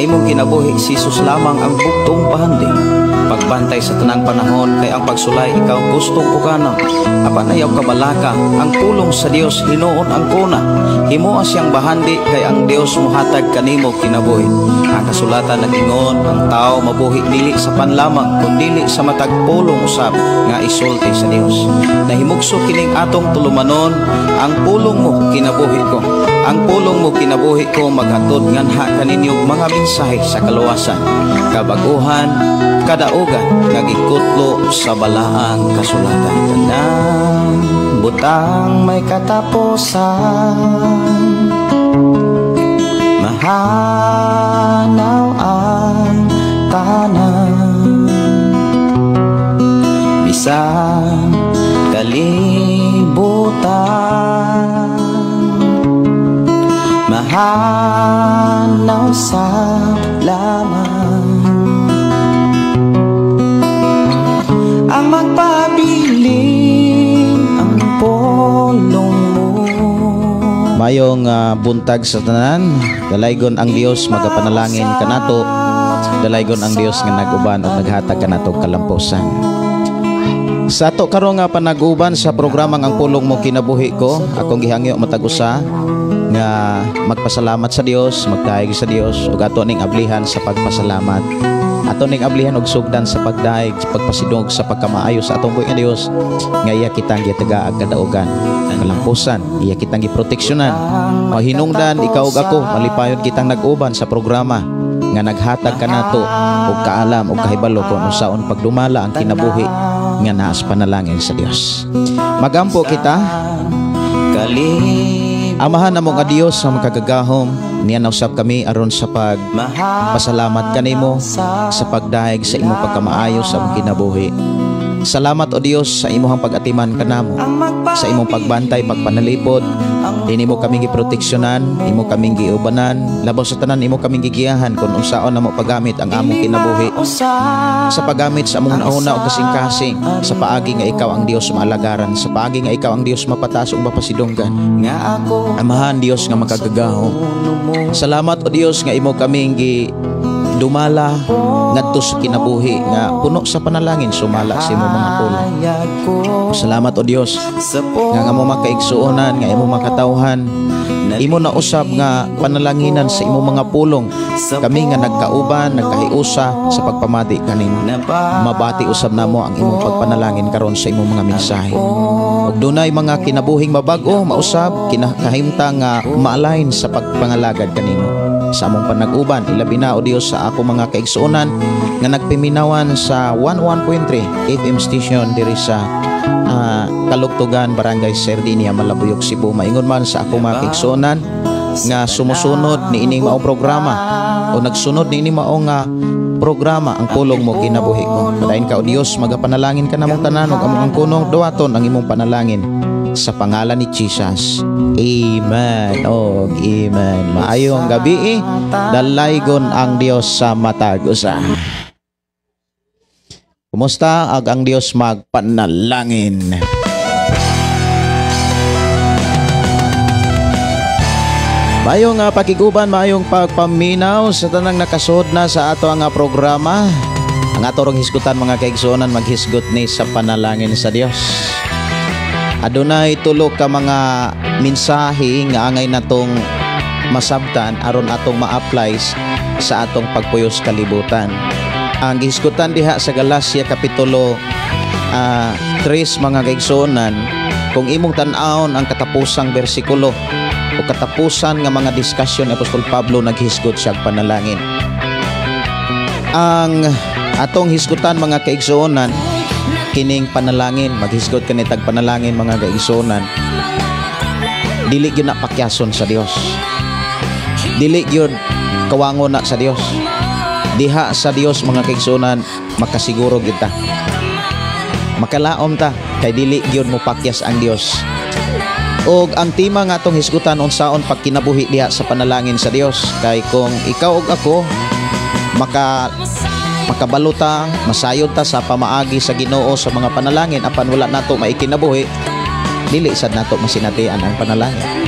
imong kinabuhi, si Jesus lamang ang buktong bahandi. Pagbantay sa tanang panahon kay ang pagsulay ikaw gustong pukanon. Apan ayaw kabalaka, ang pulong sa Dios hinuon ang kuna. Himoa siyang bahandi kay ang Dios mohatag kanimo kinabuhi. Ang kasulatan nag-ingon, ang tao mabuhi dili sa panlamang kun dili sa matag pulong usab nga isulti sa Dios. Nahimugso kining atong tulumanon, ang pulong mo kinabuhi ko. Ang pulong mo kinabuhi ko maghatod nganha kaninyo mga mensahe sa kaluwasan, kabaguhan, kadaugan nga gikutlo sa balaang kasulatan. Tanang butang may katapusan, mahanaw ang tanan, bisan kalibutan, mahanaw sa laman. Ang magpabilin ang pulong mo. Mayong buntag sa tanan, dalaygon ang Dios magapanalangin kanato, dalaygon ang Dios nga nag-uban ug naghatag kanato kalampusan. Sa ato karon nga panaguban sa programang Ang Pulong Mo Kinabuhi Ko, akong gihangyo matag usa nga magpasalamat sa Dios, magdayeg sa Dios ug ato ning ablihan sa pagpasalamat. Ato ning ablihan og sugdan sa pagdayeg, sa pagpasidungog sa pagkamaayo sa atong buhi nga Dios nga iya kitang gitagaag kadaugan, kalampusan, iya kitang giproteksyonan. O hinungdan ikaw ug ako malipayon kitang nag-uban sa programa nga naghatag kanato og kaalam og kahibalo kon unsaon pagdumala ang kinabuhi nga naas panalangin sa Dios. Magampo kita. Amahan namo nga Dios sa makagagahom, niya nausab kami aron sa pagpasalamat kanimo sa pagdayeg sa imong pagkamaayo sa among kinabuhi. Salamat o Dios sa imong pag-atiman kanamo, sa imong pagbantay, pagpanalipod. Dinhi mo kaming giproteksyonan, imo kaming giubanan, labaw sa tanan imo kaming gigiyahan kung unsaon namo paggamit ang among kinabuhi. Sa paggamit sa among nauna o kasing-kasing, sa paagi nga ikaw ang Dios maalagaran, sa paagi nga ikaw ang Dios mapataas ug mapasidunggan. Amahan Dios nga makagagahom. Salamat o Dios nga imo kaming gi dumala ngadto sa kinabuhi nga puno sa panalangin sumala sa imong mga pulong. Salamat o Dios nga nga mo makaigsuonan, nga imo makatawhan, imo na usab nga panalanginan sa imong mga pulong. Kami nga nagkauban, nagkahiusa sa pagpamati kanimo. Mabati usab namo ang imong pagpanalangin karon sa imong mga mensahe. Ug dunay mga kinabuhing mabag-o, mausab, kinahimtang nga ma-align sa pagpangalagad kanimo. Sa among panag-uban, ilabi na o Dios sa ako mga kaigsuonan nga nagpiminawan sa 11.3 FM station diri sa Kalugtugan, Barangay Sardinia, Malabuyok, Cebu. Maingon man sa ako mga kaigsuonan nga sumusunod ni ining maong programa o nagsunod ni ining maong programa Ang Pulong Mo Kinabuhi Ko. Padayon ka o Dios, magapanalangin ka namong tanan ug among angkunong duwaton ang imong panalangin sa pangalan ni Jesus. Amen. Og amen. Maayong gabi, dalaygon ang Dios sa matag usa. Kumusta ag ang Dios magpanalangin? Maayong pakiguban, maayong pagpaminaw sa tanang nakasud na sa ato ang programa. Ang ato rong hisgutan mga kaigsuonan, maghisgot ni sa panalangin sa Dios. Adunay tulo ka mga mensahe nga angay natong masabtan aron atong ma-apply sa atong pagpuyos kalibutan. Ang gihisgutan diha sa Galacia kapitulo 3 mga kaigsuonan, kung imong tan-awon ang katapusang bersikulo o katapusan nga mga diskusyon ni Apostol Pablo, naghisgot siya panalangin. Ang atong hisgutan mga kaigsuonan, kining panalangin, maghisgot kanitag panalangin mga kaigsuonan, dili gyud na pakyason sa Dios. Dili gyud kawangon na sa Dios. Diha sa Dios mga kaigsuonan, makasiguro gyud ta. Makalaom ta kay dili gyud mo pakyas ang Dios. Og ang tema nga atong hisgutan unsaon pagkinabuhi diha sa panalangin sa Dios, kay kung ikaw ug ako makabaluta, masayod ta sa pamaagi sa Ginoo sa mga panalangin apan wala nato maikinabuhi, dili sad nato masinatian ang panalangin.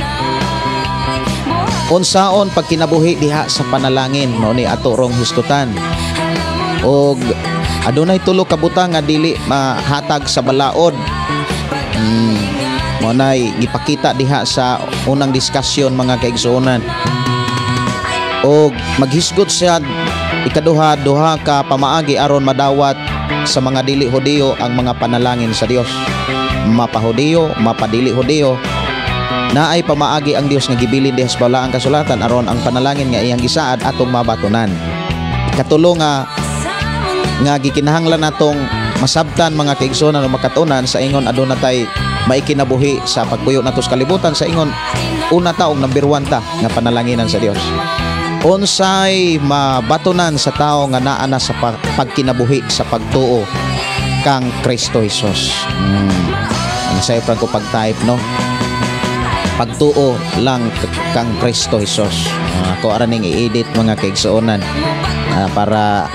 Unsaon pagkinabuhi diha sa panalangin, mao ni ato rong hisgutan. Og adunay tulo ka butang nga dili mahatag sa balaod. Mao nay gipakita diha sa unang diskusyon, mga kaigsuonan. Og maghisgot siya ikaduha, duha ka pamaagi aron madawat sa mga dili Hudiyo ang mga panalangin sa Dios. Mapahudiyo, mapadili Hudiyo, naay pamaagi ang Dios nga gibilin diha sa balaang kasulatan aron ang panalangin nga iyang gisaad atong mabatunan. Ikatulo nga nga gikinahanglan natong masabtan, mga kaigsuonan o makatunan, sa ingon aduna tay maikinabuhi sa pagpuyo nato sa kalibutan, sa ingon una ta og number 1 ta nga panalanginan sa Dios. Unsay mabatunan sa tao nga naa na sa pagkinabuhi sa pagtuo kang Kristo Jesus? Ang sayo ko pag-type, no? Pagtuo lang kang Kristo Jesus. Ako ara ning i-edit, mga kaigsuonan, para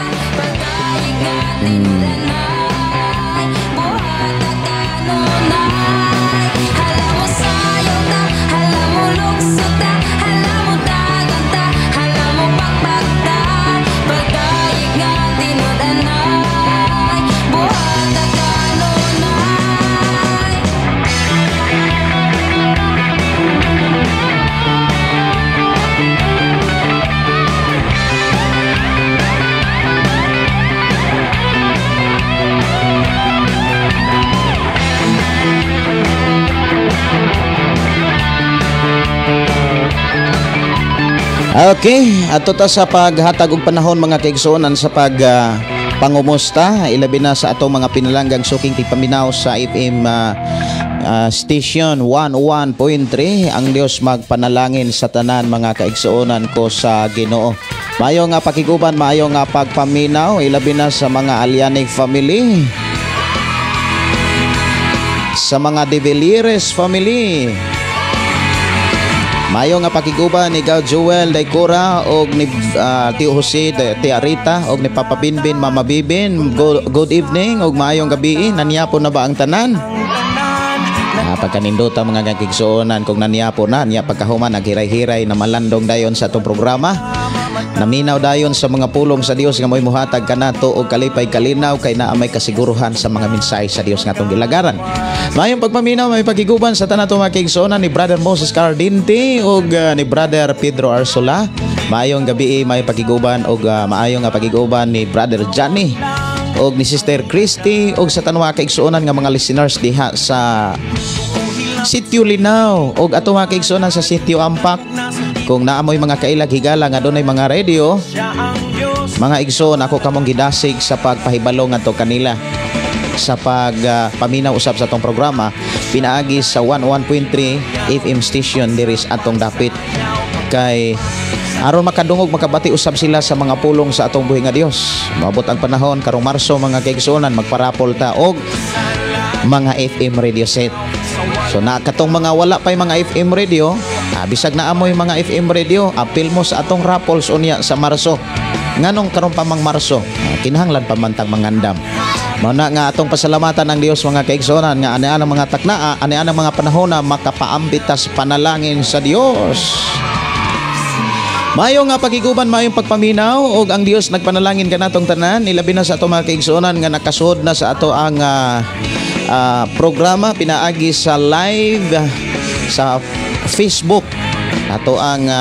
Okay, ato ta sa paghatag og panahon, mga kaigsuonan, sa pag pangumusta, ilabi na sa atong mga pinalanggang suking tigpaminaw sa FM station 101.3. Ang Dios magpanalangin sa tanan, mga kaigsuonan ko sa Ginoo. Maayo nga pakiguban, maayo nga pagpaminaw, ilabi na sa mga Alianig family, sa mga De Villieres family. Maayo nga pakiguban ni Ikaw Joel Daikura og ni Tio Jose, Tia Rita og ni Papa Binbin, Mama Bibin. Good evening og maayong gabi. Naniyapo na ba ang tanan? Pagkanindota, mga kaigsuonan, kung naniyapo na niya, pagkahuman naghiray-hiray na malandong dayon sa atong programa. Naminaw dayon sa mga pulong sa Dios nga mo'y muhatag kanato og kalipay, kalinaw, kay naa may kasiguruhan sa mga mensahe sa Dios nga atong gilagaran. Mayong pagpaminaw, may pagiguban sa tanan ato mga kaigsuonan ni Brother Moses Cardinte og ni Brother Pedro Arsola. Maayong gabi, may pagiguban og maayong nga pagiguban ni Brother Johnny og ni Sister Christy og sa tanang mga kaigsuonan nga mga listeners diha sa Sitio Linaw og ato mga kaigsuonan sa Sitio Ampak. Kung naamoy mga kailag higala nga dunay mga radio, mga igsoon, ako kamong gidasig sa pagpahibalo ngadto kanila sa pag paminaw usab sa atong programa pinaagi sa 101.3 FM station diri sa atong dapit, kay aron makadungog, makabati usab sila sa mga pulong sa atong buhi nga Dios. Moabot ang panahon karong Marso, mga kaigsuonan, magparapol ta og mga FM radio set. So na katong mga wala pay mga FM radio, bisag naamoy mga FM radio, apil mo sa atong raffles unya sa Marso. Nganong karon pa mang Marso? Kinahanglan pa man tang mangandam. Mao na nga atong pasalamatan ang Dios, mga kaigsuonan, nga ani ang mga taknaa, ani ang mga panahon na makapaambit ta sa panalangin sa Dios. Maayo nga pagiguban, maayong pagpaminaw og ang Dios nagpanalangin kanatong tanan, ilabi na sa ato mga kaigsuonan nga nakasuod na sa ato ang programa pinaagi sa live sa Facebook. Ato ang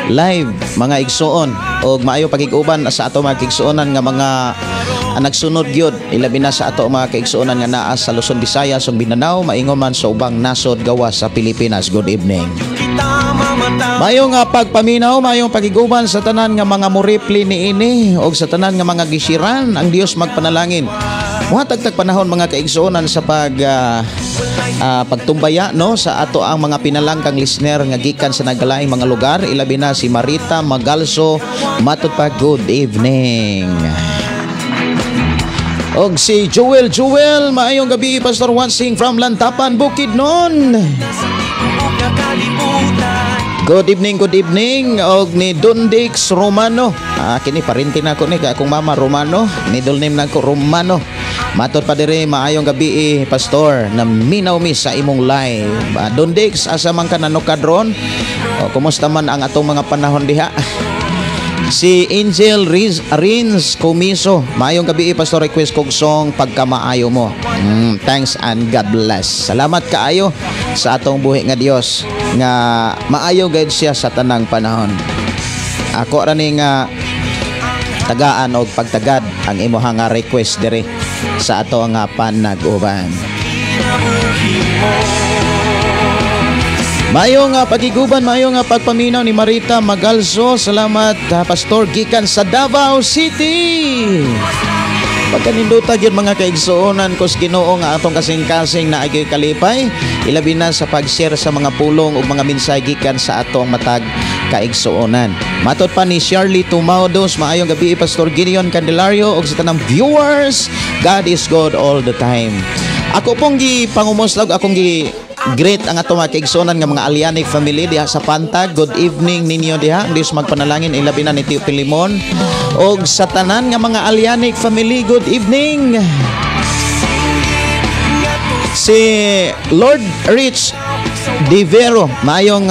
live, mga igsuon, og maayo pagiguban sa ato mga kaigsuonan nga mga nagsunod gyud, ilabi na sa ato mga kaigsuonan nga naa sa Luzon, Visayas ug Mindanao, maingon man sa ubang nasod gawas sa Pilipinas. Good evening. Maayong nga pagpaminaw, maayong pagiguban sa tanan nga mga morepli niini og sa tanan nga mga gisiran. Ang Dios magpanalangin. Muhatag tag panahon, mga kaigsuonan, sa pagtumbaya, no, sa ato ang mga pinalangkang listener nga gikan sa nagkalaing mga lugar, ilabi na si Marita Magalso, matud pa, good evening. Og si Joel Joel, maayong gabi, Pastor Wansing from Lantapan, Bukidnon. Good evening, good evening. Og ni Dundix Romano. Kini parinti na ko ni kay akong mama Romano, middle name nako Romano. Matod pa diri, maayong gabi eh, Pastor, na minaw mi sa imong live. Dundix, asa man ka nanukad ron? O, kumusta man ang atong mga panahon diha? Si Angel Riz, Rins Comiso. Maayong gabi, Pastor, request kog song Pagkamaayo Mo. Thanks and God bless. Salamat kaayo sa atong buhi nga Dios nga maayo gayud siya sa tanang panahon. Ako ra ni nga tagaan og pagtagad ang imuha nga request diri sa ato nga panag-uban. Mayo nga pagiguban, mayo nga pagpaminaw ni Marita Magalso. Salamat, Pastor, gikan sa Davao City. Pagkaninduta gyud mga kaigsuonan kus Ginoo nga atong kasing-kasing na ay kalipay, ilabi na sa pag-share sa mga pulong ug mga mensahe gikan sa atong matag kaigsuonan. Matod pa ni Shirley Tumaudos, maayong gabi Pastor Gideon Candelario ug sa tanang viewers, God is good all the time. Ako pong gipangumusta ug akong gi greet ang atong mga kaigsuonan nga mga Alianic family diha sa Pantag. Good evening ninyo diha. Ang Dios magpanalangin, ilabi na ni Tio Pilimon og sa tanan nga mga Alianic family, good evening. Si Lord Rich Divero, maayong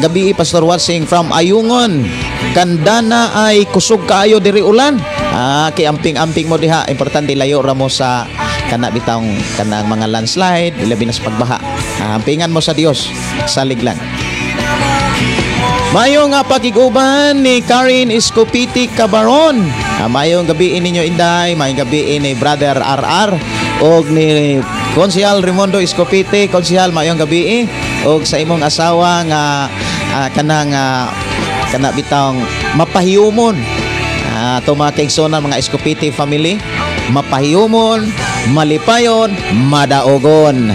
gabi Pastor, watching from Ayungon. Kandana ay kusog kaayo diri ulan. Kay amping-amping mo diha, importante layo ra mo sa kana bitawng kanang mga landslide, ilabi na sa pagbaha. Ampingan mo sa Dios, salig lang. Maayong nga pakiguban ni Karin Escopiti Cabaron. Maayong gabi ninyo Inday, maayong gabi ni Brother RR og ni Konsehal Raimundo Escopiti. Konsehal, maayong gabi og sa imong asawa nga kanang kana bitawng mapahiyumon. Ato mga kaigsuonan, mga Escopiti family, mapahiyumon, malipayon, madaogon.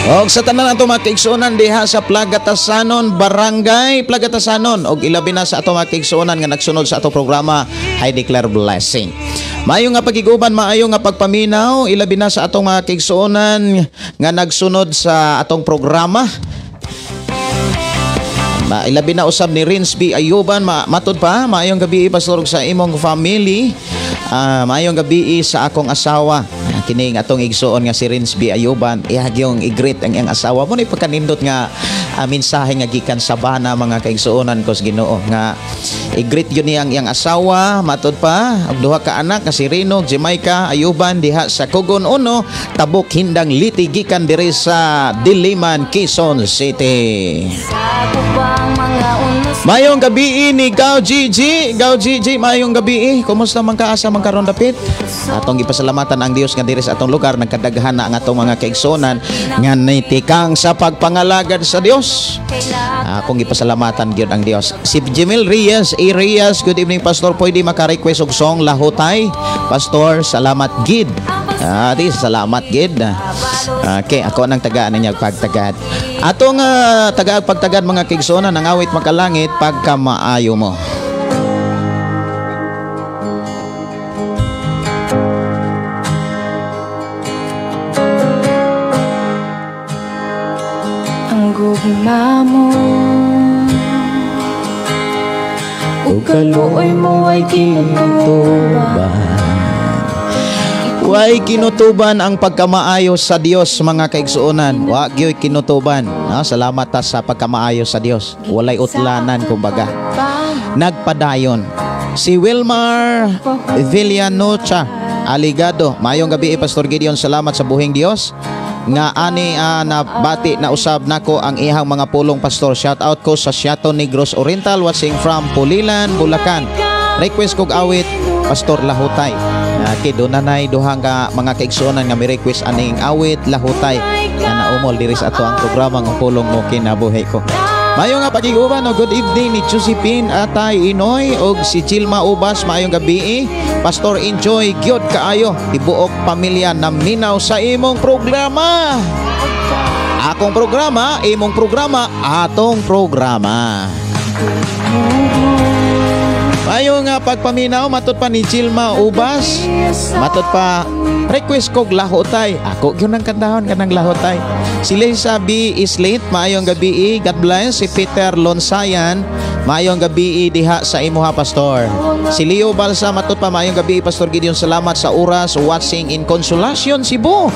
Og sa tanan ato mga kaigsuonan diha sa Plagatasanon, Barangay Plagatasanon, og ilabi na sa ato mga kaigsuonan nga nagsunod sa ato programa I Declare Blessing. Maayo nga pagiguban, maayo nga pagpaminaw, ilabi na sa atong mga kaigsuonan nga nagsunod sa atong programa. Ilabi na usab ni Rins B. Ayuban, matod pa, maayong gabi Pastor sa imong family. Maayong gabi sa akong asawa. Kining atong igsuon nga si Rins B. Ayuban, ihagyong i-greet ang iyang asawa mo ni pagkanindot nga mensahe nga gikan sa bana mga kaigsuonan ko sa Ginoo nga i-greet yun niya ang iyang asawa, matod pa og duha ka anak nga si Rino, Jamaica Ayuban diha sa Kugon Uno, Tabuk, Hindang Liti gikan diri sa Diliman, Quezon City. Mayong gabi ni Gao GG, Gao GG, mayong gabi. Kumusta man ka, asa man karon dapit? Atong gipasalamatan ang Dios nga diri sa atong lugar nagkadaghan na ang atong mga kaigsuonan nga nitikang sa pagpangalagad sa Dios. Akong gipasalamatan gyud ang Dios. Si Jimil Reyes, A. Reyes, good evening Pastor, pwede maka-request og song Lahutay? Pastor, salamat gid. Di salamat gid. Okay, ako nang tagaan niya pagtagad. Atong tagaag pagtagad mga kaigsuonan ang awit makalangit Pagkamaayo Mo. Ang gugma mo ug kaluoy mo ay kinutuban. Way kinutuban ang pagkamaayo sa Dios mga kaigsuonan. Wa gyoy kinutuban. No, salamat ta sa pagkamaayo sa Dios. Walay utlanan kumbaga. Nagpadayon. Si Wilmar Villanocha Aligado. Maayong gabi Pastor Gideon, salamat sa buhing Dios nga ani nabati na usab nako ang ihang mga pulong pastor. Shout out ko sa Siato Negros Oriental watching from Pulilan, Bulacan. Request kog awit Pastor Lahutay. Okay, doon na duha nga mga kaigsuonan nga mi request aning awit Lahutay nga naumol diri sa ato ang programa ng Pulong Mo Kinabuhi Ko. Maayong nga pagiguban, no? Good evening ni Josephine Atay Inoy og si Gilma Ubas, maayong gabi. Pastor, enjoy gyud kaayo tibuok pamilya naminaw sa imong programa. Akong programa, imong programa, atong programa. Mayo nga pagpaminaw matud pa ni Chilma Ubas. Matud pa request kog "Lahotay". Ako gyud ang kantahon kanang "Lahotay". Si Lisa B. Islit, maayong gabi. God bless. Si Peter Lonsayan, maayong gabi diha sa imuha, Pastor. Si Leo Balsa, matud pa, maayong gabi, Pastor Gideon, salamat sa oras, watching in Consolacion, Cebu.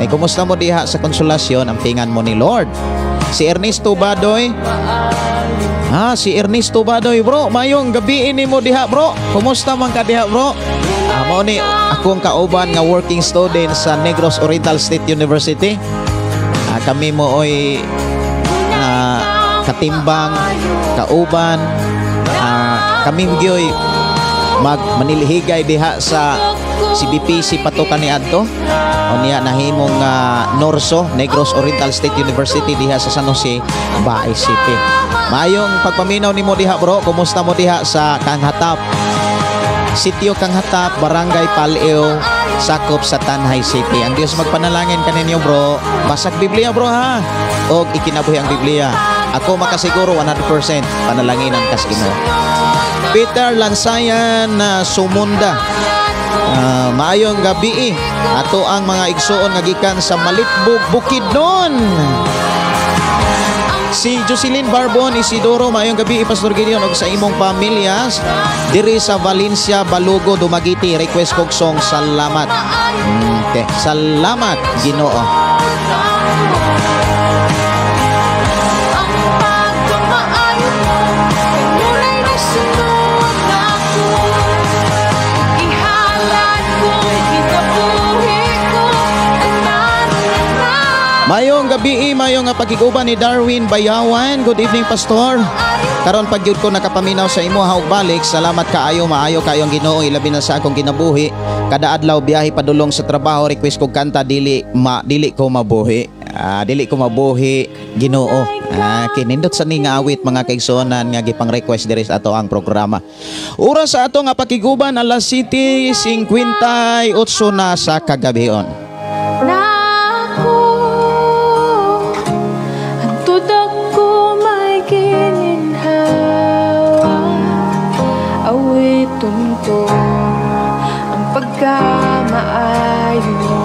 Ay, kumusta mo diha sa Consolacion? Ampingan mo ni Lord. Si Ernesto Badoy. Ah, si Ernesto Badoy, bro. Mayong gabi nimo diha, bro. Kumusta man ka diha, bro? Ah, mao ni akong kauban nga working student sa Negros Oriental State University. Ah, kami mo oy katimbang, kauban. Ah, kami gyoy mag manilihigay diha sa CBPC patukan ni adto. O niya nahimong Norso, Negros Oriental State University, diha sa San Jose, Bais City. Maayong pagpaminaw nimo diha, bro. Kumusta mo diha sa Kanghatap? Sitio Kanghatap, Barangay Paleo, sakop sa Tanjay City. Ang Dios magpanalangin kaninyo, bro. Basag Biblia, bro, ha. Og ikinabuhi ang Biblia. Ako makasiguro 100% panalanginan kas Ginoo. Peter Lansayan na Sumunda. Ah, maayong gabi. Ato ang mga igsuon nga gikan sa Malitbog, Bukidnon. Si Jocelyn Barbon Isidoro, maayong gabi, Pastor Gideon ug sa imong pamilya diri sa Valencia, Balugo, Dumaguete. Request kog song "Salamat". Okay. Salamat, Ginoo. Ang pagkamaayo mo kanunay nagsunod nako. Ihalad ko kinabuhi ko tanan tanan. Mayong gabi, mayong nga pagkiguban ni Darwin Bayawan. Good evening, Pastor. Karon pag gyud ko nakapaminaw sa imo ug balik. Salamat kaayo, maayo kaayo ang Ginoo, ilabi na sa akong kinabuhi. Kada adlaw biyahe padulong sa trabaho, request kog kanta "Dili ko mabuhi". Ah, "Dili ko mabuhi, Ginoo". Ah, kinindot sa ni nga awit, mga kaigsuonan, nga gipang request diri sa ato ang programa. Oras sa ato nga pakiguban, alas 7:58 na sa kagabion. Nako, hantod ako may gininhawa, awiton ko ang pagkamaayo mo.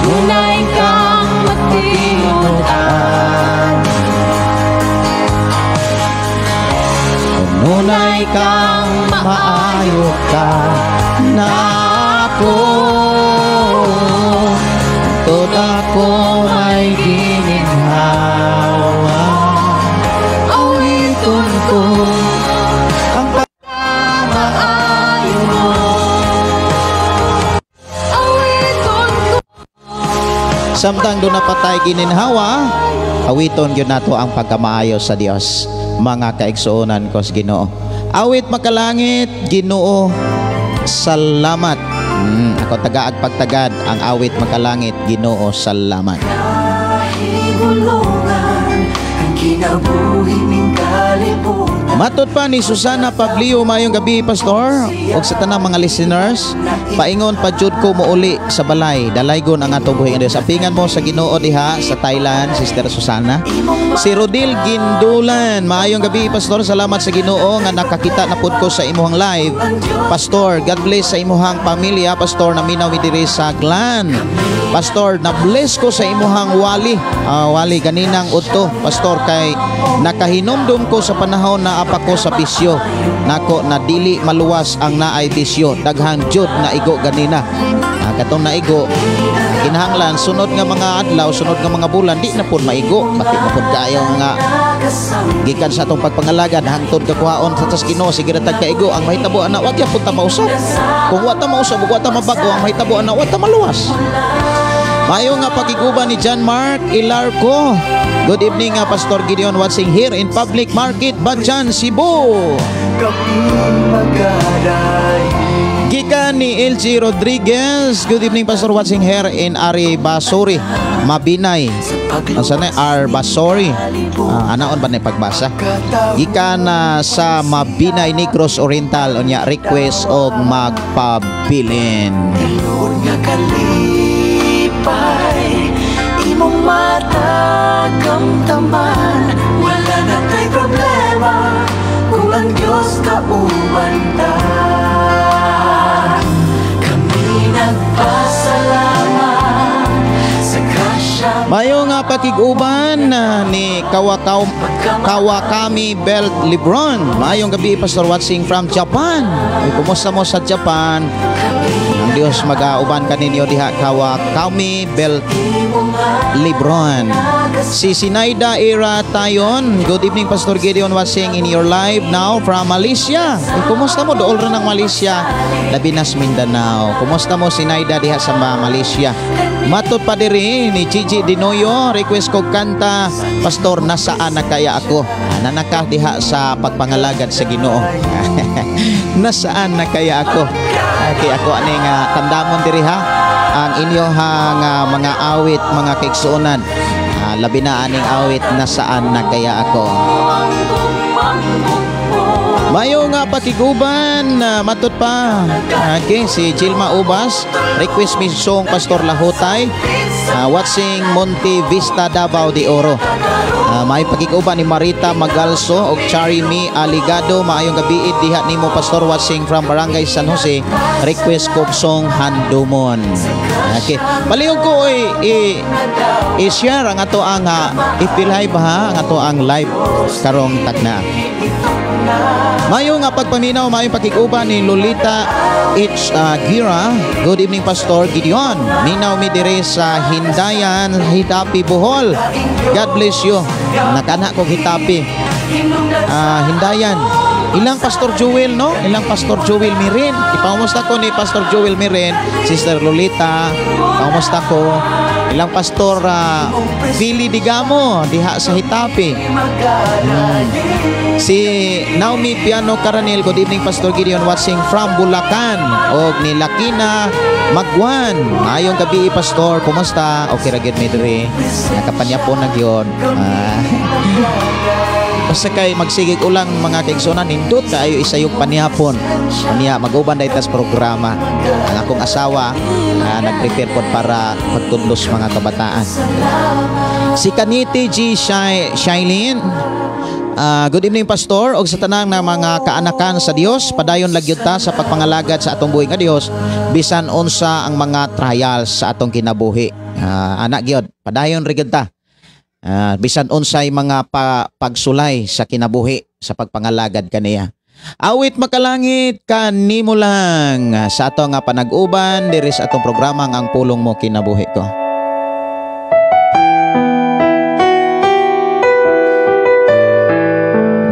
Tunay kang matinud-an. Nunay kang maayo ka nako, Tod ako may gininhawa, awiton ko ang pagkamaayo mo. Awiton ko. Samtang doon na patay gininhawa, awiton gyud nato ang pagkamaayo sa Dios, mga kaigsuonan ko sa Ginoo. Awit makalangit, Ginoo, salamat. Ako tagaag pagtagad ang awit makalangit, Ginoo, salamat. Kahigulungan ang kinabuhi ning kalibutan. Matod pa ni Susana Pablio, maayong gabi, Pastor, ug sa tanang mga listeners, paingon pa jud ko mouli sa balay, dalaygon ang ato buhi nga Dios. Apingan mo sa Ginoo diha sa Thailand, Sister Susana. Si Rodil Gindulan, maayong gabi, Pastor, salamat sa Ginoo nga nakakita na pud ko sa imuhang live. Pastor, God bless sa imuhang pamilya, Pastor, naminaw mi diri sa Glan. Pastor, na-bless ko sa imuhang wali. Ah, wali ganinang udto, Pastor, kay nakahinumdum ko sa panahon na apa ko sa bisyo. Nako na dili maluwas ang naay bisyo. Daghang jud na igo ganina. Ah, katong naigo, kinahanglan sunod nga mga adlaw, sunod nga mga bulan di na pud maigo. Pati na pud kaayo nga gikan sa atong pagpangalagad hangtod kakuhaon sa tas Ginoo, sige ra tag kaigo. Ang mahitabo ana, wa gyapon ta mausab. Kung wa ta mausab ug wa ta mabago, ang mahitabo ana, wa ta maluwas. Maayo nga pakiguban ni John Mark Ilarco. Good evening nga, Pastor Gideon, watching here in Public Market, Batjan, Cebu. Gikan ni LG Rodriguez. Good evening, Pastor, watching here in Aribasori, Mabinay. Asa na Arbasori? Ah, anaon ba na pagbasa? Gikan na sa Mabinay, Negros Oriental, unya request og "Magpabilin". Tinuod nga kalipay. Matakamtaman. Wala na tay problema kung ang Diyos kauban ta. Kami nagpasalamat sa grasya. Mayo nga pakig-uban ni Kawakaw Kawakami Belt Lebron. Maayong gabi, Pastor, watching from Japan. Ay, kumusta mo sa Japan? Ang Dios magauban kaninyo diha, Kawakami Belt Lebron. Si Sinaida Era Tayon. Good evening, Pastor Gideon, watching in your live now from Malaysia. Ay, kumusta mo dool ra ng Malaysia? Labi nas Mindanao. Kumusta mo, Sinaida, diha sa Malaysia? Matod pa diri ni Gigi Dinoyo, request ko kanta, Pastor, "Nasaan na Kaya Ako?" Nanaka diha sa pagpangalagad sa Ginoo. "Nasaan na Kaya Ako?" Okay, ako ani nga tandamon diri ha ang inyohang mga awit, mga kaigsuonan. Labi na aning awit, "Nasaan na Kaya Ako?" Mayo nga pakiguban na matod pa. Okay, si Gilma Ubas, request me song, Pastor, "Lahutay." Watching Monte Vista, Davao de Oro. May pakiguban ni Marita Magalso og Charimy Aligado. Maayong gabi diha nimo, Pastor, watching from Barangay San Jose. Request ko song "Handumon." Okay. Palihog ko i-share ang ato ang FB Live ha, ang ato ang live karong tagna. Mayo nga pagpaminaw, maayong pakiguban ni Lolita H. Gira. Good evening, Pastor Gideon. Minaw mi dire sa Hindayan, Hitapi, Bohol. God bless you. Nakana ko Hitapi. Hindayan. Ilang Pastor Joel, no? Ilang Pastor Joel Mirin. Ipangumusta ko ni Pastor Joel Mirin, Sister Lolita. Pangumusta ko. Ilang Pastor Philly Digamo diha sa Hitapi. Si Naomi Piano Caranil, good evening, Pastor Gideon, watching from Bulacan. Og ni Lakina Magwan. Maayong gabi, Pastor, kumusta? Okay ra gyud mi diri. Nakapanyapon na gyud. Basta kay magsigig ulang, mga kaigsuonan, nindot kaayo isayog panihapon. Unya mag-uban dahil tas programa. Ang akong asawa nag-prepare pod para pagtudlos mga kabataan. Si Kaniti G. Shailene. Good evening, Pastor, og sa tanang na mga kaanakan sa Dios. Padayon lang gyud ta sa pagpangalagad sa atong buhi nga Dios bisan unsa ang mga trials sa atong kinabuhi. Anak gyud, padayon ra gyud ta. Bisan unsay mga pagsulay sa kinabuhi sa pagpangalagad kaniya. Awit "Makalangit Kanimo Lang" sa ato nga panag-uban diri sa atong programa nga "Ang Pulong Mo Kinabuhi Ko."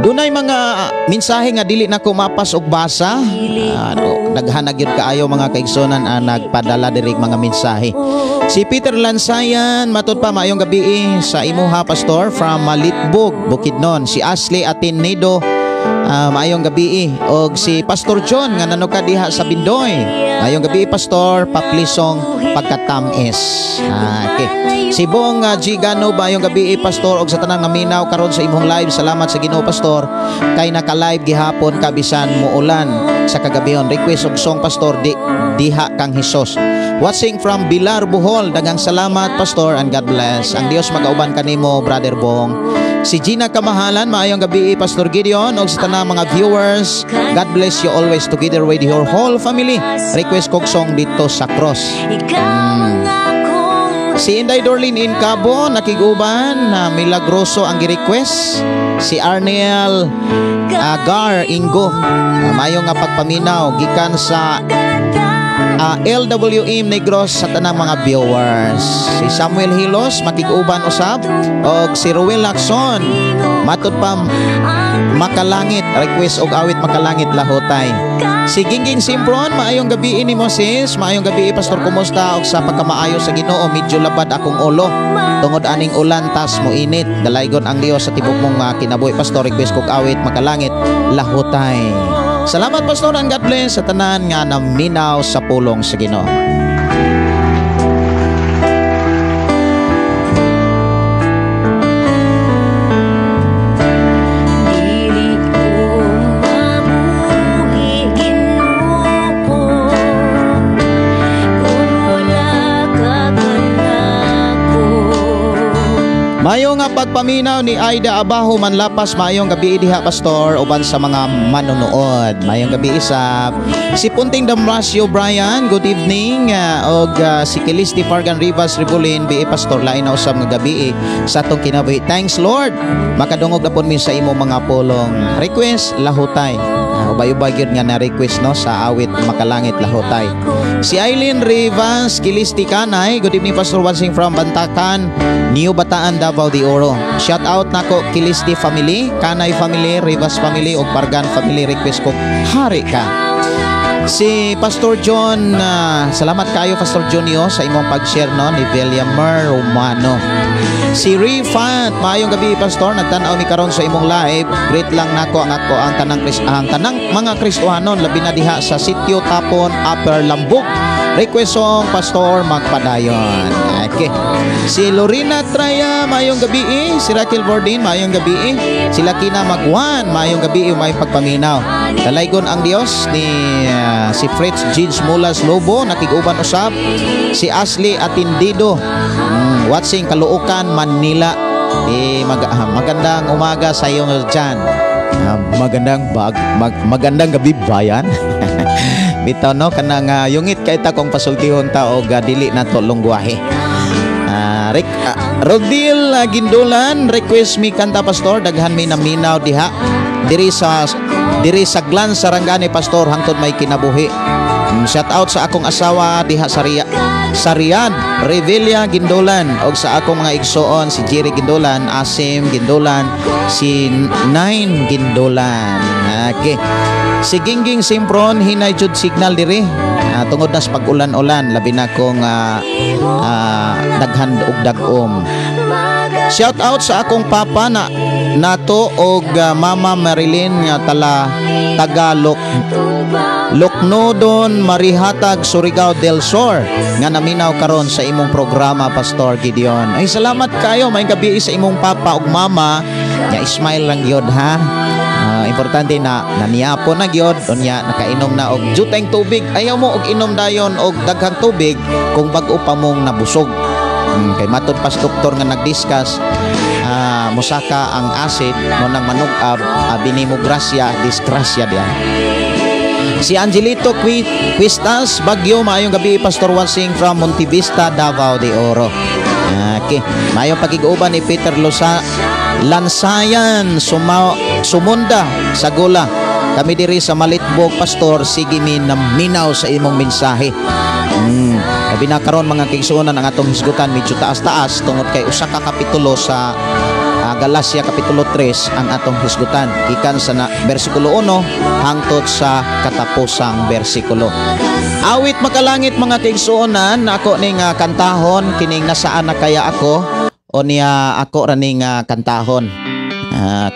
Dunay mga mensahe nga dili na ko mapas og basa. Ano, daghan na gyud kaayo, mga kaigsunan, ang nagpadala diri mga mensahe. Si Peter Lansayan, matod pa, maayong gabi sa imuha, Pastor, from Malitbog, Bukidnon. Si Ashley Atenedo, maayong gabi. Og si Pastor John nga nanuka diha sa Bindoy. Maayong gabi, Pastor, pa-please song "Pagkatamis." Okay. Si Bong Gigano, maayong gabi, Pastor, og sa tanang naminaw karon sa imong live. Salamat sa Ginoo, Pastor, kay naka-live gihapon ka bisan muulan sa kagabihon. Request og song, Pastor, di "Diha Kang Hesus." Watching from Bilar, Bohol. Daghang salamat, Pastor, and God bless. Ang Dios magauban kanimo, Brother Bong. Si Gina Kamahalan, maayong gabi, Pastor Gideon, og sa tanang mga viewers. God bless you always together with your whole family. Request kog song "Dito sa Cross." Si Inday Dorlin in Cabo, nakiguban na "Milagroso" ang gi-request. Si Arnel Agar Ingo, maayong nga pagpaminaw gikan sa LWM Negros sa tanang mga viewers. Si Samuel Hilos makig-uban usab og si Ruel Lacson, matud pa, "Makalangit", request og awit "Makalangit", "Lahutay." Si Gingging Simpron, maayong gabi ni Moses, maayong gabi, Pastor, kumusta og sa pagkamaayo sa Ginoo, medyo labad akong ulo tungod aning ulan tas mo init. Dalaygon ang Dios sa tibok mong kinabuhi, Pastor. Request kog awit "Makalangit", "Lahutay." Salamat, Pastor, and God bless sa tanan nga naminaw sa pulong sa Ginoo. Dili ko mabuhi, Ginoo, kung wala ka kanako. pagpaminaw ni Aida Abajo Manlapas, maayong gabi diha, Pastor, uban sa mga manonood. Maayong gabi isab. Si Punting Damrasio Brian, good evening. Og si Kilisti Fargan Rivas Ribulin, bi Pastor, lain na usab nga gabi sa atong kinabuhi. Thanks, Lord. Makadungog na pud mi sa imong mga pulong. Request Lahutay. Ubay-ubay gyud nga na request, no, sa awit Makalangit Lahutay. Si Eileen Rivas Kilisti Kanay, good evening, Pastor Wansing from Bantakan, New Bataan, Davao de Oro. Shout out nako Kilisti family, Kanay family, Rivas family ug Pargan family. Request ko Hari Ka. Si Pastor John, salamat kayo, Pastor Junio, sa imong pag-share, no, ni Villamar Romano. Si Rifat, maayong gabi, Pastor, nagtan-aw mi karon sa imong live. Greet lang nako ang ako ang tanang ang tanang mga Kristohanon labi na diha sa Sitio Tapon, Upper Lambug. Request song, Pastor, Magpadayon. Okay. Si Lorena Traya, maayong gabi eh. Si Raquel Bordin, maayong gabi eh. Si Lakina Magwan, maayong gabi eh, maayong pagpaminaw. Dalaygon ang Dios ni si Fritz Jeans Mulas Lobo, nakig-uban usab. Si Ashley Atindido, watching Caloocan, Manila. Eh, magandang umaga sa iyo dyan. Magandang gabi, bayan. Bitaw, no, kanang yungit kay ta kung pasultihon ta og dili nato lungwahe. Rodil Gindulan, request mi kanta, Pastor, daghan mi naminaw diha diri sa Glan Sarangani, Pastor, hangtod may kinabuhi. Shout out sa akong asawa diha sa Riyadh, Revilla Gindulan, og sa akong mga igsoon si Jerry Gindulan, Asim Gindulan, si Nine Gindulan. Okay. Si Gingging Simpron, hinay jud signal diri. Tungod na sa pag-ulan-ulan, labi na kung daghan og dag-om. Shout out sa akong papa na nato og mama Marilyn nga tala Tagalog Loknodon Marihatag, Surigao del Sur nga naminaw karon sa imong programa, Pastor Gideon. Ay, salamat kayo, may gabi sa imong papa ug mama. Nya smile lang gyud ha. Importante na naniapon na gyud, unya nakainom na og juteng tubig. Ayaw mo og inom dayon og daghang tubig kung bag-o pa mong nabusog. Kay matod pas doktor nga nagdiscuss, musaka ang acid mo nang manug-ab, abi nimo grasya, disgrasya diya. Si Angelito Quistas Bagyo, maayong gabi, Pastor Wansing from Montevista, Davao de Oro. Okay. Maayong pakig-uban ni Peter Losa Lansayan Sumunda Sagula. Kami diri sa Malitbog, Pastor, sige mi naminaw sa imong mensahe. Labi na karon, mga kaigsuonan, ang atong hisgutan medyo taas-taas tungod kay usa ka kapitulo sa Galacia kapitulo 3 ang atong hisgutan gikan sa na, bersikulo 1 hangtod sa katapusang bersikulo. Awit Makalangit, mga kaigsuonan, ako ning kantahon kining Nasaan Na Kaya Ako o niya ako ra ning kantahon.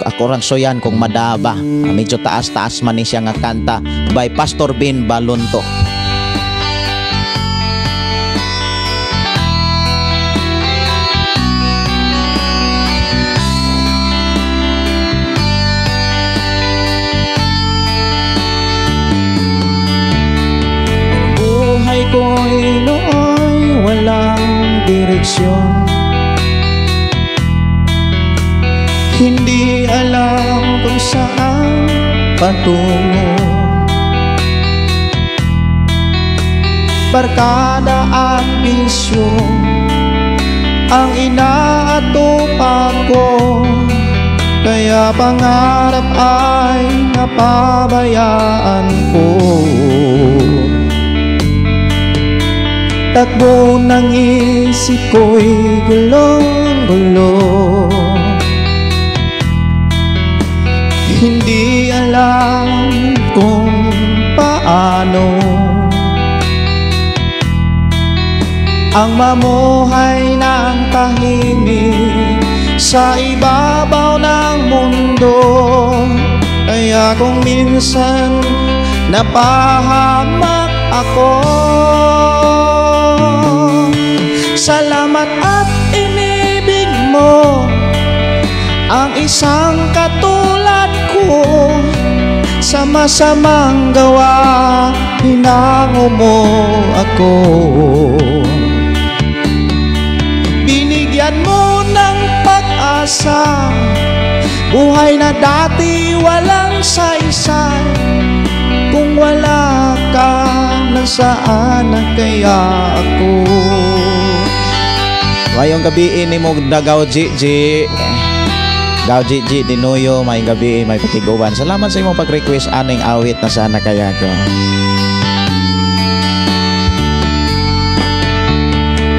Ako rang suyan kung madaba. Medyo taas-taas man ni siya nga kanta by Pastor Bin Balunto. Buhay ko'y nooy walang direksyon, hindi alam kung saan patungo. Barkada at bisyo ang inaatupak ko, kaya pangarap ay napabayaan ko. Takbo ng isip ko'y gulong-gulo, hindi alam kung paano ang mamuhay ng tahimik sa ibabaw ng mundo. Kaya kung minsan napahamak ako, salamat at inibig mo ang isang katulad ko. Sa masamang gawa, hinango mo ako. Binigyan mo ng pag-asa. pag-asa, buhay na dati walang saysay. Kung wala ka, nasaan na kaya ako? Mayong gabi ni mo Dagaw Gigi. Gaw Gigi Dinuyo, mayong gabi, may patiguban. Salamat sa imong pag-request aning awit na sana kaya ko.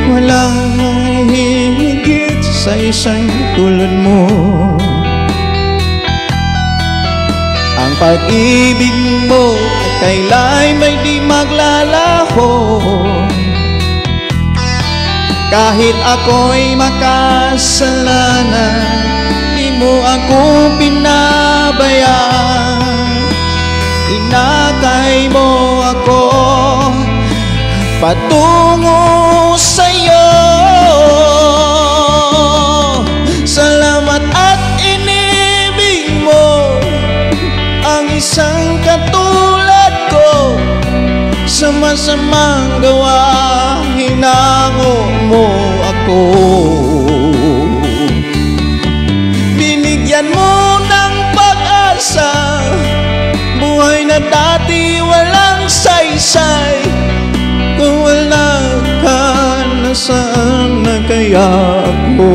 Walang higit sa isang tulad mo. Ang pag-ibig mo ay kaila'y may di maglalaho. Kahit ako'y makasalanan, di mo ako pinabayaan. Inakay mo ako patungo sa'yo. Salamat at inibig mo ang isang katulad ko. Sa masamang gawa, hinango mo ako. Binigyan mo ng pag-asa, buhay na dati walang saysay. Kung wala ka, nasaan na kaya ako?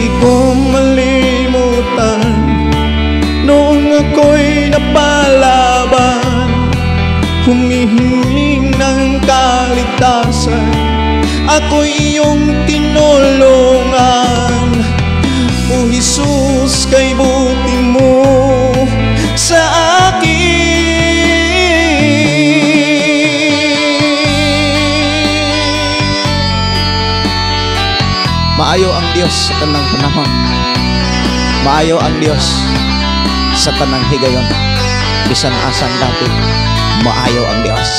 Di ko malimutan noong ako'y napalaban, humihiling ng kaligtasan, ako'y iyong tinulungan. O Jesus, kay buti mo sa akin. Maayo ang Dios sa tanang panahon. Maayo ang Dios sa tanang higayon. Bisan asang dati, maayo ang Dios.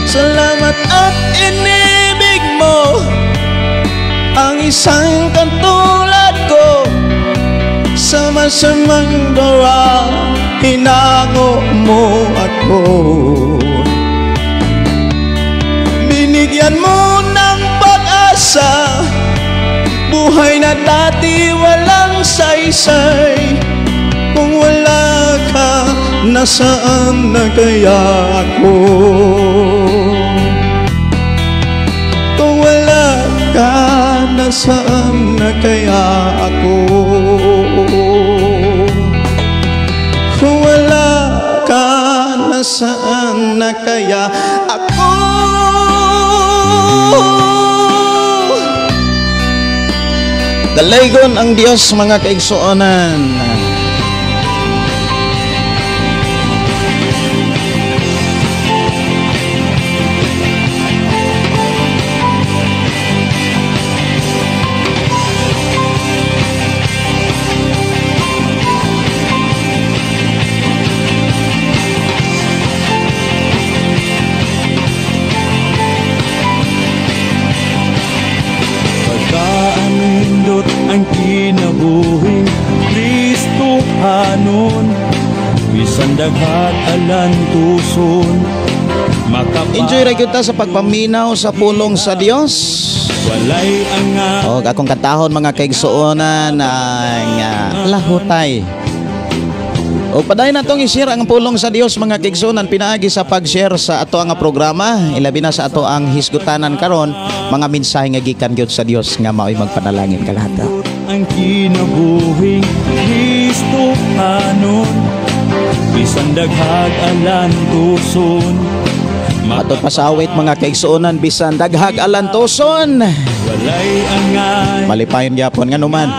Salamat at inibig mo ang isang katulad ko. Sa masamang gawa, hinango mo ako. Binigyan mo ng pag-asa, buhay na dati walang saysay. Kung wala ka, nasaan na kaya ako? Kung wala ka, nasaan na kaya ako? Kung wala ka, nasaan na kaya ako? Dalaygon ang Dios, mga kaigsuonan. Ang kinabuhing Kristohanon, bisan daghan alantuson. Enjoy ra gyud ta sa pagpaminaw sa pulong sa Dios. Walay ang og akong kantahon mga kaigsuonan ang lahutay. O padayon natong i-share ang pulong sa Dios mga kaigsuonan pinaagi sa pag-share sa ato ang programa, ilabi na sa ato ang hisgutanan karon, mga mensahe nga gikan gyud sa Dios nga maoy magpanalangin kalahata. Ang kinabuhing Kristohanon, bisan daghag alantuson. Matod pa sa awit mga kaigsuonan, bisan daghag alantuson, walay angay, malipayon gyapon nganuman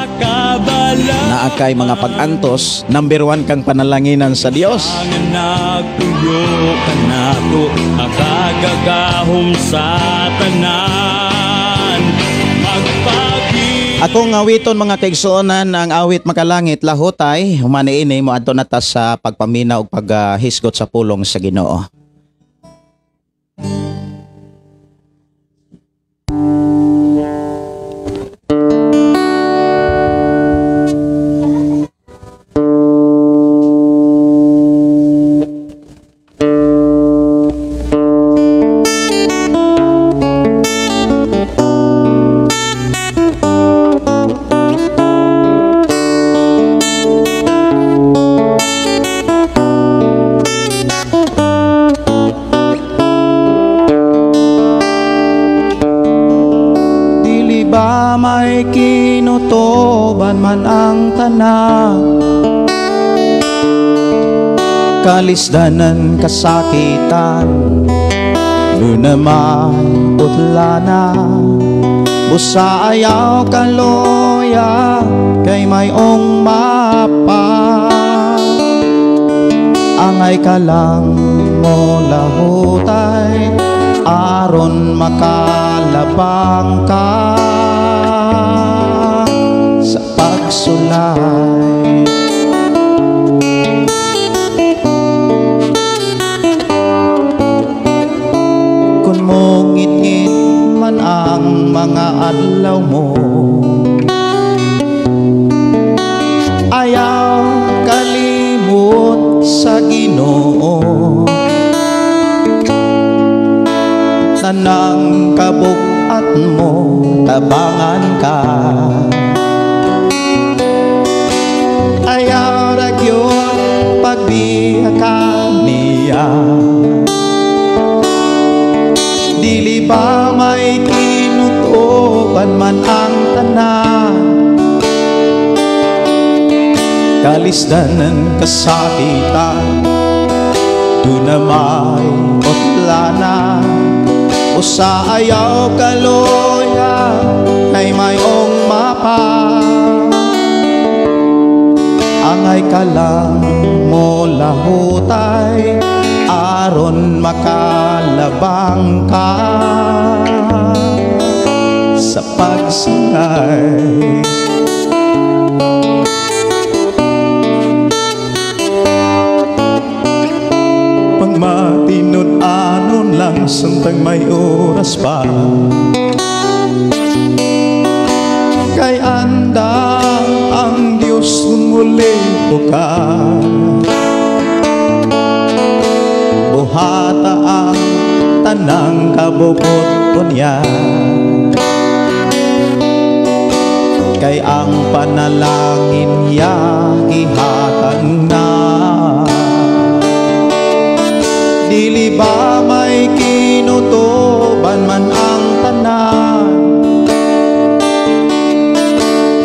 naa kay mga pag-antos, number 1 kang panalanginan sa Dios. Ang nagtuyo kanato, akagagahom sa tanan. Akong awiton mga kaigsuonan ang awit makalangit lahutay, human niini moadto na ta sa pagpamina ug paghisgot sa pulong sa Ginoo. man ang tanan, kalisdanan, kasakitan, duna may utlana. Busa ayaw kaloya, kay mayong mapa. Angay ka lang mo lahutay, aron makalabang ka sa pagsulay. Kung mo ngit-ngit man ang mga adlaw mo, ayaw kalimot sa Ginoo. Tanang kabukat mo, tabangan ka. Ayaw ra gyud pagbiya ka niya. Dili ba may kinutuban man ang tanan, kalisdanan, kasakitan, duna may utlana. Usa ayaw kaloya, kay mayong mapa. Angay ka lang mo lahutay, aron makalabang ka sa pagsulay. Pangmatinud-anon lang samtang may oras pa, kay andam ang Diyos muli ka. Buhata ang tanang kabubut niya, kay ang panalangin niya gihatag na. Dili ba may kinutuban man ang tanan,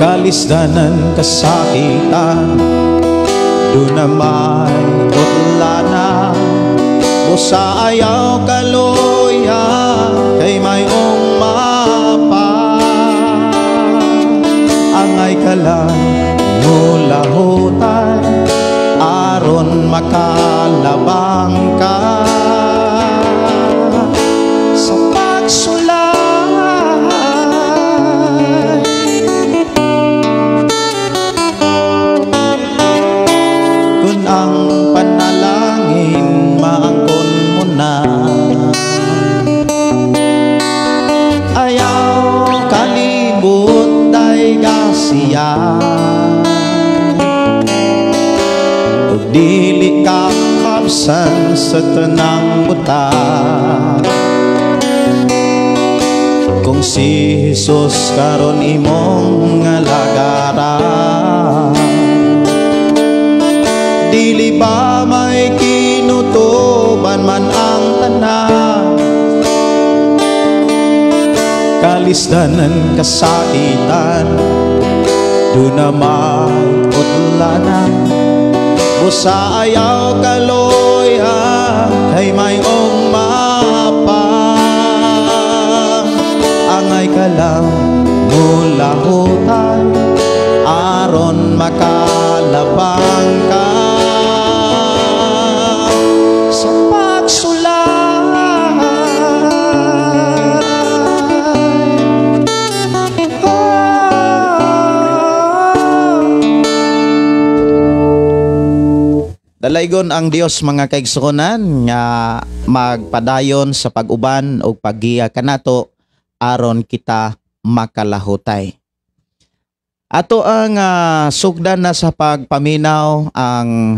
kalisdanan, kasakitan, duna may utlana. Busa ayaw kaloya, kay mayong mapa. Angay ka lang mulahutan, aron makalabang ka sa pagsulay. Kung ang panalangin maangkon mo na, ayaw kalibot day gasiya. Ug dili ka kabsan sa tanang buta, kung si Jesus karon imong alagaran. Dili ba may kinutuban man ang tanan, kalisdanan, kasakitan, duna may utlana. Busa ayaw kaloya, kay mayong mapa. Angay ka lang mulahutan, aron makalabang ka sa pagsulay. Dalaygon ang Dios mga kaigsuonan nga magpadayon sa pag-uban o paggiya kanato aron kita makalahutay. Ato ang sugdan na sa pagpaminaw ang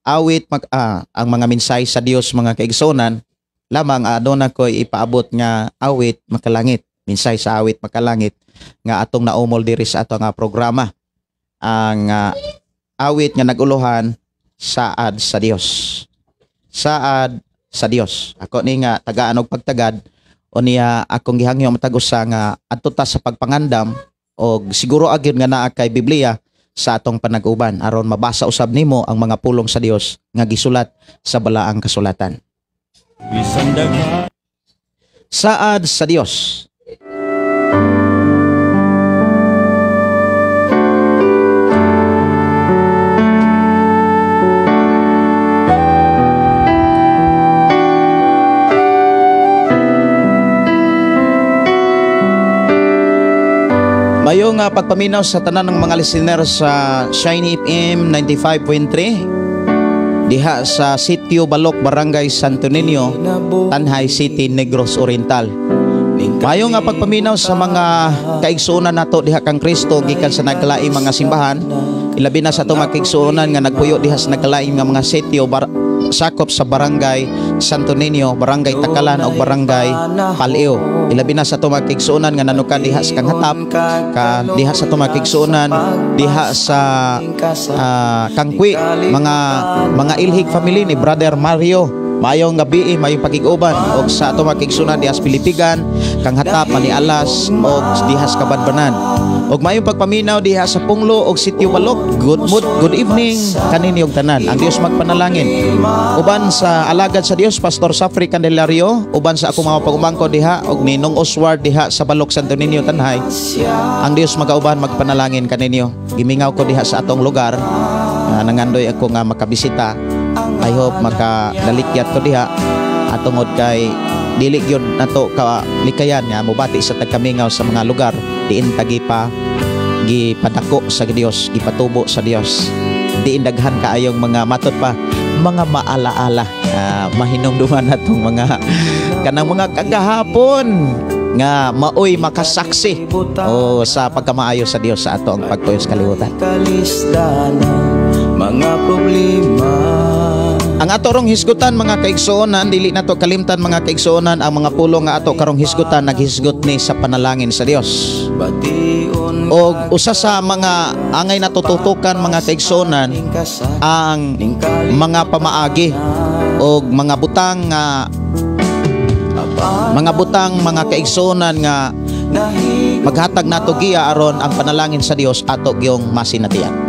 awit ang mga mensahe sa Dios mga kaigsuonan. Lamang aduna ko'y ipaabot nga awit makalangit, mensahe sa awit makalangit nga atong naumol diri sa ato nga programa. Ang awit nga naguluhan saad sa Dios. Saad sa Dios. Ako ni nga tagaan og pagtagad o niya akong gihangyo matag usa nga adto ta sa pagpangandam Og siguro agyud nga naa kay Biblia sa atong panag-uban aron mabasa usab nimo ang mga pulong sa Dios nga gisulat sa balaang kasulatan. Bisan daghan Saad sa Dios. Mayo nga pagpaminaw sa tanan ng mga listener sa Shiny FM 95.3 diha sa Sitio Balok, Barangay Santo Niño, Tanjay City, Negros Oriental. Mayo nga pagpaminaw sa mga kaigsuonan nato diha kang Kristo gikan sa nagkalaing mga simbahan, ilabi na sa atong mga kaigsuonan nga nagpuyo diha sa nagkalaing nga mga sitio sakop sa Barangay Santo Niño, Barangay Takalan o Barangay Paleo. Ilabi na sa atong mga kaigsuonan nga nanuka diha sa Kanghatap, ka diha sa atong mga kaigsuonan diha sa Kangkwi, mga Ilhig family ni Brother Mario. Maayong gabi, maayong pakig-uban og sa atong mga kaigsuonan diha sa Pilipigan, Kanghatap, Manialas og diha sa Kabadbanan. Og maayong pagpaminaw diha sa Punglo og Sitio Balok. Good mood, good evening kaninyong tanan. Ang Dios magpanalangin. Uban sa alagad sa Dios, Pastor Safri Candelario, uban sa akong mga pagumangko diha og Ninong Oswald diha sa Balok Santo Niño Tanjay. Ang Dios magauban magpanalangin kaninyo. Gimingaw ko diha sa atong lugar. Nangandoy ako nga makabisita. I hope makadalikyat ko diha at tungod kay dili gyud nato ka likayan nga mobati sa tagkamingaw sa mga lugar diin tagipa gipadako sa Dios, gipatubo sa Dios. Diin daghan kaayong mga matod pa mga maalaala, mahinumduman natong mga kanang mga kagahapon nga maoy makasaksi o sa pagkamaayo sa Dios sa ato ang pagpuyo sa kalibutan. Mga problema. Ang ato rong hisgutan mga kaigsuonan, dili nato kalimtan mga kaigsuonan ang mga pulong nga ato karong hisgutan naghisgot ni sa panalangin sa Dios. Og usa sa mga angay natututukan mga kaigsuonan ang mga pamaagi og mga butang nga mga butang mga kaigsuonan nga maghatag nato giya aron ang panalangin sa Dios ato gyung masinatian.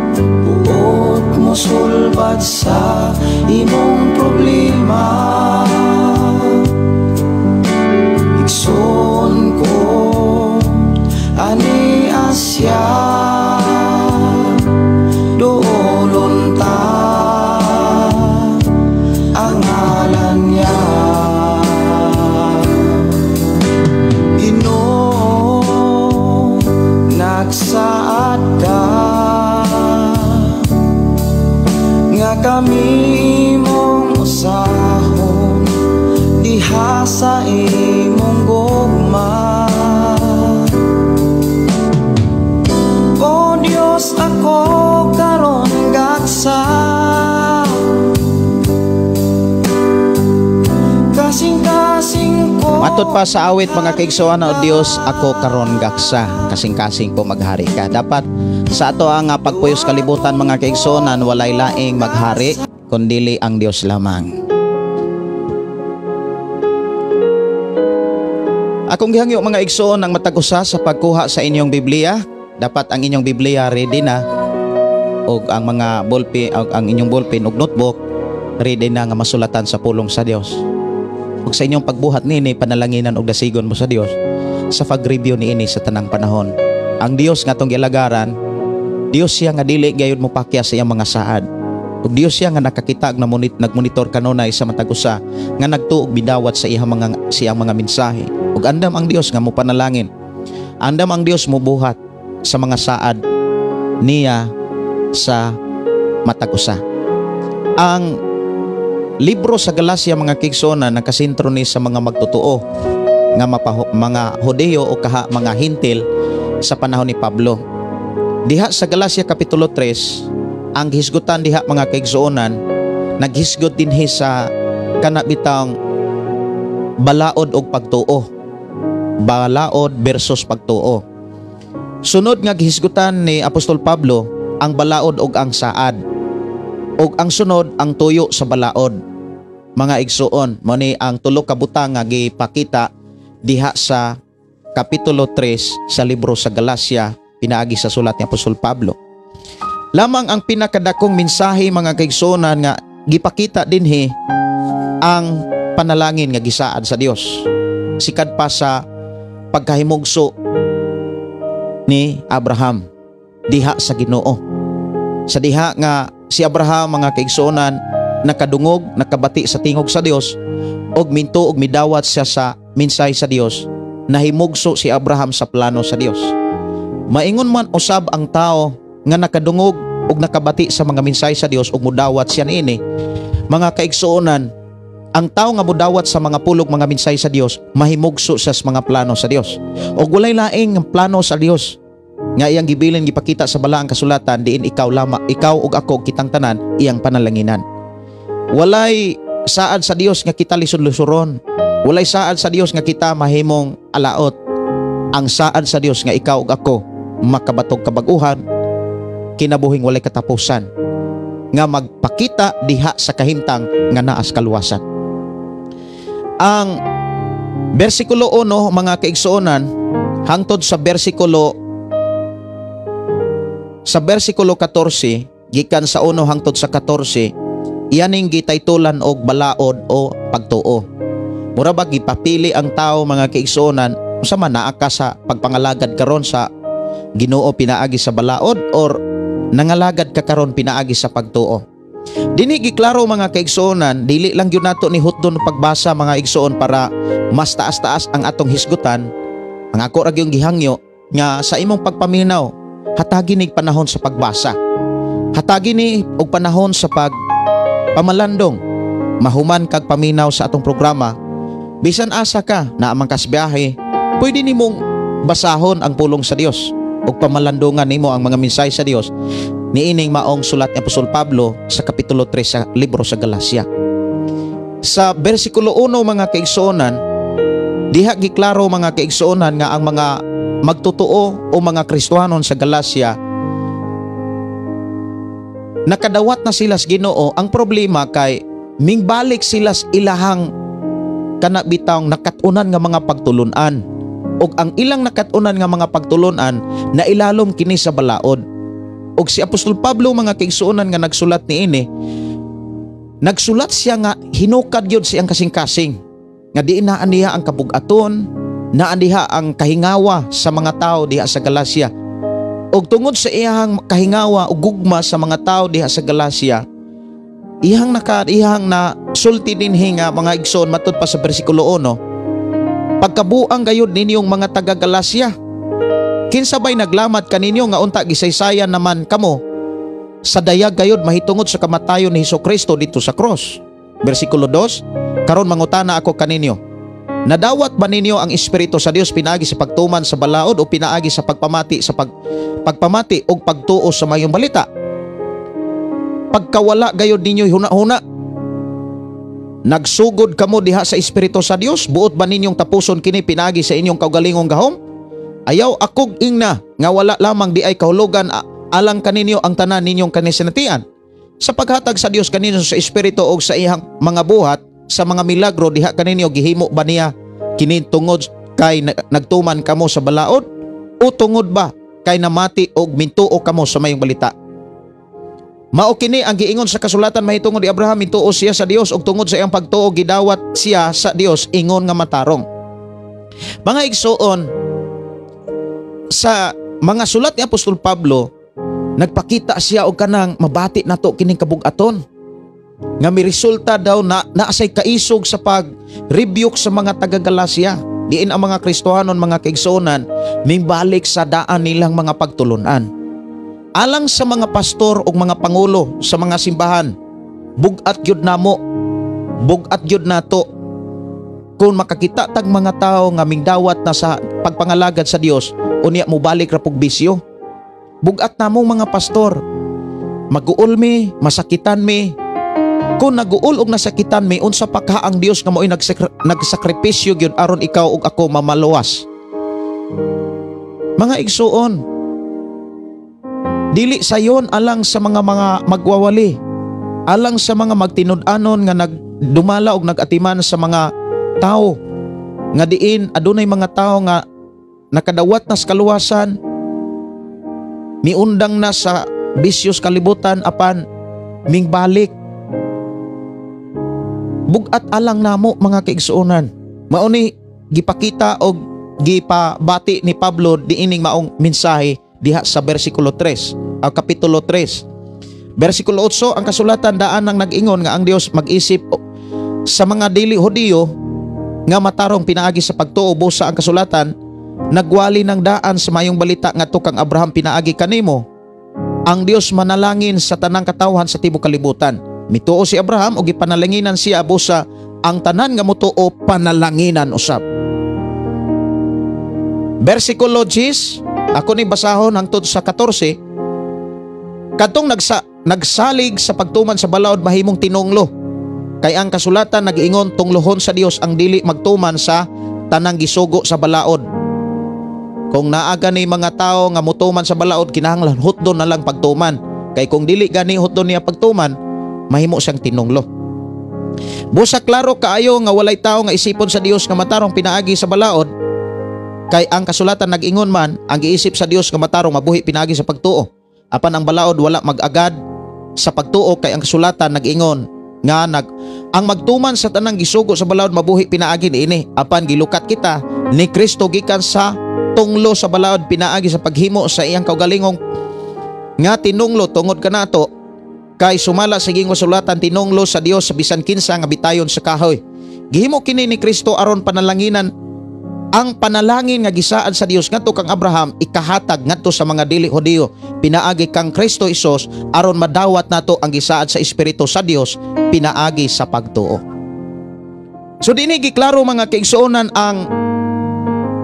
Buot mo sulbad sa imong problema, igsoon ko ani Asya, doolon ta ang ngalan niya. Ginoo, nagsaad ka nga kami imong usahon diha sa imong gugma. O Dios, ako karon gaksa, kasing-kasing ko. Matod pa sa awit mga kaigsuonan, o Dios, ako karon gaksa, kasing-kasing ko maghari ka. Dapat sa ato ang pagpuyos kalibutan mga kaigsuonan, walay laing maghari kundili ang Dios lamang. Akong gihangyo mga igsoon ang matag usa sa pagkuha sa inyong Biblia. Dapat ang inyong Biblia ready na, og ang mga ballpen, og ang inyong ballpen og notebook ready na nga masulatan sa pulong sa Dios. Ug sa inyong pagbuhat niini, panalanginan og dasigon mo sa Dios sa pag-review niini sa tanang panahon. Ang Dios nga atong gialagaran, Dios siya nga dili gayud mo pakya sa iyang mga saad. Ug Dios siya nga nakakita og nagmonitor kanunay sa matag usa nga nagtuog bidawat sa iyang mga siyang mga mensahe. Ug andam ang Dios nga mopanalangin. Andam ang Dios mobuhat sa mga saad niya sa matag usa. Ang libro sa Galacia mga kaigsuonan nakasentro ni sa mga magtotoo nga mga Hodeo o kaha mga Hintil sa panahon ni Pablo. Diha sa Galacia Kapitulo 3, ang hisgutan diha mga kaigsuonan, naghisgot dinhi sa kanabitang balaod og pagtuo. Balaod versus pagtuo. Sunod nga gihisgutan ni Apostol Pablo ang balaod og ang saad. Og ang sunod ang tuyo sa balaod. Mga igsuon, mo ni ang tulo ka butang nga gipakita diha sa Kapitulo 3 sa libro sa Galacia pinaagi sa sulat ni Apostol Pablo. Lamang ang pinakadakong mensahe, mga kaigsuonan, nga gipakita dinhi ang panalangin nga gisaad sa Dios sikad pa sa pagkahimugso ni Abraham diha sa Ginoo. Sa diha nga si Abraham, mga kaigsuonan, nakadungog, nakabati sa tingog sa Dios og minto og midawat siya sa mensahe sa Dios, nahimugso si Abraham sa plano sa Dios. Maingon man usab ang tao nga nakadungog og nakabati sa mga mensahe sa Dios ug mudawat siya niini. Mga kaigsuonan, ang tao nga mudawat sa mga pulog, mga mensahe sa Dios, mahimugso sa mga plano sa Dios. Og walay laing plano sa Dios nga iyang gibilin, gipakita sa Balaang Kasulatan, diin ikaw lama, ikaw ug ako, kitang tanan iyang panalanginan. Walay saad sa Dios nga kita lisod-lisoron. Walay saad sa Dios nga kita mahimong alaot. Ang saad sa Dios nga ikaw ug ako makabatog kabag-uhan, kinabuhing walay katapusan nga magpakita diha sa kahimtang nga naas kaluwasan. Ang bersikulo 1, mga kaigsuonan, hangtod sa bersikulo 14, gikan sa 1 hangtod sa 14, iyaning gitaytulan og "Balaod o Pagtuo". Mura ba gipapili ang tao, mga kaigsuonan, unsa man, naa ka sa pagpangalagad karon sa Ginoo pinaagi sa balaod or nangalagad ka karon pinaagi sa pagtuo? Dinhi giklaro, mga kaigsuonan, dili lang gyud nato ni hutdon pagbasa, mga igsuon, para mas taas-taas ang atong hisgutan. Ang ako ra gyung gihangyo nga sa imong pagpaminaw, hatagi ni panahon sa pagbasa. Hatagi ni og panahon sa pag pamalandong. Mahuman kag paminaw sa atong programa, bisan asa ka, naa man kas biyahe, pwede nimong basahon ang pulong sa Dios ug pamalandungan nimo ang mga mensahe sa Dios niining maong sulat ni Apostol Pablo sa kapitulo 3 sa libro sa Galacia. Sa bersikulo 1, mga kaigsuonan, diha giklaro, mga kaigsuonan, nga ang mga magtotoo o mga Kristohanon sa Galacia, nakadawat na sila sa Ginoo. Ang problema kay mingbalik sila sa ilahang kana bitawng nakat-unan nga mga pagtulunan, ug ang ilang nakat-unan nga mga pagtulunan na ilalom kini sa balaod. Ug si Apostol Pablo, mga kaigsuonan, nga nagsulat niini, nagsulat siya nga hinukad gyud siyang kasing-kasing nga diin naa niya ang kabugaton, naa diha ang kahingawa sa mga tao diha sa Galacia. Ug tungod sa iyang kahingawa ug gugma sa mga tao diha sa Galacia, iyang na sulti dinhi nga, mga igsoon, matud pa sa bersikulo 1, "Pagkabuang gayud ninyong mga taga Galacia! Kinsa bay naglamat kaninyo nga unta gisaysayan naman kamo sa dayag gayud mahitungod sa kamatayon ni Hesus Kristo dito sa cross?" Bersikulo 2, "Karon mangutana ako kaninyo. Nadawat ba ninyo ang Espiritu sa Dios pinaagi sa pagtuman sa balaod o pinaagi sa pagpamati og pagtuo sa Mayong Balita? Pagkawala gayud ninyo huna-huna. Nagsugod kamo diha sa Espiritu sa Dios, buot ba ninyong tapuson kini pinaagi sa inyong kaugalingong gahom? Ayaw akog ingna nga wala lamang di ay kahulugan alang kaninyo ang tanan ninyong kanisinatian. Sa paghatag sa Dios kaninyo sa Espiritu og sa iyang mga buhat sa mga milagro diha kaninyo, gihimo ba niya kini tungod kay nagtuman kamo sa balaod o tungod ba kay namati og mintuo kamo sa Mayong Balita? Mao kini ang giingon sa kasulatan mahitungod ni Abraham: Mintuo siya sa Dios ug tungod sa iyang pagtuo gidawat siya sa Dios ingon nga matarong." Mga igsuon, sa mga sulat ni Apostol Pablo, nagpakita siya og kanang mabati nato kining kabugaton nga miresulta daw na naasay kaisog sa pag-rebuke sa mga taga Galacia, diin ang mga Kristohanon, mga kaigsuonan, mingbalik sa daan nilang mga pagtulunan. Alang sa mga pastor ug mga pangulo sa mga simbahan, bug-at gyud namo, bug-at gyud nato kung makakita tag mga tao nga mingdawat na sa pagpangalagad sa Dios, unya mobalik ra pug bisyo. Bug-at namong mga pastor, maguol mi, masakitan mi. Kung naguol og nasakitan mi, unsa pa ka ang Dios nga mo'y nagsakripisyo gyud aron ikaw ug ako mamaluwas? Mga igsuon, dili sayon alang sa mga magwawali, alang sa mga magtinud-anon nga nagdumala og nagatiman sa mga tao nga diin adunay mga tao nga nakadawat na sa kaluwasan. Miundang na sa bisyos kalibutan apan mingbalik. Bugat alang namo, mga kaigsuonan. Mao ni gipakita og gipabati ni Pablo diining maong mensahe diha sa bersikulo 3, ang kapitulo 3. Bersikulo 8, ang kasulatan daan ang nag-ingon nga ang Dios mag-isip sa mga dili Hudiyo nga matarong pinaagi sa pagtuo, busa ang kasulatan nagwali ng daan sa mayong balita ngadto kang Abraham, "Pinaagi kanimo ang Dios manalangin sa tanang katawhan sa tibuok kalibutan." Mituo si Abraham ug gipanalanginan siya, busa ang tanan nga motuo panalanginan usab. Bersikulo 10, ako ni basahon hangtod sa 14. Kadtong nagsalig sa pagtuman sa balaod mahimong tinunglo. Kay ang kasulatan nag-ingon, "Tunglohon sa Dios ang dili magtuman sa tanang gisugo sa balaod." Kung naa gani mga tao nga mutuman sa balaod, kinahanglan hutdon na lang pagtuman. Kay kung dili gani hutdon niya pagtuman, mahimo siyang tinunglo. Busa klaro kaayo nga walay tao nga isipon sa Dios nga matarong pinaagi sa balaod, kay ang kasulatan nag-ingon man, ang giisip sa Dios nga matarong mabuhi pinaagi sa pagtuo. Apan ang balaod wala mag-agad sa pagtuo, kay ang kasulatan nag-ingon nga ang magtuman sa tanang gisugo sa balaod mabuhi pinaagi niini. Apan gilukat kita ni Kristo gikan sa tunglo sa balaod pinaagi sa paghimo sa iyang kaugalingong nga tinunglo tungod kanato, kay sumala sa giingon sulatan, tinunglo sa Dios sa bisan kinsa nga bitayon sa kahoy. Gihimo kini ni Kristo aron panalanginan ang panalangin nga gisaad sa Dios ngadto kang Abraham ikahatag ngadto sa mga dili Hudiyo pinaagi kang Kristo Hesus, aron madawat nato ang gisaad sa Espiritu sa Dios pinaagi sa pagtuo. So dinhi giklaro, mga kaigsuonan,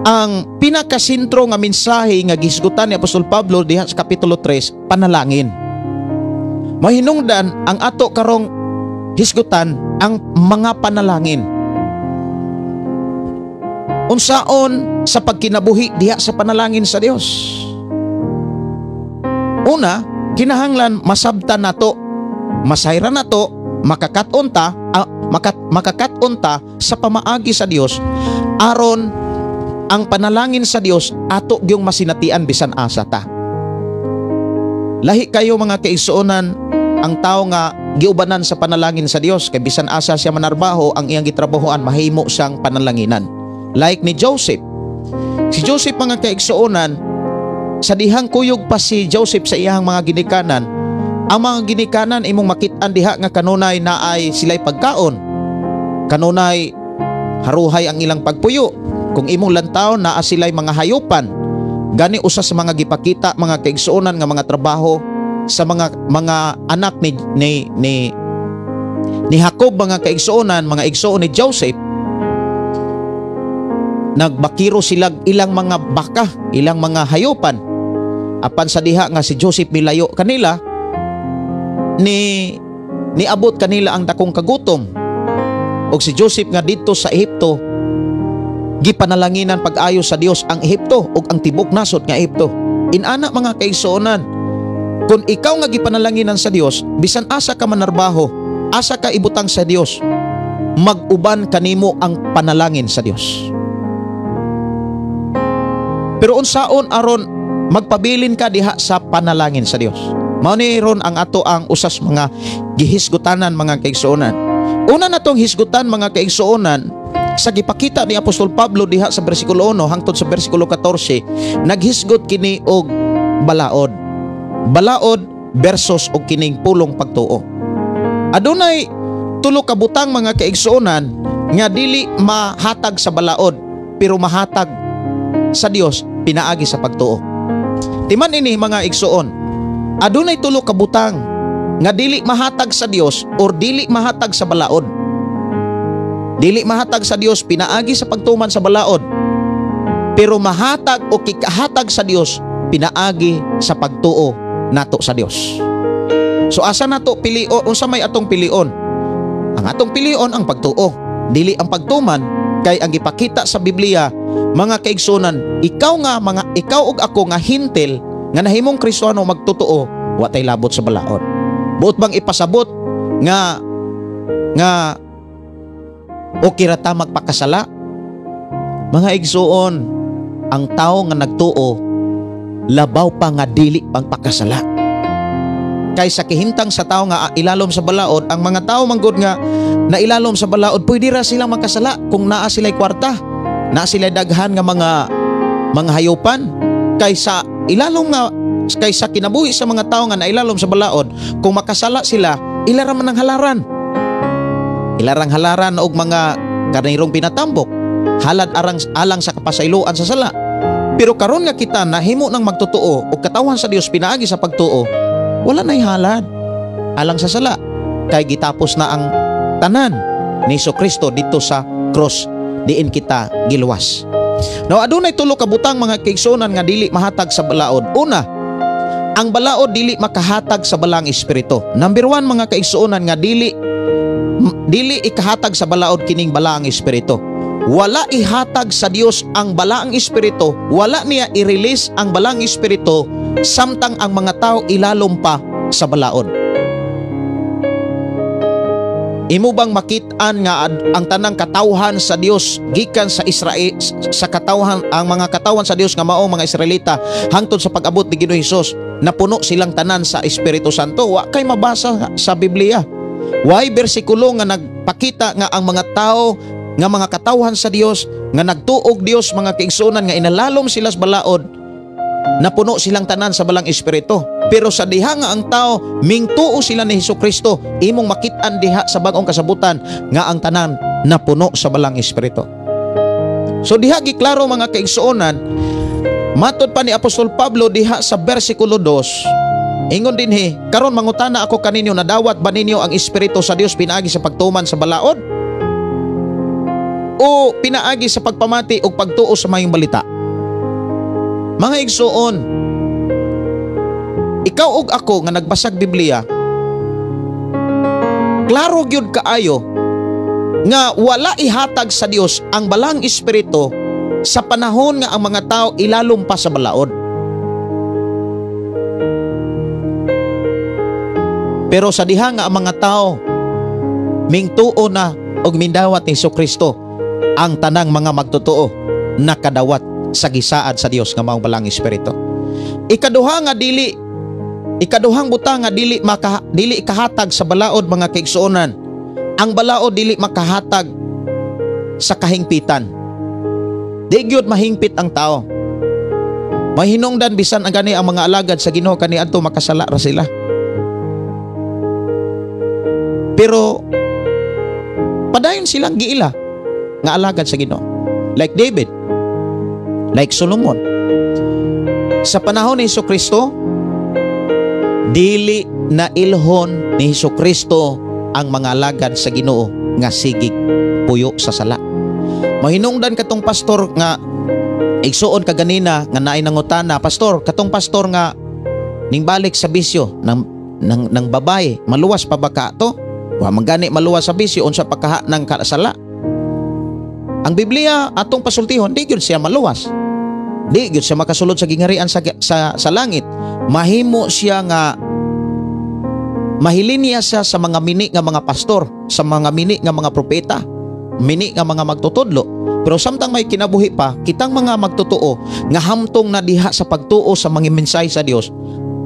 ang pinakasentro nga mensahe nga gisgutan ni Apostol Pablo diha sa kapitulo 3, panalangin. Mahinungdan ang ato karong hisgutan ang mga panalangin. Unsaon sa pagkinabuhi diha sa panalangin sa Dios? Una, kinahanglan masabtan nato, masayran nato, makakat-on ta sa pamaagi sa Dios aron ang panalangin sa Dios ato gyung masinatian bisan asa ta. Lahi kayo, mga kaigsuonan, ang tao nga giubanan sa panalangin sa Dios kay bisan asa siya manarbaho, ang iyang gitrabahoan mahimo siyang panalanginan. Like ni Joseph. Si Joseph, mga kaigsuonan, sa dihang kuyog pa si Joseph sa iyang mga ginikanan, ang mga ginikanan imong makit-an diha nga kanunay naay sila'y pagkaon. Kanunay haruhay ang ilang pagpuyo. Kung imong lantawon, naa sila'y mga hayupan. Gani usa sa mga gipakita, mga kaigsuonan, nga mga trabaho sa mga anak ni Jacob, mga kaigsuonan, mga igsuon ni Joseph, nagbakiro sila ilang mga baka, ilang mga hayupan. Apan sa diha nga si Joseph milayo kanila, ni niabot kanila ang dakong kagutom. Og si Joseph nga didto sa Ehipto, gipanalanginan pag-ayo sa Dios ang Ehipto ug ang tibok nasod nga Ehipto. Inana, mga kaigsuonan, kung ikaw nga gipanalanginan sa Dios, bisan asa ka manarbaho, asa ka ibutang sa Dios, mag-uban kanimo ang panalangin sa Dios. Pero unsaon aron magpabilin ka diha sa panalangin sa Dios? Mao ni ron ang ato ang usas mga gihisgutanan, mga kaigsuonan. Una na tong hisgutan, mga kaigsuonan, sa gipakita ni Apostol Pablo diha sa bersikulo 1 hangtod sa bersikulo 14, naghisgot kini og balaod. Balaod versus og kining pulong pagtuo. Adunay tulo ka butang, mga kaigsuonan, nga dili mahatag sa balaod pero mahatag sa Dios pinaagi sa pagtuo. Timan ini, mga igsuon. Adunay tulo ka butang nga dili mahatag sa Dios or dili mahatag sa balaod. Dili mahatag sa Dios pinaagi sa pagtuman sa balaod. Pero mahatag o kikahatag sa Dios pinaagi sa pagtuo nato sa Dios. So asa nato pilion, unsa may atong pilion? Ang atong pilion ang pagtuo, dili ang pagtuman, kay ang gipakita sa Biblia, mga kaigsunan, ikaw ug ako nga Hentil nga nahimong Kristohano magtotoo, wa tay labot sa balaod. Buot bang ipasabot nga nga okay ra ta magpakasala? Mga igsuon, ang tao nga nagtuo labaw pa nga dili pagpakasala. Kay sa kihimtang sa tao nga ilalom sa balaod, ang mga tao manggod nga nailalom sa balaod, pwede ra silang makasala kung naa sila'y kwarta, naa sila'y daghan nga mga hayupan. Kay sa ilalom nga, kay sa kinabuhi sa mga tao nga nailalom sa balaod, kung makasala sila, ila ra man ang halaran. Ilarang halaran og mga karnirong pinatambok, halad arang alang sa kapasayloan sa sala. Pero karon nga kita nahimo ng magtotoo og katawhan sa Dios pinaagi sa pagtuo, wala na'y halad alang sa sala, kay gitapos na ang tanan ni Jesucristo dito sa cross, diin kita giluwas. Now adunay tulo ka butang mga kaigsuonan nga dili mahatag sa balaod. Una, ang balaod dili makahatag sa balang espiritu. Number 1 mga kaigsuonan nga dili ikahatag sa balaod kining balaang espiritu. Wala ihatag sa Dios ang balaang espiritu, wala niya i-release ang balaang espiritu samtang ang mga tao ilalom pa sa balaod. Imo bang makit-an nga ang tanang katawhan sa Dios gikan sa Israel, sa katawhan, ang mga katawhan sa Dios nga mao mga Israelita hangtod sa pag-abot ni Ginoong Hesus, napuno silang tanan sa Espiritu Santo? Wa kay mabasa sa Biblia. Way bersikulo nga nagpakita nga ang mga tao nga mga katawhan sa Dios nga nagtuog Dios mga kaigsuonan nga inalalom sila sa balaod, napuno silang tanan sa balang espiritu. Pero sa diha nga ang tao mingtuo sila ni Hesukristo, imong makit-an diha sa bag-ong kasabutan nga ang tanan napuno sa balang espiritu. So diha giklaro mga kaigsuonan, matod pa ni Apostol Pablo diha sa bersikulo 2, ingon dinhi, karon mangutana ako kaninyo, nadawat ba ninyo ang espiritu sa Dios pinaagi sa pagtuman sa balaod o pinaagi sa pagpamati o pagtuo sa mayong balita? Mga igsuon, ikaw og ako nga nagbasag Biblia, klaro gyud kaayo nga wala ihatag sa Dios ang balang espiritu sa panahon nga ang mga tao ilalom pa sa balaod. Pero sa diha nga ang mga tao mingtuo na og mindawat ni Jesucristo, ang tanang mga magtotoo nakadawat sa gisaad sa Dios nga maong balang espiritu. Ikaduhang butang nga dili ikahatag sa balaod mga kaigsuonan, ang balaod dili makahatag sa kahingpitan. Di gyud mahingpit ang tao. Mahinungdan bisan ang gani ang mga alagad sa Ginoo kaniadto makasala ra sila. Pero padayon silang giila nga alagad sa Ginoo. Like David, like Solomon. Sa panahon ni Jesucristo, dili na ilhon ni Jesucristo ang mga alagad sa Ginoo nga sigig puyo sa sala. Mahinungdan katong pastor nga igsuon kaganina nga naay nangutana, pastor, katong pastor nga ningbalik sa bisyo ng babae, maluwas pa ba ka to? Wa man gani maluwas sa bisyo, unsa pa kaha ng sala? Ang Biblia atong pasultihon, di gyud siya maluwas. Di gyud siya makasulod sa gingarian sa langit. Mahimo siya nga mahilin niya siya sa mga mini nga mga pastor, sa mga mini nga mga propeta, mini nga mga magtutudlo. Pero samtang may kinabuhi pa, kitang mga magtotoo nga hamtong na diha sa pagtuo sa mga mensahe sa Dios,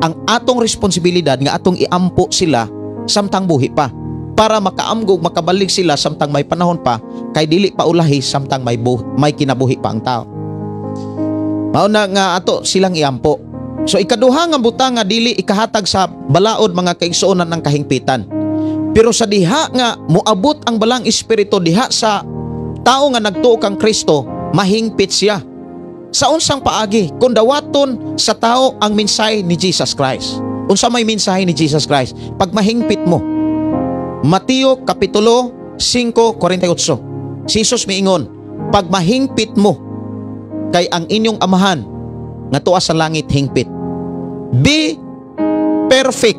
ang atong responsibilidad nga atong iampo sila samtang buhi pa, para makaamgog, makabalik sila samtang may panahon pa, kay dili pa ulahi samtang may kinabuhi pa ang tao. Mao na nga ato silang iampo. So ikaduha nga butang nga dili ikahatag sa balaod mga kaigsuonan ng kahingpitan. Pero sa diha nga moabot ang balang espiritu diha sa tao nga nagtuo kang Kristo, mahingpit siya. Sa unsang paagi? Kung dawaton sa tao ang mensahe ni Jesus Christ. Unsa may mensahe ni Jesus Christ? Pag mahingpit mo. Mateo Kapitulo 5:48. Si Jesus miingon, pag mahingpit mo, kay ang inyong amahan nga tuwa sa langit hingpit. Be perfect,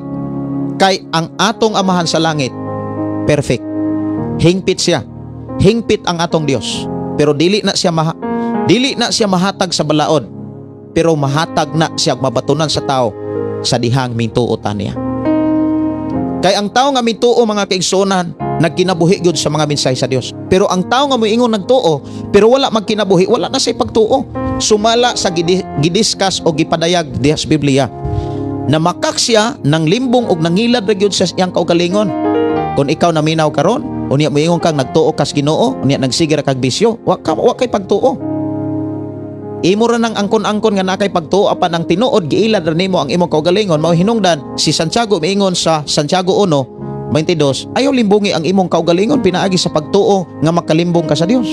kay ang atong amahan sa langit perfect. Hingpit siya. Hingpit ang atong Dios. Pero dili na siya mahatag sa balaod, pero mahatag na siya mabatunan sa tao sa dihang mintuo niya. Kay ang tao nga mituo mga kaigsuonan, nagkinabuhi gyud sa mga mensahe sa Dios. Pero ang tao nga moingon nagtuo pero wala magkinabuhi, wala na say pagtuo. sumala sa gidiskas o gipadayag diha sa Biblia. Namakak siya ng limbong og nangilad ra gyud sa iyang kaugalingon. Kung ikaw naminaw karon, unya moingon kang nagtuo kas Ginoo, unya nagsige ra kag bisyo, wa kay pagtuo. Imo ra nang angkon-angkon nga naa kay pagtuo apan ang tinuod giilad ra nimo ang imong kaugalingon. Mao hinungdan si Santiago miingon sa Santiago 1:22, ayaw limbungi ang imong kaugalingon pinaagi sa pagtuo nga makalimbong ka sa Dios.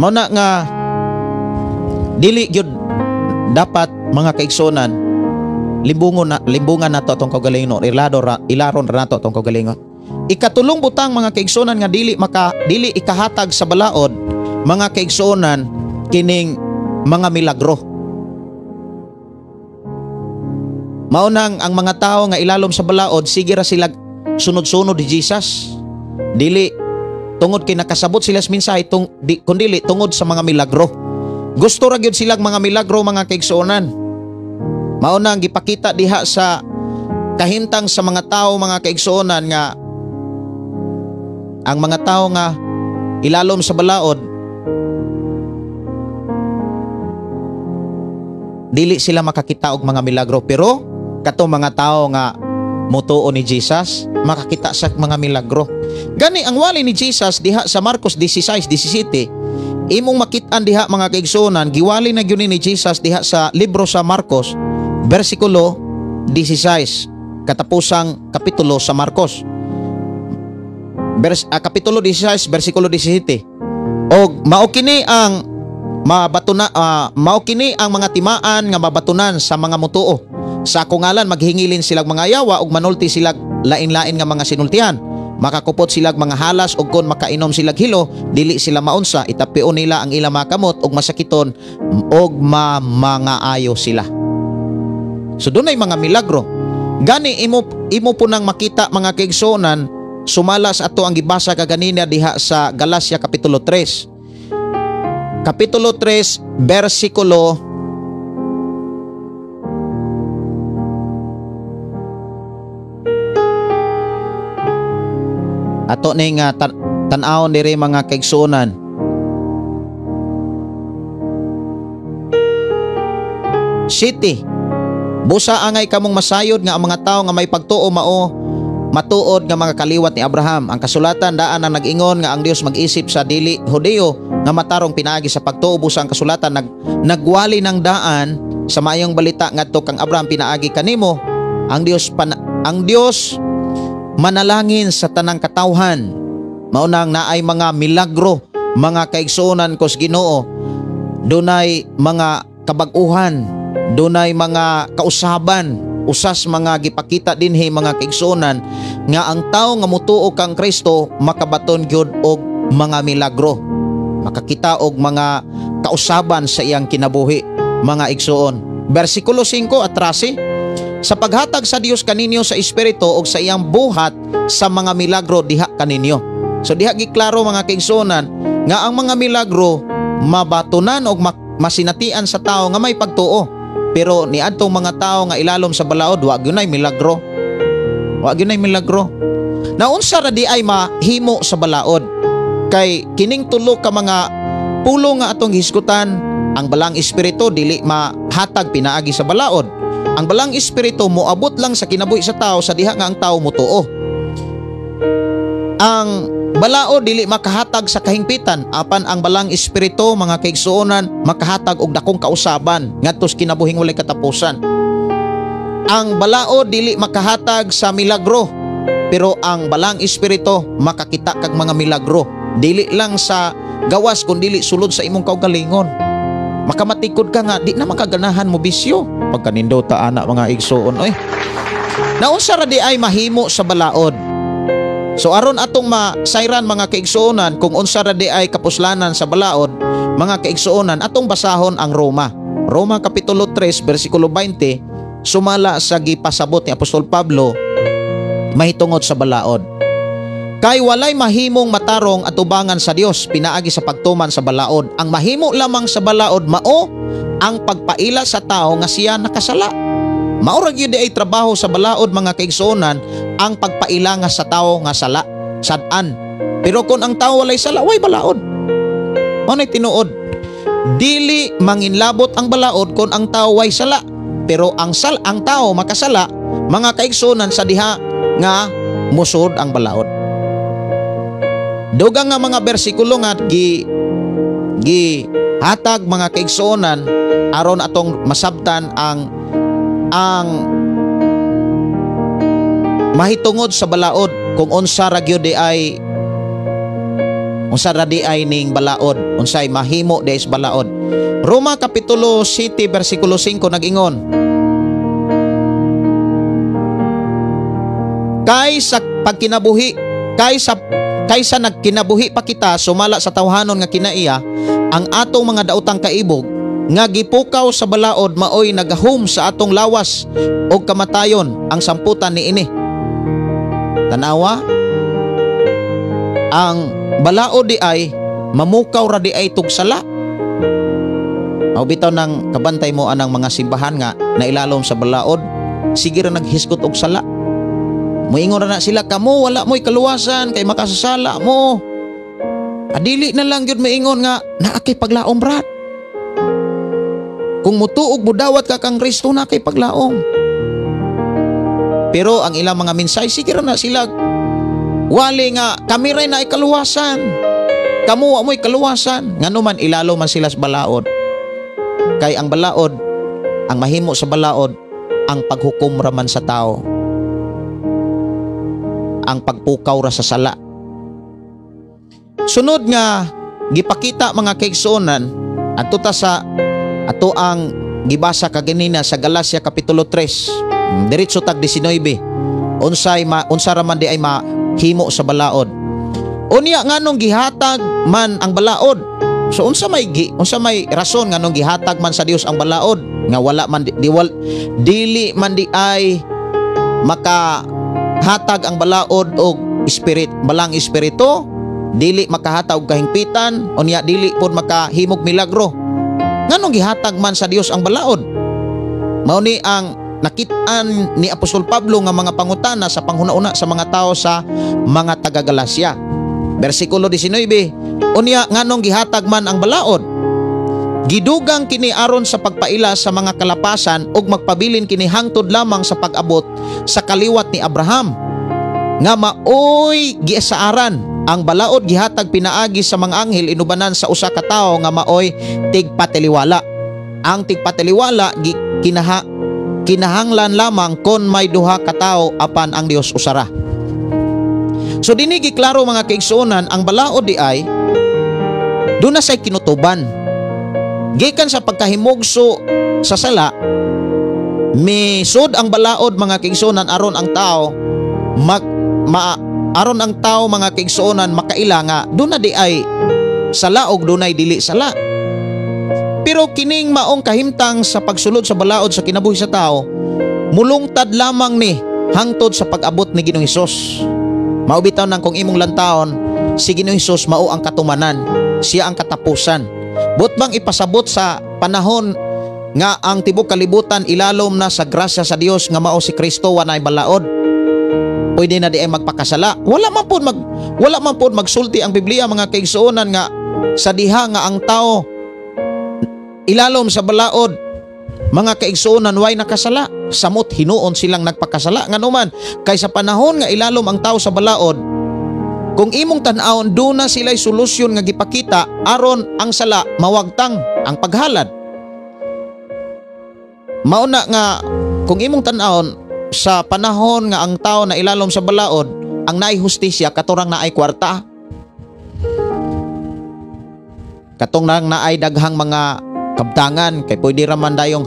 Mao na nga dili gyud dapat mga kaigsuonan limbungan nato atong kaugalingon, ilaron ra nato atong kaugalingon. Ikatulong butang mga kaigsuonan nga dili ikahatag sa balaod mga kaigsuonan kining mga milagro. Mao nang ang mga tawo nga ilalom sa balaod sige ra sila sunod-sunod ni Jesus. Dili tungod kay nakasabot sila sa mensahe kundili tungod sa mga milagro. Gusto ra gyud silang mga milagro mga kaigsuonan. Mao nang gipakita diha sa kahimtang sa mga tawo mga kaigsuonan nga ang mga tawo nga ilalom sa balaod dili sila makakita og mga milagro, pero kato mga tawo nga mutuo ni Jesus makakita sa mga milagro. Gani ang wali ni Jesus diha sa Marcos 16:17, imong makit-an diha mga kaigsuonan, giwali na gyud ni Jesus diha sa libro sa Marcos bersikulo 16, katapusang kapitulo sa Marcos. Kapitulo 16 bersikulo 17. Og mao kini ang mao kini ang mga timaan nga mabatunan sa mga mutuo. Sa akong ngalan maghingilin silag mga yawa ug manulti silag lain-lain nga mga sinultihan. Makakupot silag mga halas ug kon makainom silag hilo, dili sila maunsa, itapion nila ang ilang mga kamot ug masakiton ug mamangaayo sila. So dunay mga milagro. Gani imo po nang makita mga kaigsuonan sumala sa ato ang gibasa kaganina diha sa Galacia kapitulo 3. Kapitulo 3 bersikulo 2 ning tan-awon diri mga kaigsuonan. City, busa angay kamong masayod nga ang mga tawo nga may pagtuo mao matuod nga mga kaliwat ni Abraham. Ang kasulatan daan ang nag-ingon nga ang Dios mag-isip sa dili Hudeo nga matarong pinaagi sa pagtuo. Busa ang kasulatan nagwali ng daan sa maayong balita ngadto kang Abraham pinaagi kanimo. Ang Dios manalangin sa tanang katawhan. Mao nang naay mga milagro mga kaigsuonan kos Ginoo. Dunay mga kabag-uhan, dunay mga kausaban, usas mga gipakita dinhi mga kaigsuonan nga ang tawo nga mutuo kang Kristo makabaton gyud og mga milagro, makakita og mga kausaban sa iyang kinabuhi mga igsuon. Bersikulo 5 at 13, sa paghatag sa Dios kaninyo sa espiritu og sa iyang buhat sa mga milagro diha kaninyo. So diha giklaro mga kaigsuonan nga ang mga milagro mabatunan og masinatian sa tao nga may pagtuo. Pero niadtong mga tao nga ilalom sa balaod, wa gyud nay milagro. Wa gyud nay milagro. Naunsa ra di ay mahimo sa balaod? Kay kining tulo ka mga pulo nga atong hisgutan, ang balang espiritu dili mahatag pinaagi sa balaod. Ang balang espiritu moabot lang sa kinabuhi sa tao sa diha nga ang tao motuo. Ang balaod dili makahatag sa kahingpitan, apan ang balang espiritu mga kaigsuonan makahatag og dakong kausaban ngadto sa kinabuhing walay katapusan. Ang balaod dili makahatag sa milagro, pero ang balang espiritu makakita kag mga milagro, dili lang sa gawas kundi sulod sa imong kaugalingon. Makamatikod ka nga di na makaganahan mo bisyo pagkanindota ana mga igsuon oy. Naunsa ra di ay mahimo sa balaod? So aron atong masayran mga kaigsuonan kung unsa ra di ay kapuslanan sa balaod mga kaigsuonan, atong basahon ang Roma. Roma kapitulo 3 bersikulo 20 sumala sa gipasabot ni Apostol Pablo mahitungod sa balaod. Kay walay mahimong matarong atubangan sa Dios pinaagi sa pagtuman sa balaod. Ang mahimo lamang sa balaod mao ang pagpaila sa tao nga siya nakasala. Mao ra gyud ay trabaho sa balaod mga kaigsuonan, ang pagpaila nga sa tao nga sala sad-an. Pero kung ang tao walay sala, way balaod. Mao nay tinuod. Dili manginlabot ang balaod kon ang tao way sala. Pero ang tao makasala, mga kaigsunan, sa diha nga musod ang balaod. Dugang nga mga bersikulo nga gi gi hatag, mga kaigsuonan, aron atong masabtan ang mahitungod sa balaod, kung unsa ra gyud di ay, unsa ra di ay ning balaod, unsay mahimo di ay sa balaod. Roma kapitulo 7 bersikulo 5 nag-ingon, "Kay sa pagkinabuhi, kaysa nagkinabuhi pa kita sumala sa tawhanon nga kinaiya, ang atong mga daotang kaibog nga gipukaw sa balaod maoy nagahum sa atong lawas og kamatayon ang samputan niini." Tanawa, ang balaod di ay mamukaw ra di ay tugsala. Mao bitaw nang kabantay mo anang mga simbahan nga nailalom sa balaod, sige ra naghisgot og sala. Moingon ra na sila, "Kamo wala mo'y kaluwasan kay makasasala mo." Adili na lang gyud maingon nga naa kay paglaom, brad. Kung mutuog mudawat ka kang Kristo, naa kay paglaom. Pero ang ilang mga minsay, sige ra na sila wali nga kami ray naay kaluwasan. Kamo wa mo'y kaluwasan. Ngano man ilalo man sila sa balaod. Kay ang balaod, ang mahimo sa balaod, ang paghukom ra man sa tao. Ang pagpukaw ra sa sala. Sunod nga gipakita, mga kaigsuonan, adto ta sa ato ang gibasa kaganina sa Galacia kapitulo 3, diretso tag 19. Unsay ma unsa ra man di ay mahimo sa balaod? Unya nganong gihatag man ang balaod? So unsa may rason nganong gihatag man sa Dios ang balaod nga wala man di, di wal, dili man di ay makahatag ang balaod og spirit, balang espiritu, dili makahatag og kahingpitan, unya dili pod makahimog milagro? Nganong gihatag man sa Dios ang balaod? Mao ni ang nakit-an ni Apostol Pablo nga mga pangutana sa panghuna-una sa mga tao sa mga taga-Galacia. Bersikulo 19, "Unya nganong gihatag man ang balaod? Gidugang kini aron sa pagpaila sa mga kalapasan ug magpabilin kini hangtod lamang sa pag-abot sa kaliwat ni Abraham nga maoy giasaaran. Ang balaod gihatag pinaagi sa mga anghel inubanan sa usa ka tawo nga maoy tigpatiliwala. Ang tigpatiliwala gi kinahanglan lamang kon may duha ka tawo, apan ang Dios usara." So dinhi giklaro, mga kaigsuonan, ang balaod di ay duna say kinutuban. Gikan sa pagkahimugso sa sala, misud ang balaod, mga kaigsuonan, aron ang tao mag ma aron ang tao, mga kaigsuonan, makaila nga duna di ay sala og dunay dili sala. Pero kining maong kahimtang sa pagsulod sa balaod sa kinabuhi sa tao, mulungtad lamang ni hangtod sa pag-abot ni Ginoong Hesus. Mao bitaw nang kung imong lantawon, si Ginoong Hesus mao ang katumanan, siya ang katapusan. Buot bang ipasabot sa panahon nga ang tibok kalibutan ilalom na sa grasya sa Dios nga mao si Kristo, wanay balaod? Pwede na di ay magpakasala. Wala man pod magsulti ang Biblia, mga kaigsuonan, nga sa diha nga ang tao ilalom sa balaod, mga kaigsuonan, way nakasala. Samot hinuon silang nagpakasala. Nganuman kay sa panahon nga ilalom ang tao sa balaod, kung imong tan-awon, duna sila'y solusyon nga gipakita aron ang sala mawagtang, ang paghalad. Mao na nga kung imong tan-awon, sa panahon nga ang tao na ilalom sa balaod, ang naay hustisya katurang naay kwarta, katong nang naay daghang mga kabtangan, kay pwede ra man dayong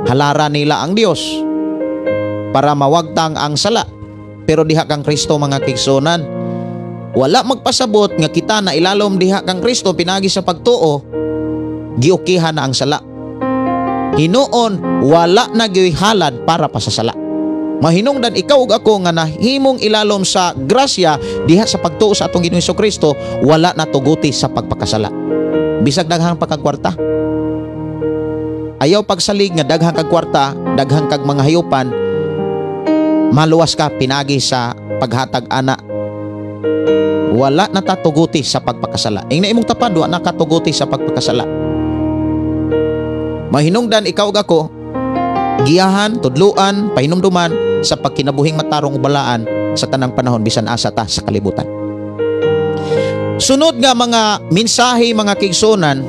halara nila ang Dios para mawagtang ang sala. Pero diha kang Kristo, mga kaigsuonan, wala magpasabot nga kita na ilalom diha kang Kristo pinagi sa pagtuo, giukihan na ang sala. Hinuon wala na gyoy halad para pa sa sala. Mahinungdan ikaw ug ako nga nahimong ilalom sa grasya diha sa pagtuo sa atong Ginoong Kristo, wala na tuguti sa pagpakasala. Bisag daghang pagkagkwarta. Ayaw pagsalig nga daghang kag kwarta, daghang kag mga hayupan, maluwas ka pinagi sa paghatag ana. Wala na ta tuguti sa pagpakasala. Ingna imong tapad, wa na katuguti sa pagpakasala. Mahinungdan ikaw ug ako, giyahan, tudluan, pahinumduman sa pagkinabuhing matarong ug balaan sa tanang panahon bisan asa ta sa kalibutan. Sunod nga mga mensahe, mga kaigsuonan,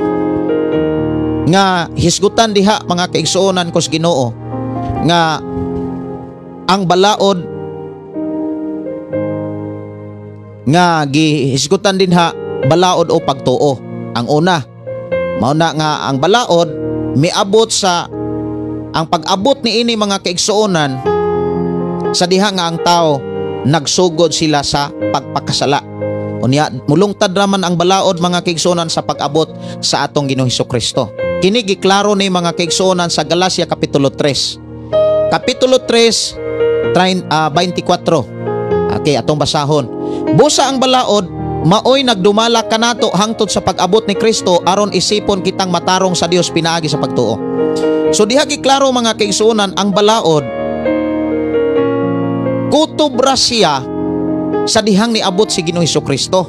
nga hisgutan diha, mga kaigsuonan ko sa Ginoo, nga ang balaod nga gihisgutan dinha, balaod o pagtuo. Ang una, mao na nga ang balaod miabot sa ang pag-abot niini, mga kaigsuonan, sa diha nga ang tao nagsugod sila sa pagpakasala. Unya mulungtad raman ang balaod, mga kaigsuonan, sa pag-abot sa atong Ginoong Kristo. Kini giklaro ni, mga kaigsuonan, sa Galacia kapitulo 3. Kapitulo 3 24. Okay, atong basahon. Busa ang balaod maoy nagdumala kanato hangtod sa pag-abot ni Kristo aron isipon kitang matarong sa Dios pinaagi sa pagtuo. So diha giklaro, mga kaigsuonan, ang balaod kutob ra siya sa dihang niabot si Ginoong Kristo.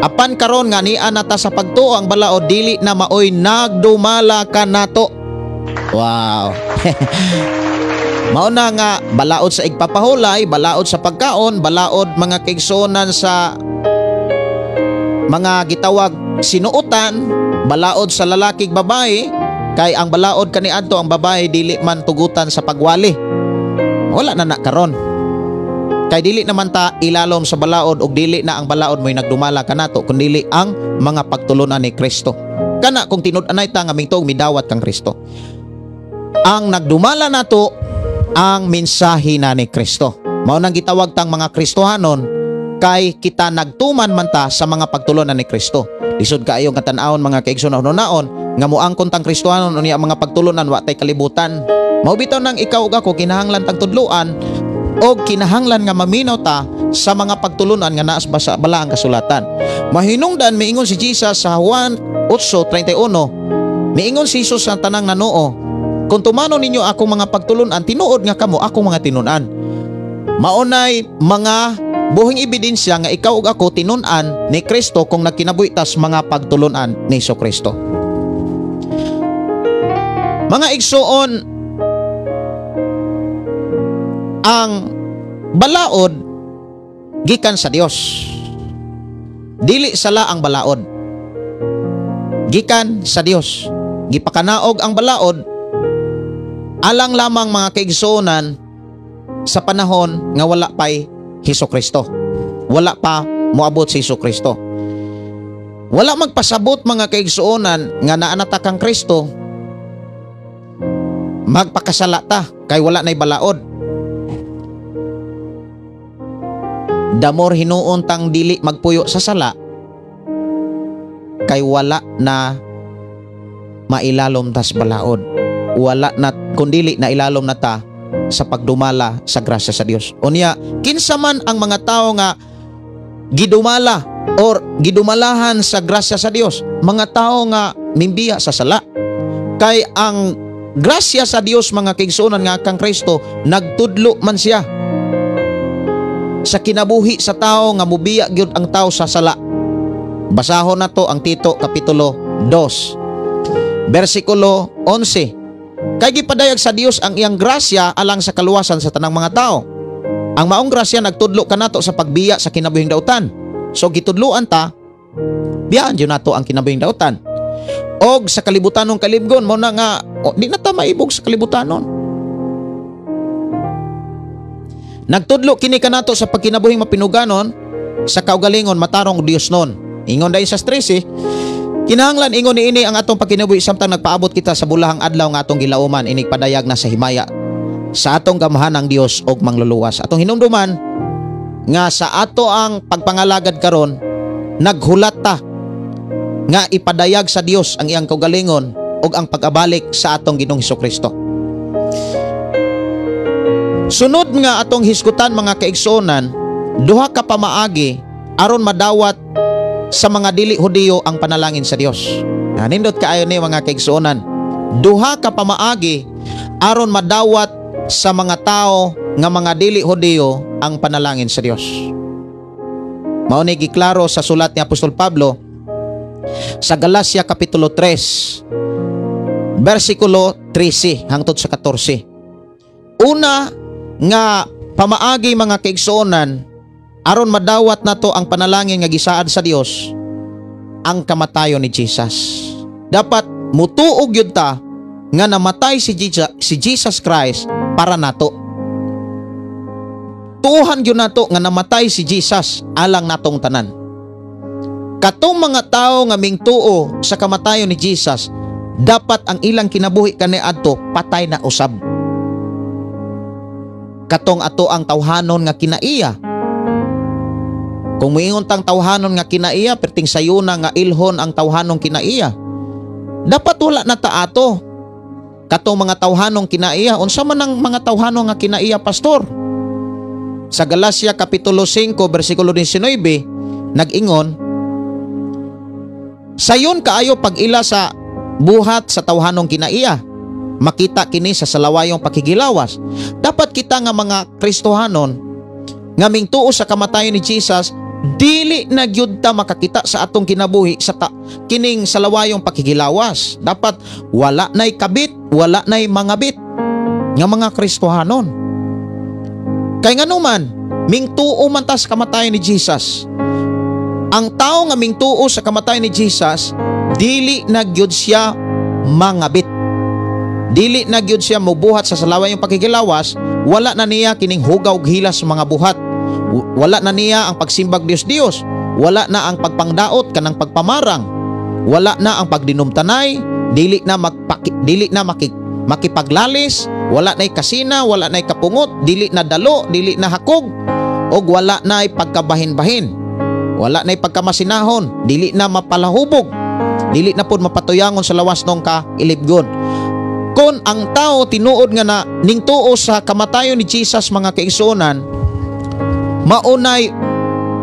Apan karon nga nia na ta sa pagtuo, ang balaod dili na maoy nagdumala kanato. Wow. Mao na nga balaod sa igpapahulay, balaod sa pagkaon, balaod, mga kaigsuonan, sa mga gitawag sinuotan, balaod sa lalaki babae, kay ang balaod kaniadto, ang babae dili man tugutan sa pagwali. Wala na na karon. Kay dili naman ta ilalom sa balaod og dili na ang balaod mo'y nagdumala kanato kundili ang mga pagtulunan ni Kristo. Kana kung tinud-anay ta nga mingtuog midawat kang Kristo. Ang nagdumala nato ang mensahe na ni Kristo. Mao nang gitawag tang mga Kristohanon kay kita nagtuman man ta sa mga pagtulunan ni Kristo. Lisod kaayo nga tan-awon, mga kaigsoon, naon nga moangkon tang Kristohanon unya ang mga pagtulunan wa tay kalibutan. Mao bitaw nang ikaw ug ako kinahanglan tang tudloan o kinahanglan nga maminaw ta sa mga pagtulunan nga naas sa balaang kasulatan. Mahinungdan miingon si Jesus sa Juan 8:31. Miingon si Jesus sa tanang nanuo, "Kung tumanon ninyo akong mga pagtulunan, tinuod nga kamo akong mga tinun-an." Maunay mga buhing ebidensya nga ikaw ug ako tinun-an ni Kristo kung nagkinabuhi tas mga pagtulunan ni Kristo. Mga igsuon, ang balaod gikan sa Dios. Dili sala ang balaod. Gikan sa Dios. Gipakanaog ang balaod alang lamang, mga kaigsuonan, sa panahon nga wala pa'y Hesus Kristo. Wala pa moabot si Hesus Kristo. Wala magpasabot, mga kaigsuonan, nga naa na ta kang Kristo magpakasala ta kay wala na'y balaod. Damor hinuon tang dili magpuyo sa sala kay wala na mailalom tas balaod. Wala na kundili na ilalom na ta sa pagdumala sa grasya sa Dios. Unya kinsa man ang mga tao nga gidumala or gidumalahan sa grasya sa Dios? Mga tao nga mimbiya sa sala. Kay ang grasya sa Dios, mga kaigsuonan, nga kang Kristo nagtudlo man siya sa kinabuhi sa tao nga mubiya gyud ang tao sa sala. Basahon na to ang Tito kapitulo 2 bersikulo 11. Kay gipadayag sa Dios ang iyang grasya alang sa kaluwasan sa tanang mga tao. Ang maong grasya nagtudlo kanato sa pagbiya sa kinabuhing dautan. So gitudloan ta, biyaan jud nato ang kinabuhing dautan. Og sa kalibutanong kalibgon mo na nga di na ta maibog sa kalibutanon. Nagtudlo kini kanato sa pagkinabuhing mapinuganon sa kaugalingon matarong Dios nun. Ingon dahil sa stress kinahanglan ingon niini ang atong pagkinabuhi samtang nagpaabot kita sa bulahang adlaw nga atong gilauman inig padayag na sa himaya sa atong gamhanang Dios og mangluluwas. Atong hinumduman nga sa ato ang pagpangalagad karon naghulat ta nga ipadayag sa Dios ang iyang kaugalingon ug ang pag-abalik sa atong Ginoong Hesukristo. Sunod nga atong hisgutan, mga kaigsuonan, duha ka pamaagi aron madawat sa mga dili Hudiyo ang panalangin sa Dios. Nindot kaayo ni, mga kaigsuonan. Duha ka pamaagi aron madawat sa mga tao nga mga dili Hudiyo ang panalangin sa Dios. Mao ni giklaro sa sulat ni Apostol Pablo sa Galacia kapitulo 3 bersikulo 13 hangtod sa 14. Una nga pamaagi, mga kaigsuonan, aron madawat nato ang panalangin nga gisaad sa Dios, ang kamatayon ni Jesus. Dapat mutuo gyud ta nga namatay si Jesus Christ para nato. Tuuhan gyud nato nga namatay si Jesus alang natong tanan. Katong mga tao nga mingtuo sa kamatayon ni Jesus, dapat ang ilang kinabuhi kaniadto patay na usab. Katong ato ang tawhanon nga kinaiya. Kung muingon tang tawhanon nga kinaiya, perting sayuna nga ilhon ang tawhanong kinaiya. Dapat wala na ta ato. Katong mga tawhanong kinaiya, unsa man ang mga tawhanon nga kinaiya, pastor? Sa Galacia kapitulo 5 bersikulo 19, nag-ingon, sayon kaayo pag-ila sa buhat sa tawhanong kinaiya. Makita kini sa salawayong pakigilawas. Dapat kita nga mga Kristohanon nga mingtuo sa kamatayon ni Jesus, dili na gyud ta makakita sa atong kinabuhi sa kining salawayong pakigilawas. Dapat wala na'y kabit, wala na'y mangabit nga mga Kristohanon. Kay nganuman, mingtuo man ta sa kamatayon ni Jesus. Ang tao nga mingtuo sa kamatayon ni Jesus, dili na gyud siya mangabit. Dili na gyud siya mobuhat sa salawayong pakigilawas, wala na niya kining hugaw og hilas sa mga buhat. Wala na niya ang pagsimbag Dios-Dios, wala na ang pagpangdaot kanang pagpamarang, wala na ang pagdinumtanay, dili na makipaglalis, wala na'y kasina, wala na'y kapungot, dili na dalo, dili na hakog, ug wala na'y pagkabahin-bahin. Wala na'y pagkamasinahon, dili na mapalahubog, dili na pud mapatuyangon sa lawas nung kailibgon. Kung ang tao tinuod nga na ningtuo sa kamatayon ni Jesus, mga kaigsuonan, maunay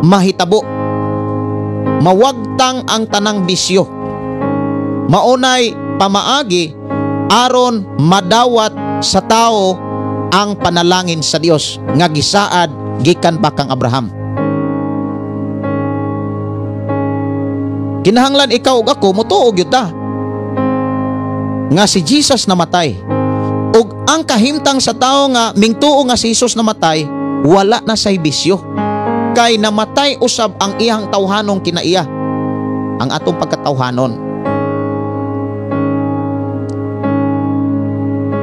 mahitabo. Mawagtang ang tanang bisyo. Maunay pamaagi aron madawat sa tao ang panalangin sa Dios nga gisaad gikan pa kang Abraham. Kinahanglan ikaw ug ako motuo gyud ta nga si Jesus namatay. Ug ang kahimtang sa tao nga mingtuo nga si Jesus namatay, wala na say bisyo. Kay namatay usab ang iyang tawhanong kinaiya, ang atong pagkatawhanon.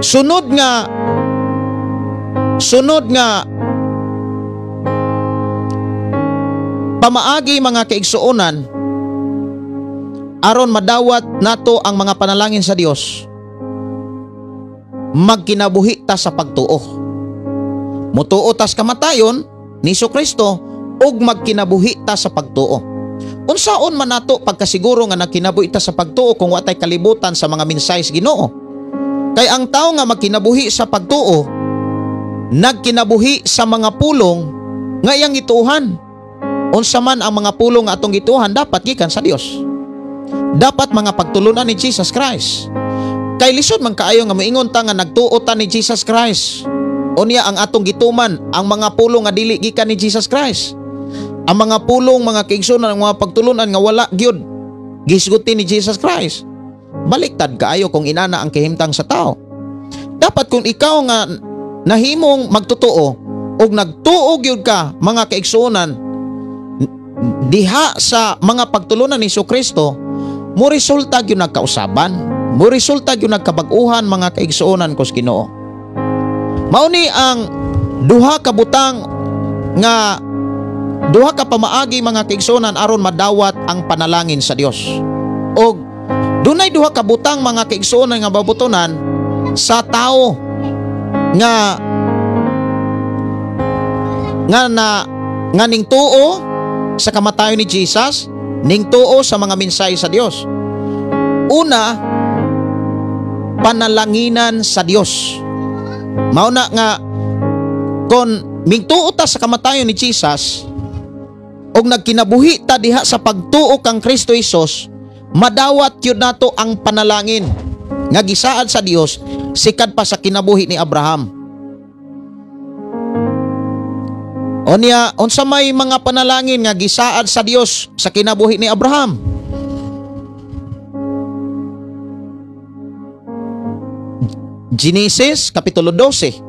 Sunod nga pamaagi, mga kaigsuonan, aron madawat nato ang mga panalangin sa Dios, magkinabuhi ta sa pagtuo. Mutuo tas kamatayon ni Kristo ug magkinabuhi ta sa pagtuo. Unsaon man nato pagkasiguro nga nagkinabuhi ta sa pagtuo kung watay kalibutan sa mga mensahe sa Ginoo? Kay ang tao nga magkinabuhi sa pagtuo, nagkinabuhi sa mga pulong nga iyang gituohan. Unsa man ang mga pulong nga atong gituohan, dapat gikan sa Dios. Dapat mga pagtulunan ni Jesus Christ. Kay lisod man kaayo nga moingon ta nga nagtuo ta ni Jesus Christ. Unya ang atong gituman ang mga pulong nga dili gikan ni Jesus Christ. Ang mga pulong, mga kaigsuonan, ang mga pagtulunan nga wala gyud gisguti ni Jesus Christ. Baliktad kaayo kung inana ang kahimtang sa tao. Dapat kung ikaw nga nahimong magtotoo og nagtuo gyud ka, mga kaigsuonan, diha sa mga pagtulunan ni Kristo, mo resulta gyud nagkausaban, mo resulta gyud nagkabag-uhan, mga kaigsuonan ko sa Ginoo. Mao ni ang duha ka butang nga duha ka pamaagi, mga kaigsuonan, aron madawat ang panalangin sa Dios. Og dunay duha ka butang, mga kaigsuonan, nga babutonan sa tao nga nga na nga ningtuo sa kamatayon ni Jesus, ningtuo sa mga mensahe sa Dios. Una, panalanginan sa Dios. Mao na nga kon mingtuo ta sa kamatayon ni Jesus og nagkinabuhi ta diha sa pagtuo kang Kristo Jesus, madawat gyud nato ang panalangin nga gisaad sa Dios sikad pa sa kinabuhi ni Abraham. Onya, unsa may mga panalangin nga gisaad sa Dios sa kinabuhi ni Abraham? Genesis kapitulo 12.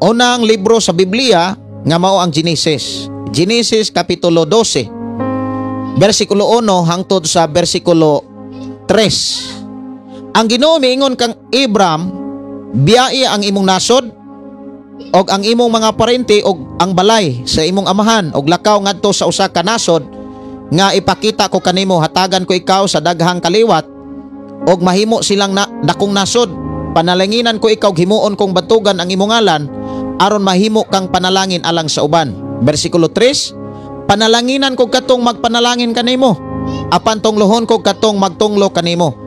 Unang libro sa Biblia nga mao ang Genesis. Genesis kapitulo 12, bersikulo 1 hangtod sa bersikulo 3. Ang Ginoo miingon kang Abram, biyai ang imong nasod og ang imong mga parente og ang balay sa imong amahan og lakaw ngadto sa usa ka nasod nga ipakita ko kanimo, hatagan ko ikaw sa daghang kaliwat og mahimo silang dakong nasod. Panalanginan ko ikaw, himuon kong batugan ang imong ngalan aron mahimo kang panalangin alang sa uban. Bersikulo 3, panalanginan ko katong magpanalangin kanimo, apan tunglohon ko katong magtunglo kanimo.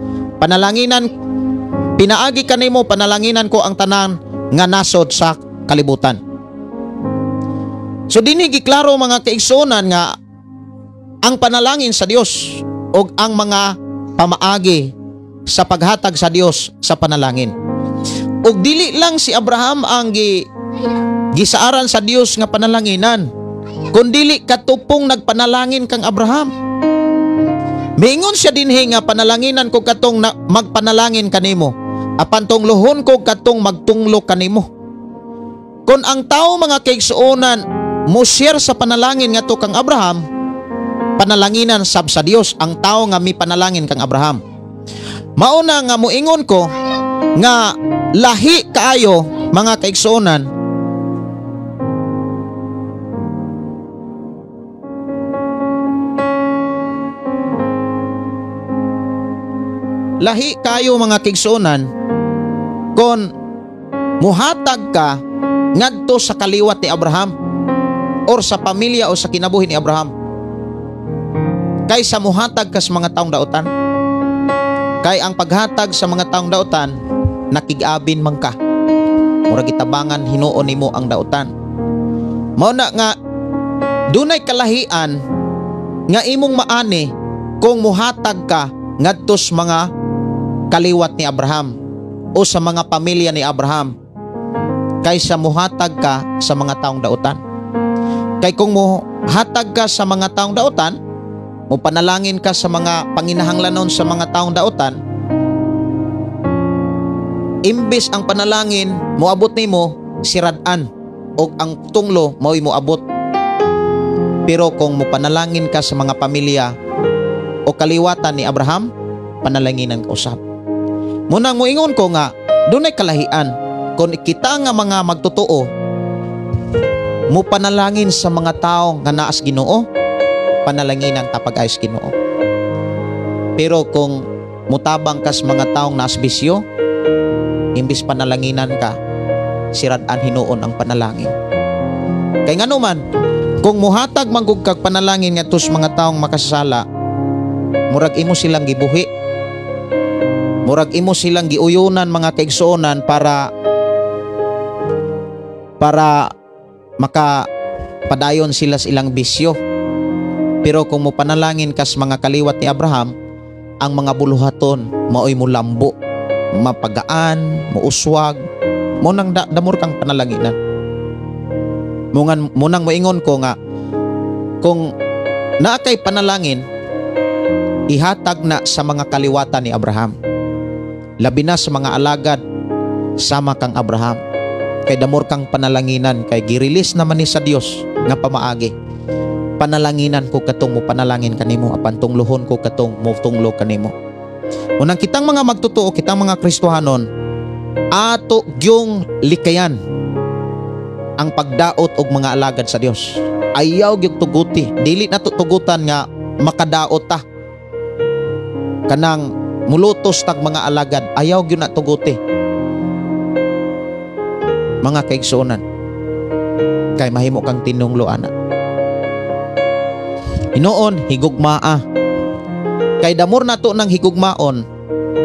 Panalanginan pinaagi kanimo, panalanginan ko ang tanan nga nasod sa kalibutan. So dinhi giklaro mga kaigsuonan nga ang panalangin sa Dios og ang mga pamaagi sa paghatag sa Dios sa panalangin. Og dili lang si Abraham ang gisaaran sa Dios nga panalanginan, kundili katupong nagpanalangin kang Abraham. Miingon siya dinhi nga panalanginan ko katong magpanalangin kanimo, apan tunglohon ko katong magtunglo kanimo. Kung ang tao mga kaigsuonan mo share sa panalangin ngadto kang Abraham, panalanginan sab sa Dios ang tao nga mi panalangin kang Abraham. Mauna nga moingon ko nga lahi kaayo mga kaigsuonan lahi kayo mga kaigsuonan kon muhatag ka ngadto sa kaliwat ni Abraham or sa pamilya o sa kinabuhi ni Abraham kaysa muhatag ka sa mga taong dautan. Kay ang paghatag sa mga taong dautan, nakig-abin man ka, murag gitabangan hinuon nimo ang dautan. Mao na nga dunay kalahian nga imong maani kung muhatag ka ngadto sa mga kaliwat ni Abraham o sa mga pamilya ni Abraham kaysa muhatag ka sa mga taong dautan. Kay kung muhatag ka sa mga taong dautan, mupanalangin ka sa mga panginahanglanon sa mga taong dautan, imbes ang panalangin moabot nimo sirad-an og ang tunglo mao'y moabot. Pero kung mupanalangin ka sa mga pamilya o kaliwatan ni Abraham, panalanginan ka usab. Munang moingon ko nga dunay kalahian kung kita nga mga magtotoo mupanalangin sa mga tao nga naas Ginoo, panalanginan ta pag-ayos Ginoo. Pero kung mutabang kas mga taong naas bisyo, imbis panalanginan ka, sirad-an hinuon ang panalangin. Kay ngano man, kung muhatag manggug kag panalangin ngadto sa mga taong makasasala, murag imo silang gibuhi, murag imo silang giuyunan mga kaigsuonan para makapadayon sila sa ilang bisyo. Pero kung mupanalangin kas mga kaliwat ni Abraham, ang mga buluhaton maoy mulambo, mapagaan, muuswag, mo nang damor kang panalanginan. Munang moingon ko nga kung naa kay panalangin, ihatag na sa mga kaliwatan ni Abraham, labi na sa mga alagad sama kang Abraham. Kay damor kang panalanginan, kay girilis naman ni sa Dios nga pamaagi. Panalanginan ko katong mo panalangin kanimo, apan tunglohon ko katong mo tunglo kanimo. Unang kitang mga magtotoo, kitang mga Kristohanon, ato gyung likayan ang pagdaot og mga alagad sa Dios. Ayaw gyud tuguti, dili na tugutan nga makadaot ta. Kanang mulutos tag mga alagad, ayaw gyud na tuguti. Mga kaigsuonan, kay mahimo kang tinunglo ana. Hinoon, higugmaa. Kay damor nato ng higugmaon.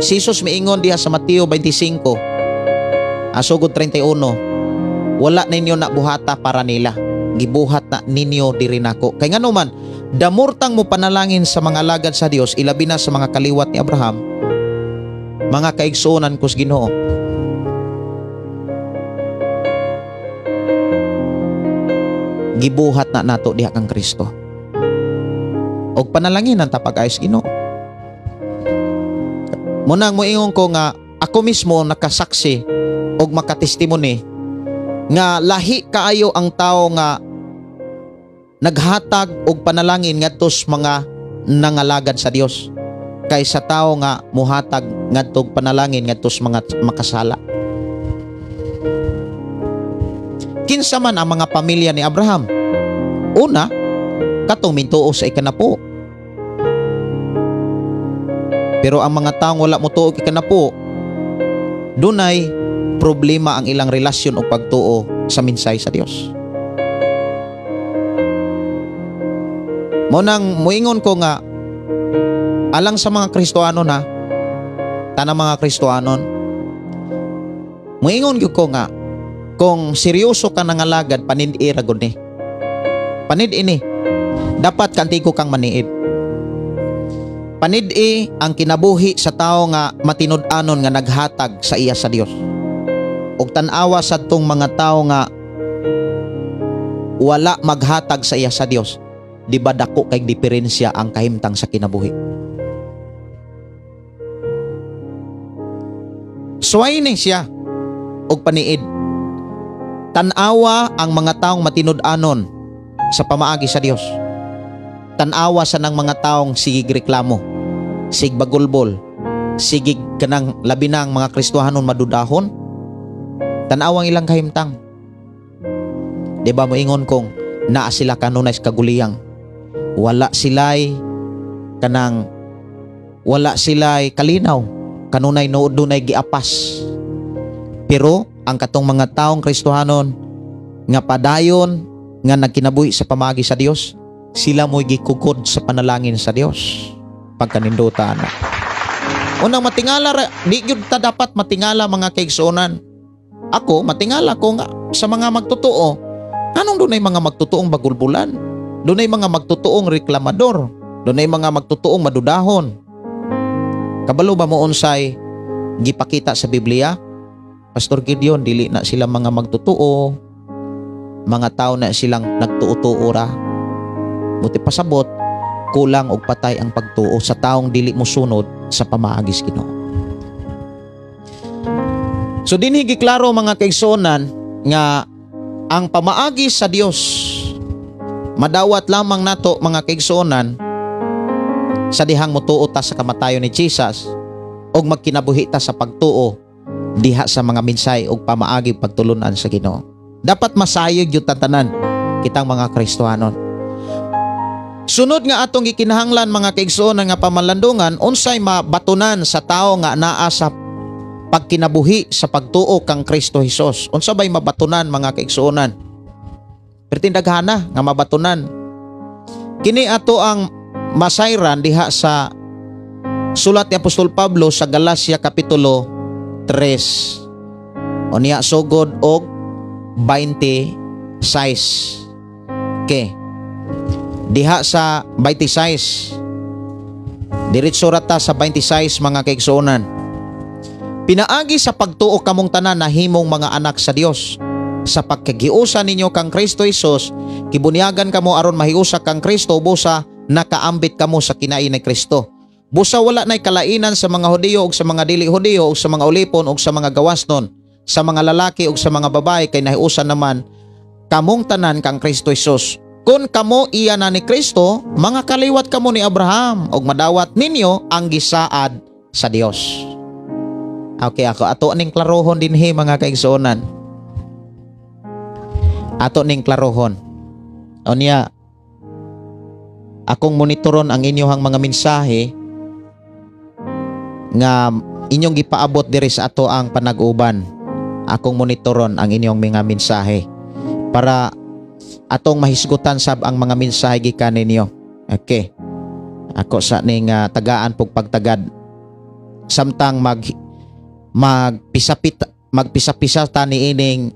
Si Jesus miingon diha sa Mateo 25 asugod 31, wala ninyo na buhata para nila, gibuhat na ninyo diri nako. Kay ngano man, damor tang mo panalangin sa mga alagad sa Dios, ilabi na sa mga kaliwat ni Abraham. Mga kaigsuonan kus Ginoo, Gibuhat na nato diha kang Kristo. Og panalangin ang tapag-ayos Ginoo. Munang moingon ko nga ako mismo nakasaksi og makatestimony nga lahi kaayo ang tao nga naghatag og panalangin ngadto sa mga nangalagad sa Dios kaysa tao nga muhatag ngadto panalangin ngadto sa mga makasala. Kinsa man ang mga pamilya ni Abraham? Una, katong mintuo sa ikanapo. Pero ang mga taong wala motuo og ikanapo, dunay problema ang ilang relasyon o pagtuo sa minsay sa Dios. Mo nang moingon ko nga alang sa mga Kristohanon ha, tanang mga Kristohanon, moingon gyud ko nga kung seryoso ka nangalagad, panid-i ra gud ni. Panid-i ni. Dapat kantigo kang maniid. Panid-i ang kinabuhi sa tao nga matinud-anon nga naghatag sa iya sa Dios. Og tan-awa sa tong mga tao nga wala maghatag sa iya sa Dios, di ba dako kay diferensya ang kahimtang sa kinabuhi? Suway ni siya og paniid. Tan-awa ang mga taong matinud-anon sa pamaagi sa Dios. Tan-awa sa nang mga taong sigig reklamo, sig bagulbol, sigig kanang labi na ang mga Kristohanon madudahon. Tan-awa ang ilang kahimtang. Di ba moingon kong naa sila kanunay sa kaguliyang. Wala sila'y kanang, wala sila'y kalinaw, kanunay nood dunay giapas. Pero ang katong mga taong Kristohanon nga padayon nga nagkinabuhi sa pamaagi sa Dios, sila mo'y gikukod sa panalangin sa Dios pagkaninduta na. Unang matingala, di gyud ta dapat matingala mga kaigsuonan. Ako matingala ko nga sa mga magtotoo. Anong dunay mga magtotoong bagulbulan? Dunay mga magtotoong reklamador? Dunay mga magtotoong madudahon? Kabalo ba mo unsay gipakita sa Biblia? Pastor Gideon, dili na sila mga magtotoo. Mga tao na silang nagtuo-tuo ra. Buti pasabot, kulang og patay ang pagtuo sa taong dili mosunod sa pamaagi sa Ginoo. So dinhi giklaro mga kaigsuonan nga ang pamaagi sa Dios madawat lamang nato mga kaigsuonan sa dihang motuo ta sa kamatayon ni Jesus og magkinabuhi ta sa pagtuo diha sa mga minsay og pamaagi pagtulunan sa Ginoo. Dapat masayod gyud tatanan kitang mga Kristohanon. Sunod nga atong gikinahanglan mga kaigsuonan nga pamalandungan, unsay mabatunan sa tawo nga naa sa pagkinabuhi sa pagtuo kang Kristo Hesus? Unsa bay mabatunan mga kaigsuonan? Pertindaghana nga mabatunan. Kini ato ang masayran diha sa sulat ni Apostol Pablo sa Galacia Kapitulo 3. Unya sugod og 26. Okay. Diha sa 26. Diretso ra ta sa 26 mga kaigsuonan. Pinaagi sa pagtuo kamong tanan nahimong mga anak sa Dios. Sa pagkagiusa ninyo kang Kristo Hesus, kibunyagan kamo aron mahiusa kang Kristo busa nakaambit kamo sa kinain ni Kristo. Busa wala nay kalainan sa mga Hudiyo ug sa mga dili Hudiyo ug sa mga ulipon ug sa mga gawasnon, sa mga lalaki ug sa mga babae, kay nahiusa naman kamong tanan kang Kristo Hesus. Kung kamo iya na ni Kristo, mga kaliwat kamo ni Abraham ug madawat ninyo ang gisaad sa Dios. Okay, ako ato ning klarohon dinhi mga kaigsuonan. Ato ning klarohon. Unya, akong monitoron ang inyong mga mensahe nga inyong gipaabot diri sa ato ang panag-uban. Akong monitoron ang inyong mga mensahe para atong mahisgutan sab ang mga mensahe gikan ninyo. Okay. Ako sa ning tagaan pug pagtagad samtang magpisa-pisa ta niining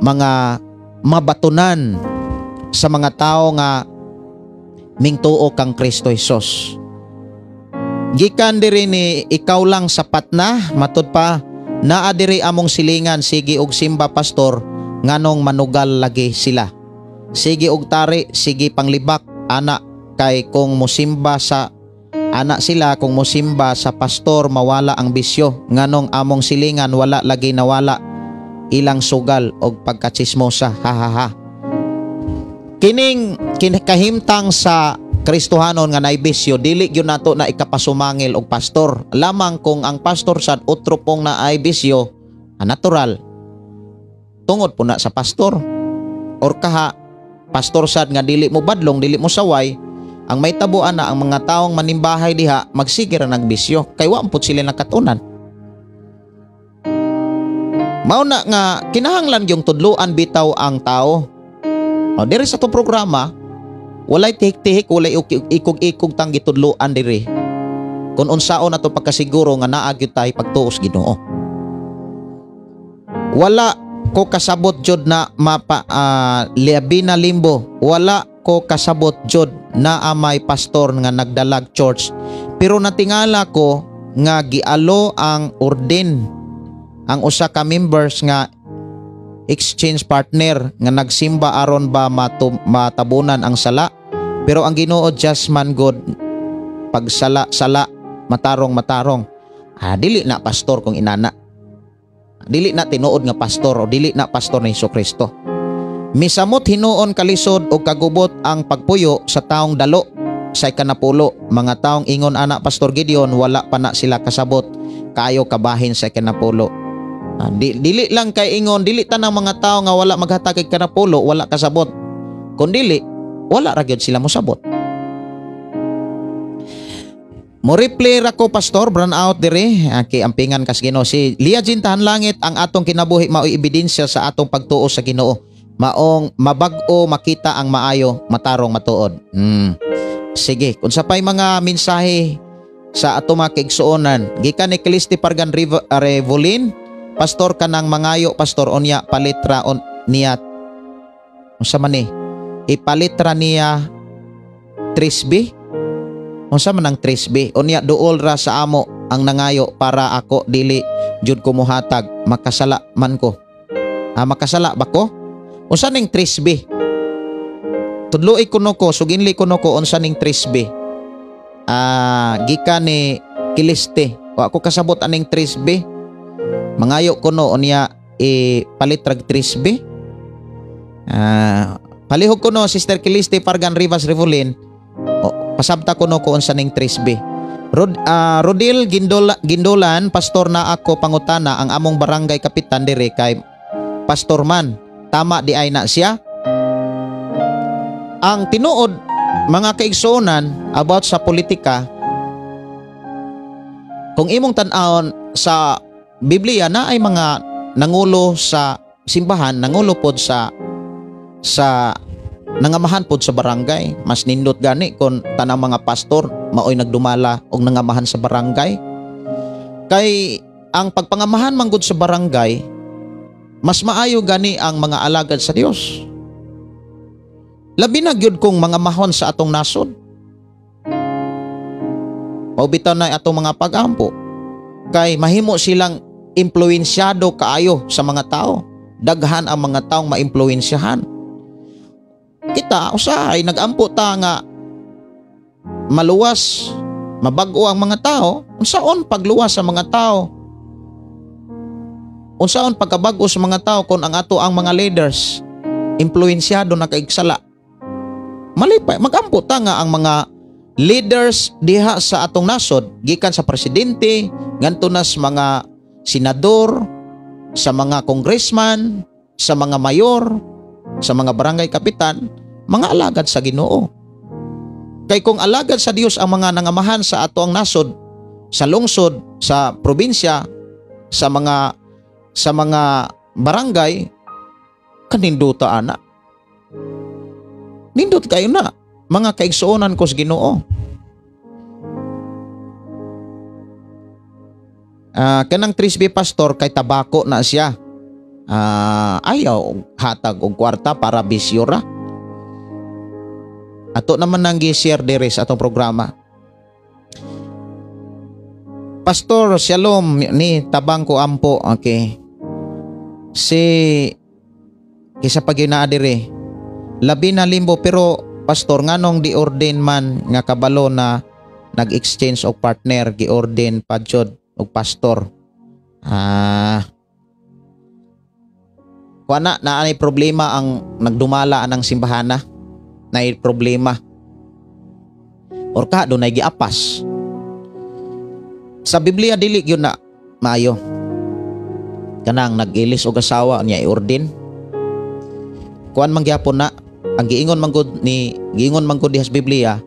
mga mabatunan sa mga tao nga mingtuo kang Kristo Hesus. Gikan diri ni ikaw lang sapat na, matud pa naa diri among silingan sige og simba pastor nganong manugal lagi sila. Sige og tari, sige panglibak ana, kay kung musimba sa ana sila, kung musimba sa pastor mawala ang bisyo. Nganong among silingan wala lagi nawala ilang sugal og pagkachismosa, ha ha ha. Kining kahimtang sa Kristohanon nga naay bisyo, dili gyud nato na ikapasumangil og pastor. Lamang kung ang pastor sad otro pong naay bisyo, natural tungod po na sa pastor. Or kaha pastor sad nga dili mo badlong, dili mo saway, ang may tabuan na ang mga taong manimbahay diha magsige ra nagbisyo kay wa pud sila nakatunan. Mao na nga kinahanglan gyung tudluan bitaw ang tao. O, diri sa to programa walay tihik-tihik, walay ikog-ikog tang gitudluan diri. Kung unsaon ato pagkasiguro nga naa gyud tay pagtuos Ginoo. Wala ko kasabot jud na mapa liabina limbo. Wala ko kasabot jud na amay pastor nga nagdalag church. Pero natingala ko nga gialo ang orden ang usa ka members nga exchange partner nga nagsimba aron ba matabunan ang sala. Pero ang Ginoo just man God, pagsala sala, matarong matarong. Dili na pastor kung inana. Dili na tinuod nga pastor o dili na pastor ni Hesukristo. Misamot hinuon kalisod og kagubot ang pagpuyo sa taong dalo sa ikanapulo. Mga taong ingon ana Pastor Gideon, wala pa na sila kasabot kayo kabahin sa ikanapulo. Dili lang kay ingon, dili tanang mga tao nga wala maghatag kay ikanapulo wala kasabot. Kun dili, wala ra gyud sila mosabot. Mo replay ra ko pastor, brown out dire, kay ampingan kas Ginoo si Lia Jean Tahan Langit, ang atong kinabuhi maoy ebidensya sa atong pagtuo sa Ginoo. Maong mabag-o makita ang maayo, matarong matuod. Sige, kung sa pay mga mensahe sa ato mga kaigsuonan, gikan ni Calisti Pargan Revolin, pastor kanang mangayo pastor onya palitra on niya. Unsa man ni? Ipalitra niya 3B. Unsa man ang 3B? Unya duol ra sa amo ang nangayo para ako dili jud ko mohatag, makasala man ko. Makasala ba ko? Unsa ning 3B? Tudloi kuno ko, suginli kuno ko unsa ning 3B. Gikan ni Kiliste. Wa ko kasabot aning 3B. Mangayo kuno unya ipalitrag 3B. Palihog kuno Sister Kiliste Pargan Rivas Revolin. O, pasabta kuno ko unsa ning 3B. Rodil Gindolan, pastor na ako pangutana ang among barangay kapitan dire kay pastor man. Tama di ay na siya. Ang tinuod mga kaigsuonan about sa politika, kung imong tan-awon sa Biblia na ay mga nangulo sa simbahan, nangulo pod sa nangamahan pod sa barangay. Mas nindot gani kung tanang mga pastor maoy nagdumala og nangamahan sa barangay. Kay ang pagpangamahan manggod sa barangay, mas maayo gani ang mga alagad sa Dios. Labi na gyud kung mga mahon sa atong nasod. Paubitaw na atong mga pag-ampo. Kay mahimo silang impluensyado kaayo sa mga tao. Daghan ang mga taong maimpluwensyahan. Kita usahay nagampo ta nga maluwas, mabag-o ang mga tao. Unsaon pagluwas sa mga tao? Unsaon pagkabag-o sa mga tao kung ang ato ang mga leaders impluensyado na kaigsala? Malipay, magampo ta nga ang mga leaders diha sa atong nasod, gikan sa presidente, ngadto na sa mga senador, sa mga congressman, sa mga mayor, sa mga barangay kapitan, mga alagad sa Ginoo. Kay kung alagad sa Dios ang mga nangamahan sa ato ang nasod, sa lungsod, sa probinsya, sa mga barangay, kaninduta ana. Nindot kayo na, mga kaigsuonan ko sa Ginoo. Kanang 3B pastor kay tabako na siya. Ayaw hatag og kwarta para bisyo ra. Ato naman nang gi-share diri sa atong programa. Pastor Shalom ni tabang ko ampo. Okay. Si kisa pag naa diri. Labi na limbo, pero pastor, nganong di ordain man nga kabalo na nag-exchange og partner, gi-ordain pa jud og pastor? Kuha na naanay problema ang nagdumala anang simbahana, naay problema or ka dunay giapas. Sa Biblia dili gyud na maayo kanang nag-ilis og asawa niya i-ordain. Kuan man gyapon na ang giingon man gud ni, giingon man gud diha sa Biblia,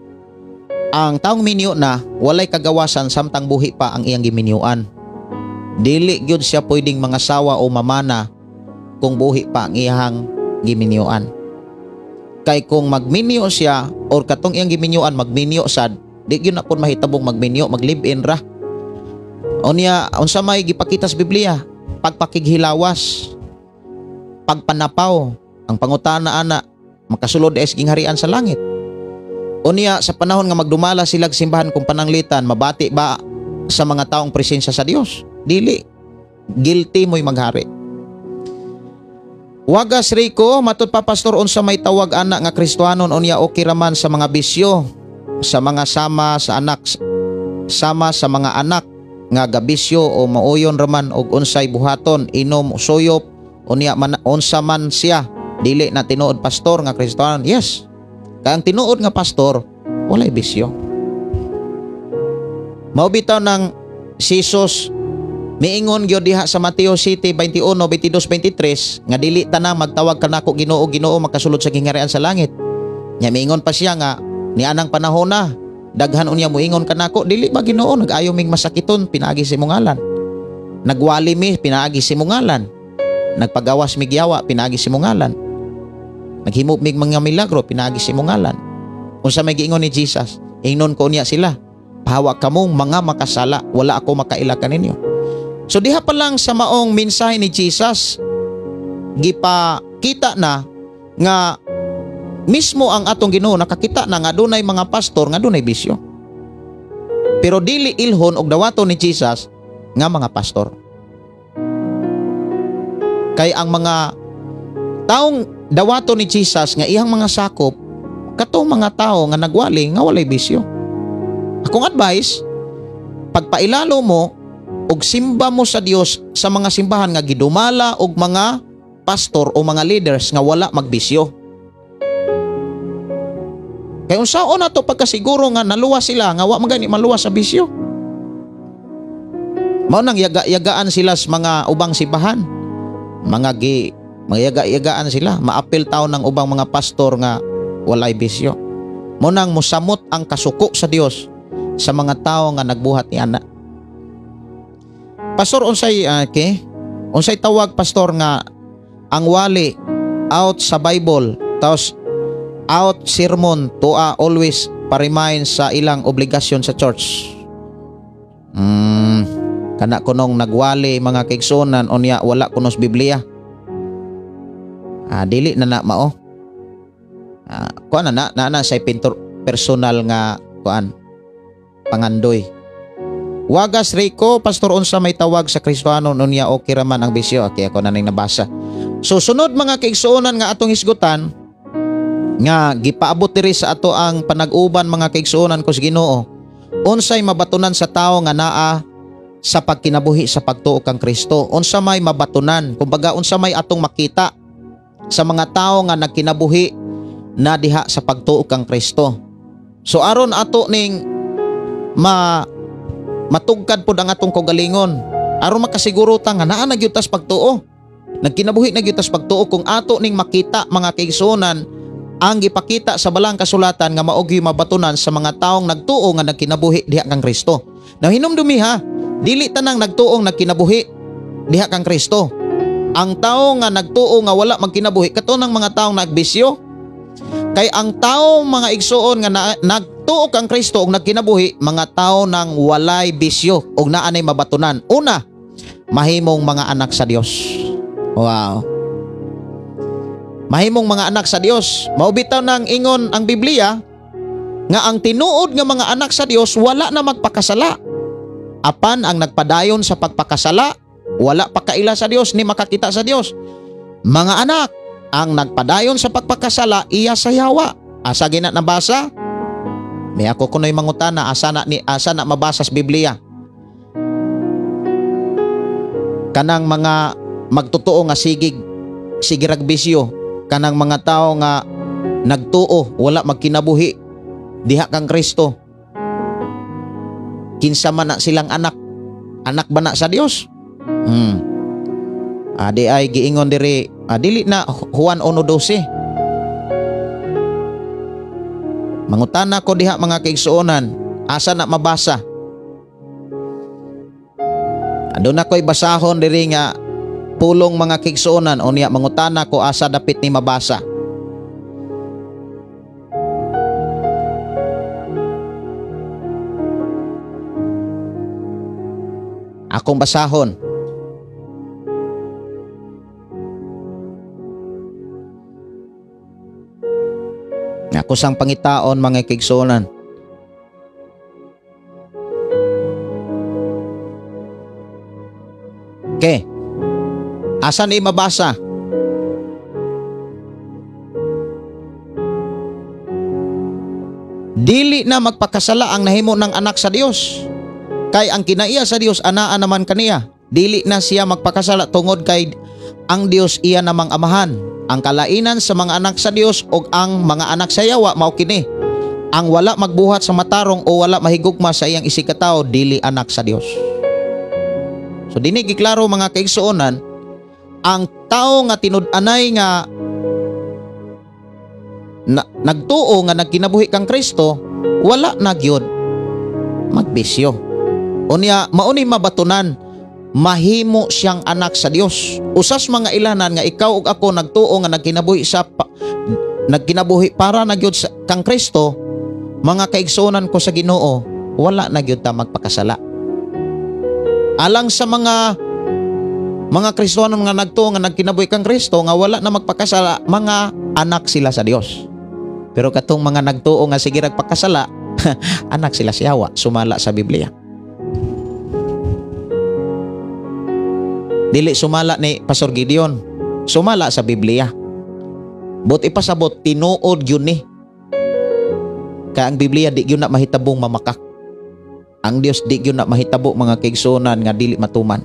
ang taong minyo na walay kagawasan samtang buhi pa ang iyang giminyuan. Dili gyud siya pwedeng mangasawa o mamana kung buhi pa ang iyang giminyuan. Kay kung magminyo siya or katong iyang giminyuan magminyo sad, di gyud na pud mahitabong magminyo, mag-live-in ra. Unya unsa may gipakita sa Biblia? Pagpakighilawas, pagpanapaw, ang pangutana ana, makasulod es gingharian sa langit? Unya sa panahon nga magdumala sila simbahan kung pananglitan, mabati ba sa mga taong presensya sa Dios? Dili. Guilty mo'y maghari. Wagas Rico, matud pa pastor, unsa may tawag ana nga Kristohanon unya okay raman sa mga bisyo, sa mga sama sa anak, sama sa mga anak nga gabisyo o mauyon raman og unsay buhaton, inom, suyop, unya man, unsa man siya, dili na tinuod pastor nga Kristohanon? Yes. Kay ang tinuod nga pastor walay bisyo. Mao bitaw nang si Jesus miingon gyud diha sa Mateo 7:21, 22, 23 nga dili tanang magtawag kanako "Ginoo, Ginoo" makasulod sa gingharian sa langit. Nya miingon pa siya nga nianang panahon na daghan unya moingon kanako, "Dili ba Ginoo nag-ayo ming masakiton pinaagi sa imong ngalan? Nagwali mi pinaagi sa imong ngalan. Nagpagawas mig yawa pinaagi sa imong ngalan. Naghimo mig mga milagro pinaagi sa imong ngalan." Unsa may giingon ni Jesus? Ingnon ko niya sila, "Pahawa kamong mga makasala, wala ako makaila kaninyo." So diha pa lang sa maong mensahe ni Jesus, gipakita na nga mismo ang atong Ginoo nakakita na nga dunay mga pastor nga dunay bisyo. Pero dili ilhon og dawaton ni Jesus nga mga pastor. Kay ang mga taong dawaton ni Jesus nga iyang mga sakop, katong mga tao nga nagwali nga walay bisyo. Akong advice, pagpailalo mo og simba mo sa Dios sa mga simbahan nga gidumala og mga pastor o mga leaders nga wala magbisyo. Kay unsaon na to pagkasiguro nga naluwas sila nga wa man gani maluwas sa bisyo? Mao nang yaga-yagaan sila sa mga ubang simbahan. Mga gi mga yaga-yagaan sila, maapil taon ng ubang mga pastor nga walay bisyo. Mao nang musamot ang kasuko sa Dios sa mga tao nga nagbuhat ni ana. Pastor, unsay okay? Unsay tawag pastor nga ang wali out sa Bible tapos out sermon tuwa always pa-remind sa ilang obligasyon sa church? Kana kunong nagwali, mga kaigsuonan, unya wala kuno sa Biblia. Dili na na mao. Kuan na na na na sa pintor personal nga kuan pangandoy. Wagas Rico, pastor, unsa may tawag sa Kristohanon unya okay raman ang bisyo? Okay, ako na ning nabasa. So sunod, mga kaigsuonan, nga atong hisgutan nga gipaabot diri sa ato ang panag-uban, mga kaigsuonan ko sa Ginoo. Unsay mabatunan sa tao nga naa sa pagkinabuhi sa pagtuo kang Kristo? Unsa may mabatunan? Kumbaga, unsa may atong makita sa mga tao nga nagkinabuhi na diha sa pagtuo kang Kristo? So aron ato ning matugkad pod ang atong kaugalingon, aron makasiguro ta nga naa na gyud tas pagtuo, nagkinabuhi na gyud tas pagtuo, kung ato ning makita, mga kaigsuonan, ang gipakita sa balang kasulatan nga mao gyud mabatunan sa mga taong nagtuo nga nagkinabuhi diha kang Kristo. Now hinumdumi ha, dili tanang nagtuong nagkinabuhi diha kang Kristo. Ang tao nga nagtuo nga wala magkinabuhi, kato ng mga taong nagbisyo. Kay ang tao, mga igsuon, nga nagtuo kang Kristo ug nagkinabuhi, mga tao nang walay bisyo ug naa nay mabatunan. Una, mahimong mga anak sa Dios. Wow. Mahimong mga anak sa Dios. Mao bitaw nang ingon ang Biblia nga ang tinuod nga mga anak sa Dios wala na magpakasala. Apan ang nagpadayon sa pagpakasala, wala pa kaila sa Dios ni makakita sa Dios. Mga anak, Ang nagpadayon sa pagpakasala iya sa yawa. Asa gina nabasa? May ako kunoy mangutana asa na mabasa sa Biblia. Kanang mga magtotoo nga sigirag bisyo, kanang mga tao nga nagtuo wala magkinabuhi diha kang Kristo. Kinsa man na silang anak? Anak ba na sa Dios? Adi ay giingon diri, dili na Juan 1:12. Mangutana ko diha mga kaigsuonan, asa na mabasa? Aduna ko'y basahon diri nga pulong mga kaigsuonan, unya mangutana ko asa dapit ni mabasa. Akong basahon. Ako sang pangitaon mga kaigsuonan. Okay. Asa ni mabasa? Dili na magpakasala ang nahimo ng anak sa Dios. Kay ang kinaiya sa Dios anaa naman kaniya. Dili na siya magpakasala tungod kay ang Dios iya namang amahan. Ang kalainan sa mga anak sa Dios og ang mga anak sa yawa mao kini. Ang wala magbuhat sa matarong o wala mahigugma sa iyang isigkatawo dili anak sa Dios. So dinhi giklaro mga kaigsuonan, ang tao nga tinud-anay nga nagtuo nga nagkinabuhi kang Kristo, wala na gyud magbisyo. Unya mauni mabatunan mahimo siyang anak sa Dios. Usas mga ilanan nga ikaw ug ako nagtuo nga nagkinabuhi sa nagkinabuhi para na gyud kang Kristo, mga kaigsuonan ko sa Ginoo, wala na gyud ta magpakasala. Alang sa mga Kristohanon nga nagtuo nga nagkinabuhi kang Kristo nga wala na magpakasala, mga anak sila sa Dios. Pero katong mga nagtuo nga sige ragpakasala, anak sila sa yawa, sumala sa Biblia. Dili sumala ni Pastor Gideon, sumala sa Biblia. But ipasabot tinuod yun ni. Kaya ang Biblia di yun na mahitabong mamakak. Ang Dios di yun na mahitabo mga kaigsuonan nga dili matuman.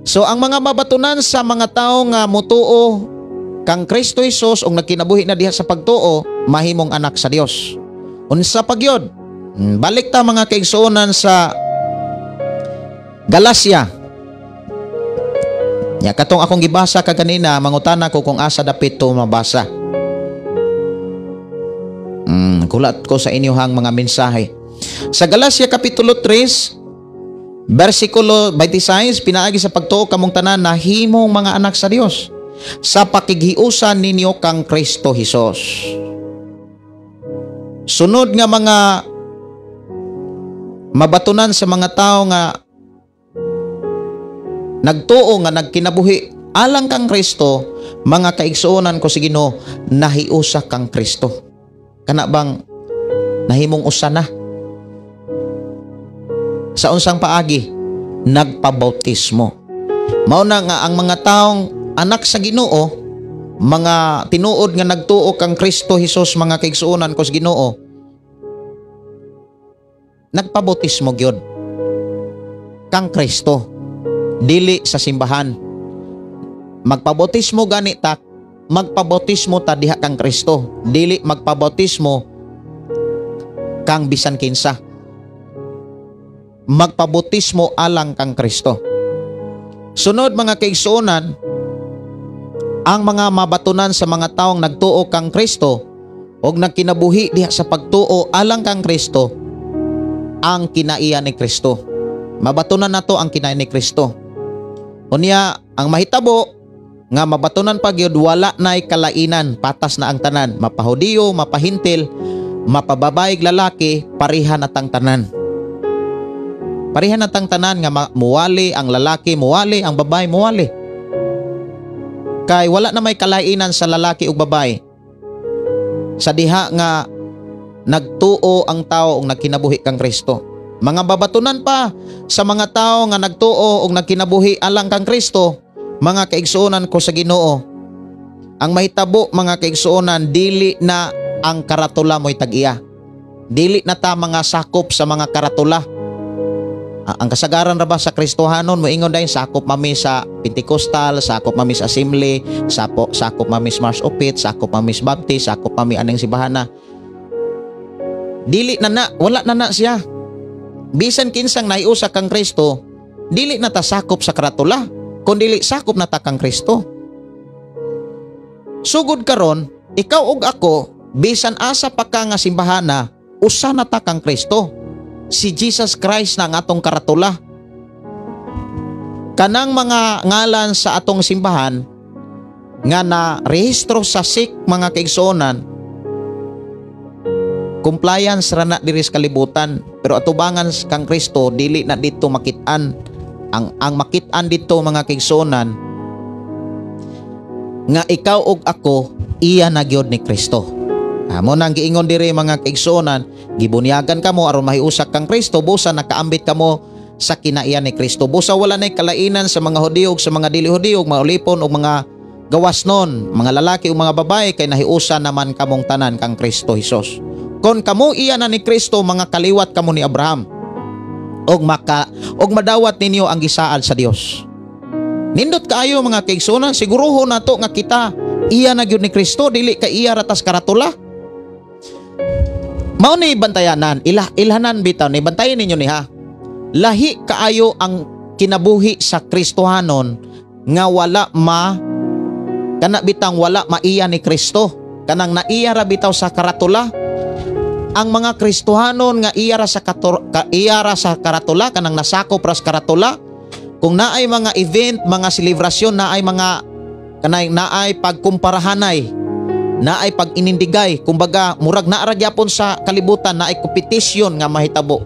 So ang mga mabatunan sa mga tao nga mutuo kang Kristo Hesus og nagkinabuhi na diha sa pagtuo, mahimong anak sa Dios. Unsa pagyod? Balik ta mga kaigsuonan sa Galacia. Ya, katong akong gibasa kaganina, mangutana ko kung asa dapit to mabasa. Kulat ko sa inyohang mga mensahe. Sa Galacia Kapitulo 3, versikulo 26, pinaagi sa pagtuo kamong tanan nahimong mga anak sa Dios sa pakighiusan ninyo kang Kristo Hesus. Sunod nga mga mabatunan sa mga tao nga nagtuo nga nagkinabuhi alang kang Kristo, mga kaigsuonan ko sa Ginoo, nahiusa kang Kristo. Kana bang nahimong usa na? Sa unsang paagi? Nagpabautismo. Mao na nga ang mga taong anak sa Ginoo, mga tinuod nga nagtuo kang Kristo Hesus, mga kaigsuonan ko sa Ginoo, nagpabautismo gyud kang Kristo. Dili sa simbahan. Magpabautismo gani ta, magpabautismo ta diha kang Kristo. Dili magpabautismo kang bisan kinsa. Magpabautismo alang kang Kristo. Sunod mga kaigsuonan, ang mga mabatunan sa mga taong nagtuo kang Kristo og nagkinabuhi diha sa pagtuo alang kang Kristo, ang kinaiya ni Kristo. Mabatunan nato ang kinaiya ni Kristo. Unya, ang mahitabo nga mabatunan pa gyud, wala na'y kalainan, patas na ang tanan, mapahudiyo, mapahintil, mapababaig lalaki, pareha na tang tanan. Pareha na tang tanan nga muwali ang lalaki, muwali ang babae, muwali. Kay wala na may kalainan sa lalaki ug babae. Sa diha nga nagtuo ang tao og nagkinabuhi kang Kristo. Mga babatunan pa sa mga tao nga nagtuo og nagkinabuhi alang kang Kristo, mga kaigsuonan ko sa Ginoo, Ang mahitabo, mga kaigsuonan, dili na ang karatula mo'y tag-iya. Dili na ta mga sakop sa mga karatula. Ang kasagaran ra ba sa Kristohanon moingon dayon, sakop mami sa Pentecostal, sakop mami sa Assembly, sakop mami sa Mars Opit, sakop mami sa Baptist, sakop mami aning simbahana. Dili na na, wala na na siya. Bisan kinsang nahiusa kang Kristo, dili na ta sakop sa karatula, kun dili sakop na ta kang Kristo. Sugod karon, ikaw ug ako, bisan asa pa ka nga simbahana, usa na ta kang Kristo. Si Jesus Christ na ang atong karatula. Kanang mga ngalan sa atong simbahan nga na rehistro sa SEC, mga kaigsuonan, compliance ra na diri sa kalibutan, pero atubangan kang Kristo dili na dito makit-an. Ang makit-an dito, mga kaigsuonan, nga ikaw ug ako iya na gyud ni Kristo. Amo nang giingon diri, mga kaigsuonan, gibunyagan kamo aron mahiusa kang Kristo, busa nakaambit kamo sa kinaiya ni Kristo. Busa wala nay kalainan sa mga Hudiyo ug sa mga dili Hudiyo, ug mga ulipon ug mga gawasnon, mga lalaki ug mga babae, kay nahiusa naman kamong tanan kang Kristo Hesus. Kon kamo iya na ni Kristo, mga kaliwat kamo ni Abraham, ug madawat ninyo ang gisaad sa Dios. Nindot kaayo, mga kaigsuonan, siguruho nato nga kita iya na gyud ni Kristo, dili ka iya ratas karatula. Mao ni bantayanan, ilhanan bitaw ni bantayan ninyo ni ha. Lahi kaayo ang kinabuhi sa Kristohanon nga wala ma kana bitang wala maiya ni Kristo. Kanang naiya ra bitaw sa karatula. Ang mga Kristohanon nga iya ra sa iya ra sa karatula, kanang nasakop ra sa karatula, kung naay mga event, mga selebrasyon, naay mga kanay naay pagkumparahanay, naay pag-inindigay, kumbaga murag naa ra gyapon sa kalibutan, naay kompetisyon nga mahitabo.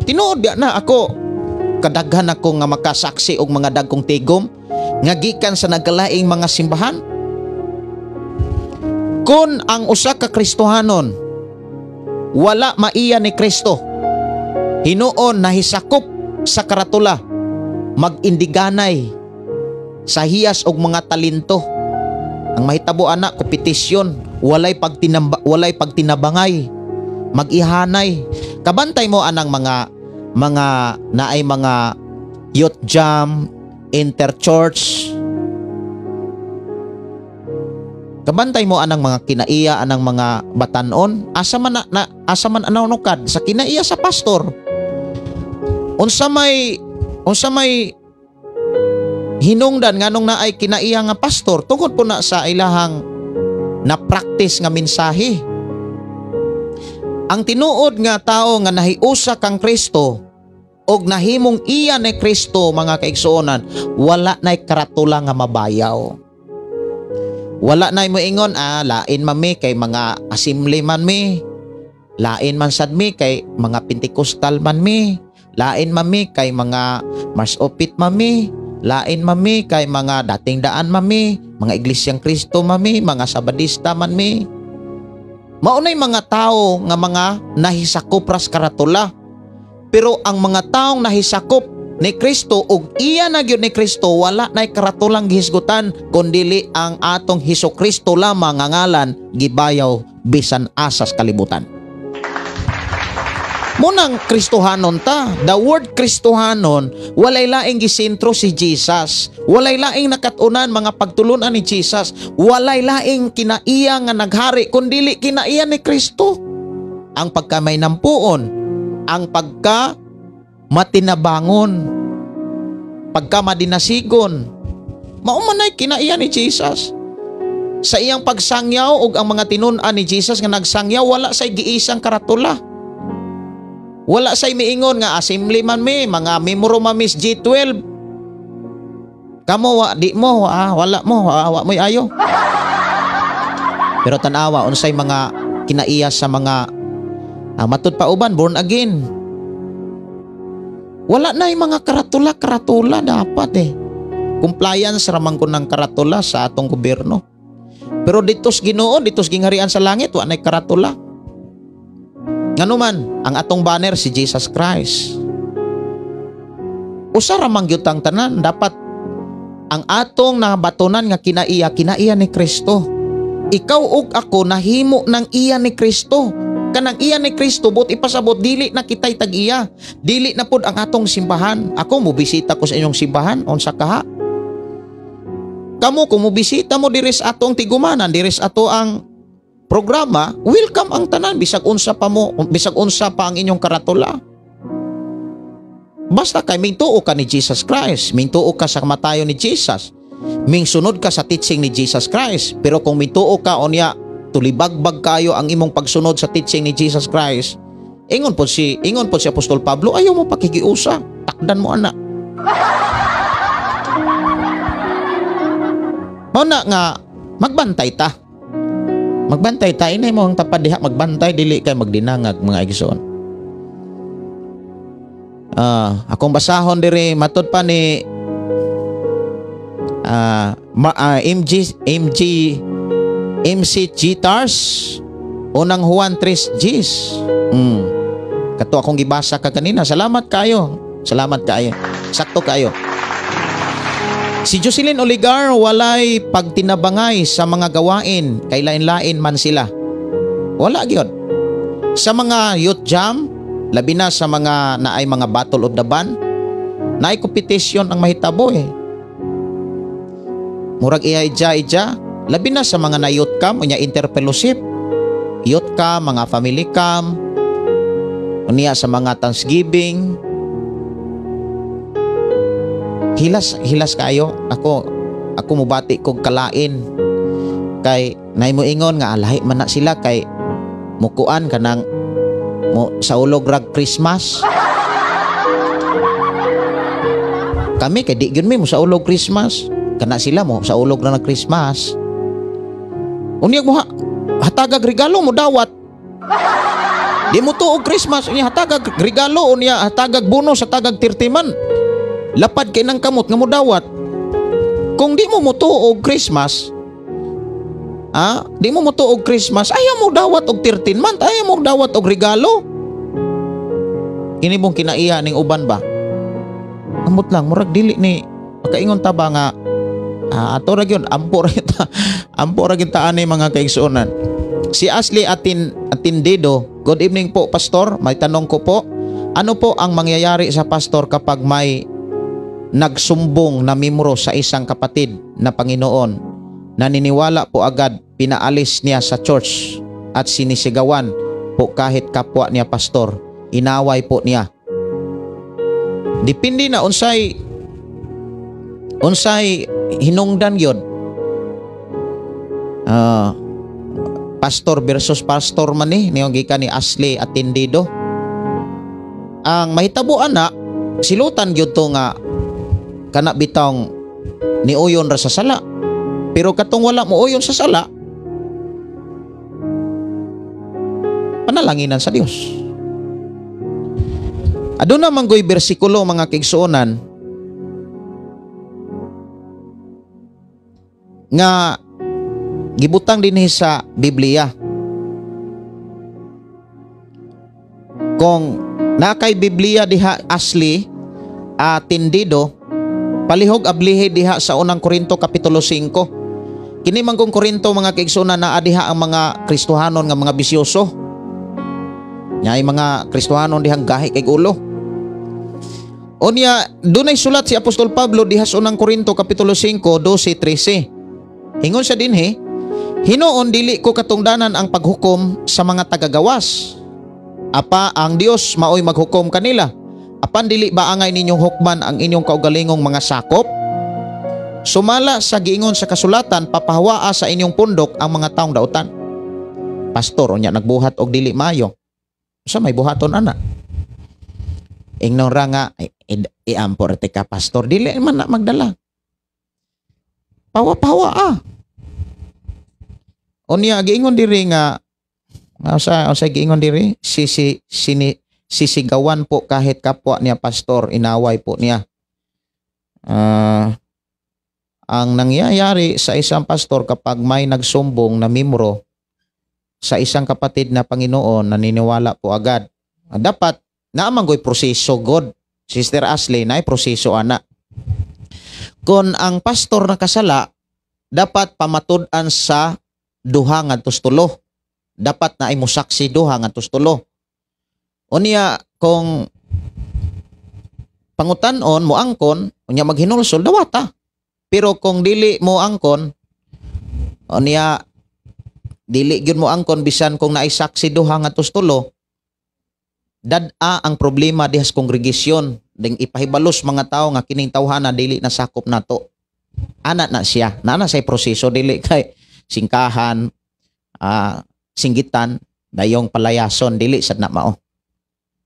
Tinuod biya na ako, kadaghan ako nga makasaksi og mga dagkong tigom nga gikan sa nagkalaing mga simbahan. Kon ang usa ka Kristohanon wala maiya ni Kristo, hinuon nahisakop sa karatula, mag-indiganay sa hiyas og mga talento. Ang mahitabo ana, kompetisyon, walay pagtinabangay, mag-ihanay. Kabantay mo anang mga naay mga youth jam, interchurch. Kabantay mo anang mga kinaiya anang mga batanon, asa man na, asa man ananukad sa kinaiya sa pastor. Unsa may hinungdan nganong naay kinaiya nga pastor, tungod po na sa ilahang na-practice nga mensahe. Ang tinuod nga tao nga nahiusa kang Kristo og nahimong iya ni Kristo, mga kaigsuonan, wala nay karatula nga mabayaw. Wala nay moingon, lain man mi kay mga assembly man mi, lain man sad mi kay mga Pentecostal man mi, lain man mi kay mga Mars Opit man mi, lain man mi kay mga dating daan man mi, mga Iglesyang Kristo man mi, mga Sabadista man mi. Maunay mga tao nga mga nahisakop ras karatula. Pero ang mga taong nahisakop ni Kristo ug iya na gyud ni Kristo, wala nay karatulang gihisgutan kundili ang atong Hesus Kristo lamang nga ngalan gibayaw bisan asas kalibutan. Munang Kristohanon ta. The word Kristohanon, walay laing gisentro si Jesus. Walay laing nakatunan mga pagtulunan ni Jesus. Walay laing kinaiya nga naghari kundili kinaiya ni Kristo. Ang pagka may nampuon, ang pagka matinabangon, pagka madinasigon, mao man ay kinaiya ni Jesus. Sa iyang pagsangyaw ug ang mga tinun-an ni Jesus nga nagsangyaw, wala say giisang karatula. Wala say miingon nga assembly man mi, mga memoro man mi G12. Kamo wa di mo, wala mo, wa mo'y ayo. Pero tan-awa unsay mga kinaiya sa mga matud pa uban born again. Wala na yung mga karatula-karatula dapat eh. Compliance ramang ko ng karatula sa atong gobyerno. Pero ditos Ginoo, ditos gingharian sa langit, wa na'y karatula. Nganuman, ang atong banner si Jesus Christ. Usa ra man gyud tang tanan, dapat Ang atong nabatonan nga kinaiya, kinaiya ni Kristo. Ikaw ug ako nahimo ng iya ni Kristo. Kanang iya ni Kristo, but ipasabot dili na kitay tag-iya. Dili na pud ang atong simbahan. Ako mobisita ko sa inyong simbahan unsa kaha. Kamo kung mobisita mo diri sa atong tigumanan, diri sa ato ang programa, welcome ang tanan bisag unsa pa mo, bisag unsa pa ang inyong karatula. Basta kay mingtuo ka ni Jesus Christ, mingtuo ka sa kamatayon ni Jesus, mingsunod ka sa teaching ni Jesus Christ. Pero kung mingtuo ka unya tulibagbag kayo ang imong pagsunod sa teaching ni Jesus Christ, ingon po si Apostol Pablo, ayaw mo pakikiusa, takdan mo ana. Mao na nga magbantay ta. Magbantay ta, inay mo ang tapad diha, magbantay dili kay magdinangag mga igsoon. Akong basahon diri matud pa ni MC Gitars unang Juan 3 Gs. Kato akong gibasa ka kanina. Salamat kayo. Salamat kayo. Sakto kayo. Si Jocelyn Oligar walay pagtinabangay sa mga gawain kay lain-lain man sila. Wala gyud. Sa mga youth jam, labi na sa mga naay mga battle of the band, naay competition ang mahitabo eh. Murag iya-ija-ija, labi na sa mga na youth camp, unya interfellowship, youth camp, mga family camp, unya sa mga Thanksgiving. Hilas kayo. Ako mubati kog kalain. Kay nay mo ingon nga alahi man na sila kay mukuan kanang mo sa ulog rag Christmas. Kami kay di gyud mi mo sa ulog Christmas. Kana sila mo sa ulog ra na Christmas. Unya mo hatagag regalo mo dawat. Di mo tuog Christmas, unya hatagag regalo, unya hatagag bonus, hatagag tirtiman. Lapad kay nang kamot nga mo dawat. Kung di mo mutuog Christmas, di mo mutuog Christmas, ayaw mo dawat og 13 month, ayaw mo dawat og regalo. Kini mong kinaiya ning uban ba? Amot lang, murag dili ni makaingon ta ba nga ato ra gyud, ampo ra kita. Ampo ra gyud ta ani mga kaigsuonan. Si Ashley Atindido, good evening po pastor, may tanong ko po. Ano po ang mangyayari sa pastor kapag may nagsumbong na mimro sa isang kapatid na Panginoon? Naniniwala po agad, pinaalis niya sa church at sinisigawan po kahit kapwa niya pastor, inaway po niya. Depende na unsay hinungdan yun. Pastor versus pastor man ni niyong gikan ni Ashley Atindido. Ang mahitabo ana, silutan gyud to nga kana bitong niuyon ra sa sala. Pero katong wala mo uyon sa sala, panalanginan sa Dios. Aduna man goy bersikulo mga kaigsuonan nga gibutang dinhi sa Biblia. Kung nakay Biblia diha Ashley Atindido, palihog ablihi diha sa unang Korinto kapitulo 5. Kini man kung Korinto mga kaigsuonan naa diha ang mga Kristohanon nga mga bisyoso. Nya ay mga Kristohanon dihang gahi kay ulo. Unya dunay sulat si Apostol Pablo diha sa unang Korinto kapitulo 5 12-13. Ingon siya dinhi, hinuon dili ko katungdanan ang paghukom sa mga tagagawas. Apa ang Dios maoy maghukom kanila. Apan dili ba angay ninyong hukman ang inyong kaugalingong mga sakop? Sumala sa giingon sa kasulatan, papahawaa sa inyong pundok ang mga taong dautan. Pastor, unya nagbuhat og dili maayo. Sa may buhaton ana? Ingnon ra nga iampor te ka pastor, dili man na magdala. Pawa-pawa ah. Unya giingon diri nga sa giingon diri sisigawan po kahit kapwa niya pastor, inaway po niya. Ang nangyayari sa isang pastor kapag may nagsumbong na mimro sa isang kapatid na Panginoon, naniniwala po agad. Dapat naamanggoy proseso God. Sister Ashley, naay proseso ana. Kung ang pastor nakasala, dapat pamatud-an sa duha ngadto tulo. Dapat na ay musaksi duha ngadto tulo. Unya kung pangutan-on moangkon, unya maghinulsol, dawata. Pero kung dili mo angkon, unya dili gyud mo angkon bisan kung naay saksi duha ngadto tulo, dad-a ang problema diha sa kongregasyon. Ding ipahibalos mga tao nga kining tawhana dili na sakop nato. Ana na siya, naa na say proseso, dili kay singkahan, singgitan, dayong palayason, dili sad na mao.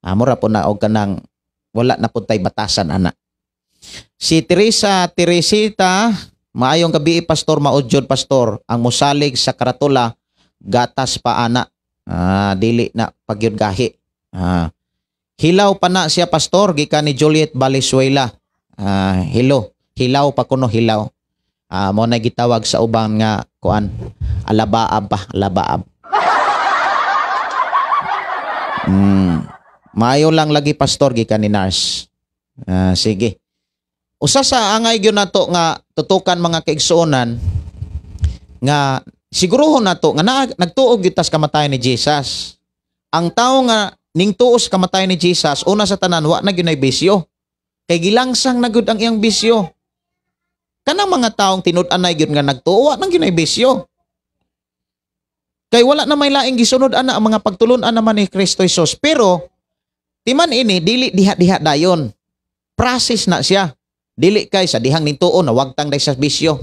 Mura po na og kanang wala na pud tay batasan ana. Si Teresa Teresita, maayong gabi pastor, maudjod pastor, ang musalig sa karatula gatas pa ana. Dili na pagyud gahi. Hilaw pa na siya pastor, gikan ni Juliet Valenzuela. Hilo, hilaw pa kuno hilaw. Mo na gitawag sa uban nga kuan, alabaab pa, alabaab. Maayo lang lagi pastor, gikan ni nurse. Sige. Usa sa angay gyud nato nga tutukan mga kaigsuonan nga siguruhon nato nga nagtuo gyud tas kamatayon ni Jesus. Ang tawo nga ning tuo sa kamatayon ni Jesus, una sa tanan wa na gyud nay bisyo. Kay gilangsang na gyud ang iyang bisyo. Kanang mga taong tinud-anay gyud nga nagtuo, wa na gyud nay bisyo. Kay wala na may laing gisunod ana ang mga pagtulun-an naman ni Kristo Jesus. Pero timan ini dili diha-diha dayon. Process na siya. Dili kay sa dihang nituo na wagtang day sa bisyo.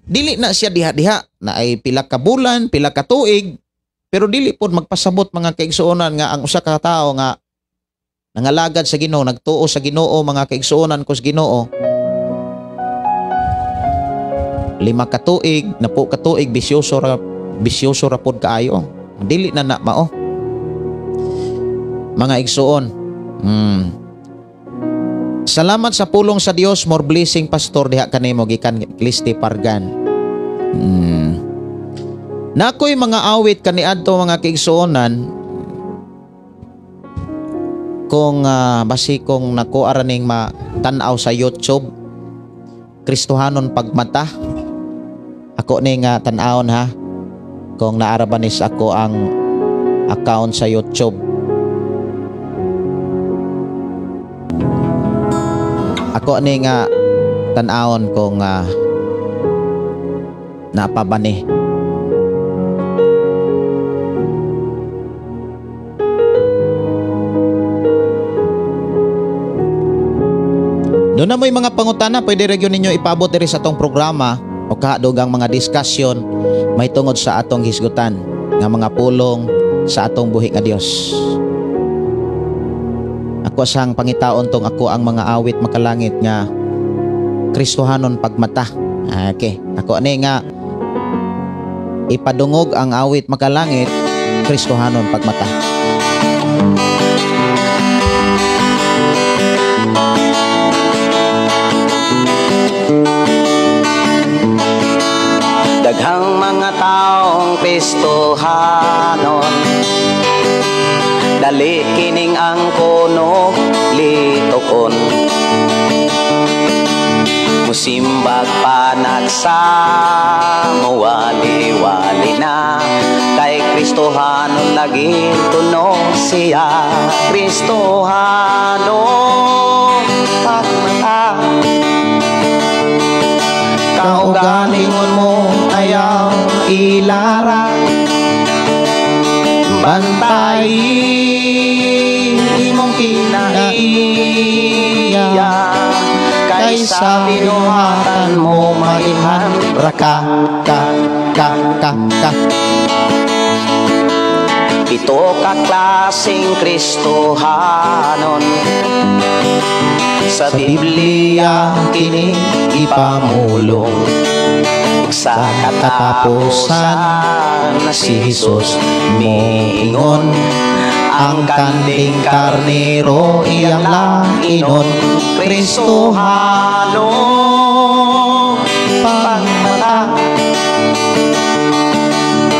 Dili na siya diha-diha na ay pila ka bulan, pila ka tuig, pero dili pod magpasabot mga kaigsuonan nga ang usa ka tawo nga nangalagad sa Ginoo, nagtuo sa Ginoo mga kaigsuonan ko sa Ginoo. 5 ka tuig, 10 ka tuig bisyoso ra pod kaayo. Dili na na mao. Mga igsuon. Salamat sa pulong sa Dios, more blessing pastor diha kanimo gikan Clisti Pargan. Nakoy mga awit kaniadto mga kaigsuonan kung basi kung nako araning matan-aw sa YouTube, Kristohanon Pagmata. Ako ni nga tan-awon ha kung naarabanis ako ang account sa YouTube. Ako ni nga tan-awon kung napabani. Doon na mo'y mga pangutana, pwede rin yun ninyo ipaabot diri sa atong programa o kadugang mga diskusyon may tungod sa atong hisgutan nga mga pulong sa atong buhi nga Dios. Ako sang pangitaon tong ako ang mga awit makalangit nga Kristohanon Pagmata. Okay, ako ani nga ipadungog ang awit makalangit Kristohanon Pagmata. Daghang mga taong Kristohanon, dali kining ang kuno litokon. Musimbag pa nagsamuwali-wali na, kay Kristohanon lagi tuno siya. Kristohanon Pagmata, kaugalingon mo ayaw ilara, bantay imong kinaiya, kaysa binuhatan mo maihan raka ka ka ka ka. Ito ka klaseng Kristohanon, sa Biblia kini ipamulong. Sa katapusan si Jesus miingon, ang kanding karnero iyang lainon. Kristohanon Pagmata,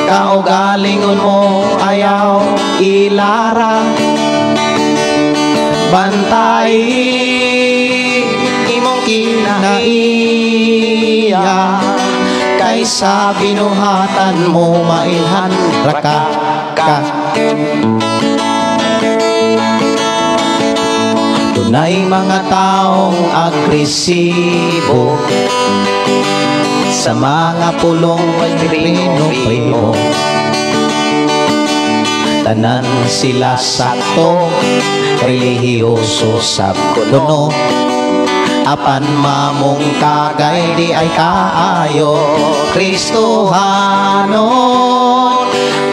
kaugalingon mo ayaw ilara, bantay imong kinaiya, kaysa binuhatan mo mailhan raka ka. Dunay mga taong agresibo sa mga pulong prino-primo. Tanan sila sakto, relihiyoso sab kuno. Apan mamong kagay di ay kaayo, Kristohanon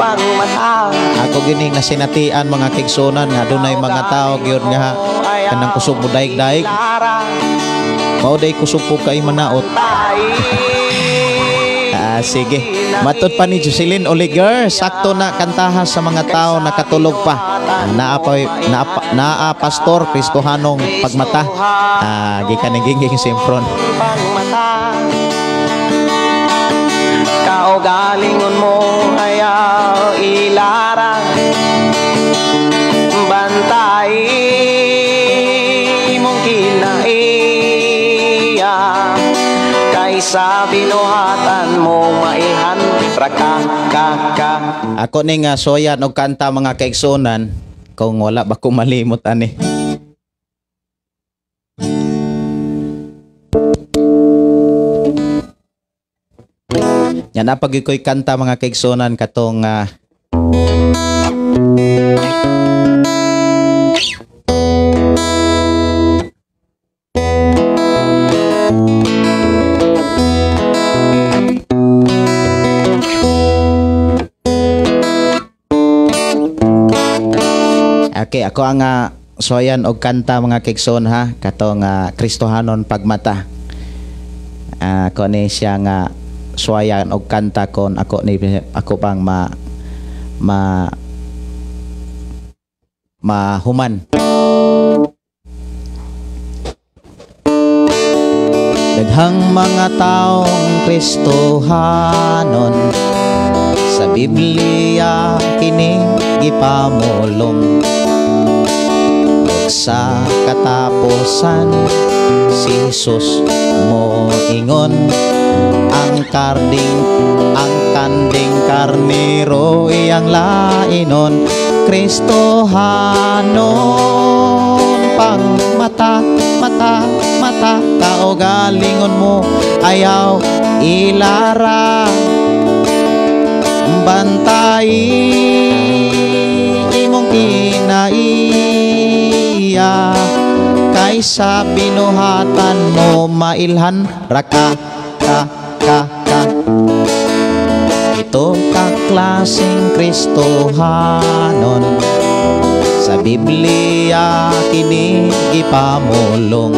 pangmata. Ako gining nasinatian mga kigsunan nga dunay mga tao gyud nga kanang kusog mo daig-daig. Mao day kusog po kay manaot. Sige. Matod pa ni Jocelyn Oliger, sakto na kantaha sa mga tao nakatulog pa. Naa pastor Kristohanong pagmata. Gikan ni Gingging Simpron. Kaugalingon mo ayaw ilarang, bantay mong kinaiya, kaysa binuhatan mo mailhan raka ka ka. Ako ni nga soyan og kanta mga kaigsunan, kung wala ba ko malimot ani. Yan na pag iko'y kanta mga kaigsunan katong okay, ako ang soyan og kanta mga kaigsoon ha, katong Kristohanon pagmata. Ako ni siya nga suwayan og kanta kon ako ni ako pang ma ma mahuman. Daghang mga taong Kristohanon sa Biblia kini gipamulong. Sa katapusan si Jesus moingon, ang kanding karnero iyang lainon. Kristohanon pangmata, mata, mata, kaugalingon mo ayaw ilara, bantay imong kinaiya, kaysa binuhatan mo mailhan raka ka ka ka. Ito kaklaseng Kristohanon sa Biblia kini gipamulong.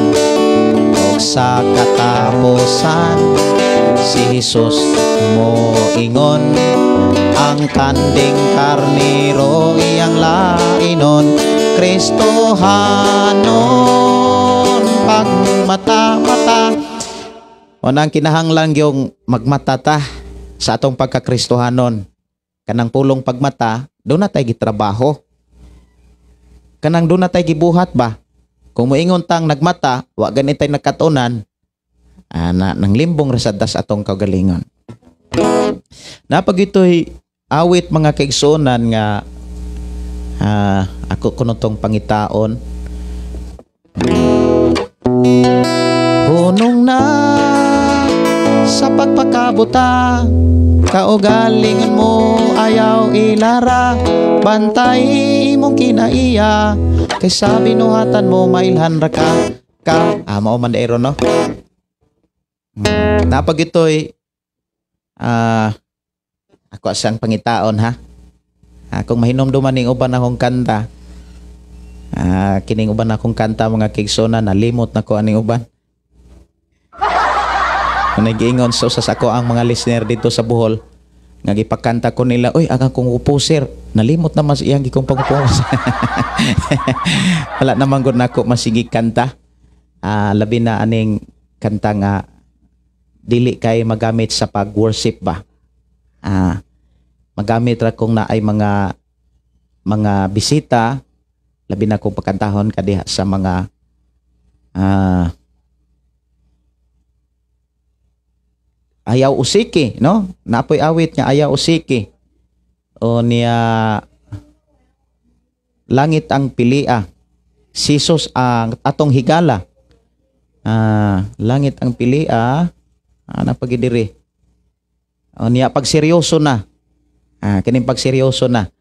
Og sa katapusan si Jesus moingon, ang kanding karnero iyang lainon. Kristohanon pagmata mata. Unang kinahanglan yung magmata ta sa atong pagkakristohanon. Kanang pulong pagmata, doon na tayo gitrabaho. Kanang doon na tayo gibuhat ba? Kung moingon tang nagmata, wa ganit tayo nagkatunan, nang limbong rasadas atong kaugalingon. Napag ito'y awit mga kaigsuonan nga ako kuno tong pangitaon. Hunong na sa pagpakabuta, kaugalingon mo ayaw ilara, bantay imong kinaiya, kaysa binuhatan mo mailhan ra ka ka. Mao man dairo no. Napag ito'y ako asang pangitaon ha. Kung mahinomduman ning uban akong kanta, kining uban akong kanta mga kaigsoona, nalimot na ko aning uban. Kung nagiingon sa usas ako ang mga listener dito sa Bohol, nga gipakanta ko nila, uy, ang akong upo sir, nalimot na mas iyang gikong pangupos. Wala naman gud nako masigi kanta. Labi na aning kanta nga dili kay magamit sa pag-worship ba. Magamit ra kung naay mga bisita, labi na kung pagkantahon ka diha sa mga Ayaw usiki, no? Napoy awit nga ayaw usiki. O niya langit ang pilia. Si Jesus ang atong higala. Langit ang pilia. Ana pagidiri. O niya pagseryoso na. Kining pagseryoso na.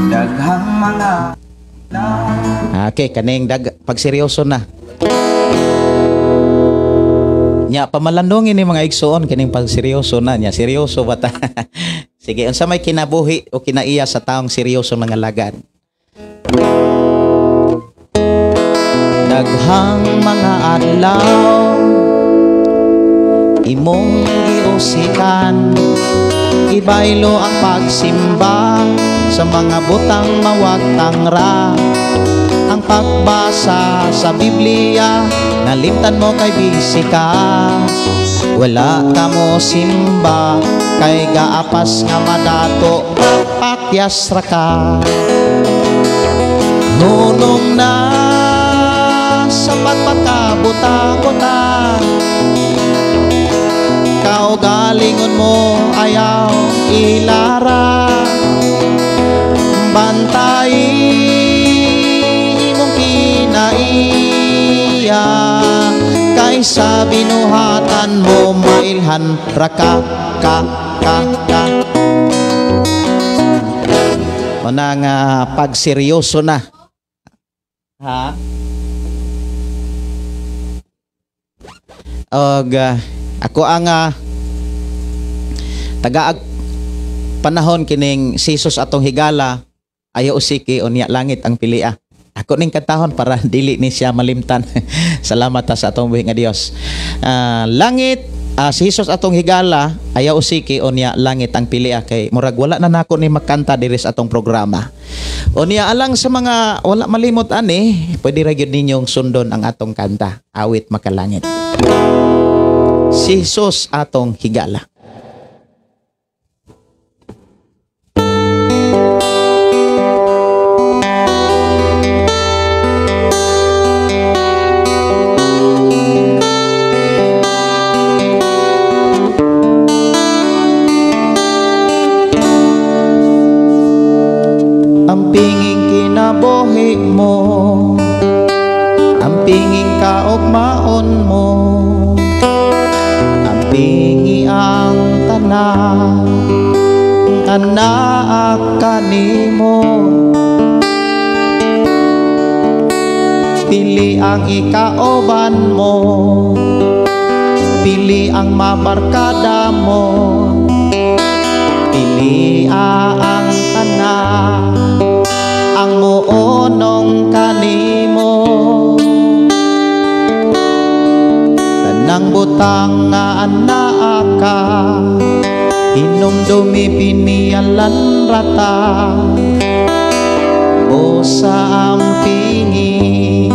Daghang mga Okay, kaning pagseryoso na. Nya pamalandongin ni mga igsoon kining pagseryoso na nya seryoso ba ta? Sige, unsa may kinabuhi o kinaiya sa taong seryoso nga lagad? Daghang mga adlaw imong giusikan, ibaylo ang pagsimba sa mga butang mawagtang ra. Ang pagbasa sa Biblia nalimtan mo kay busy ka. Wala ka mo simba kay gaapas nga madato, pakyas ra ka. Nunong na sa pagpagkabuta-buta, kaugalingon mo ayaw ilara. Bantay imong kinaiya, kaysa binuhatan mo mailhan ra ka ka ka ka. Una nga pagseryoso na. Ha? Og ako ang tagaag panahon kining si Jesus atong higala, ayaw usiki o niya langit ang pilia. Ako ning katahon para dili ni siya malimtan. Salamat ta sa atong buhi nga Dios. Langit, si Jesus atong higala, ayaw usiki o niya langit ang pilia, kay murag wala na nako ni makanta diri sa atong programa. O niya alang sa mga wala malimot ani, pwede ra gyud ninyong sundon ang atong kanta, Awit Makalangit. Si Jesus atong higala. Ang pinging kinabuhi mo, ang pinging kaugmaon mo, ang pingi ang tanan anak kanimo. Pili ang ikauban mo, pili ang mabarkada mo, pili ang tanan ang muonong kanimo. Tanang butang nga anaa ka, hinumdumi pinialan rata. Busa ang pingi,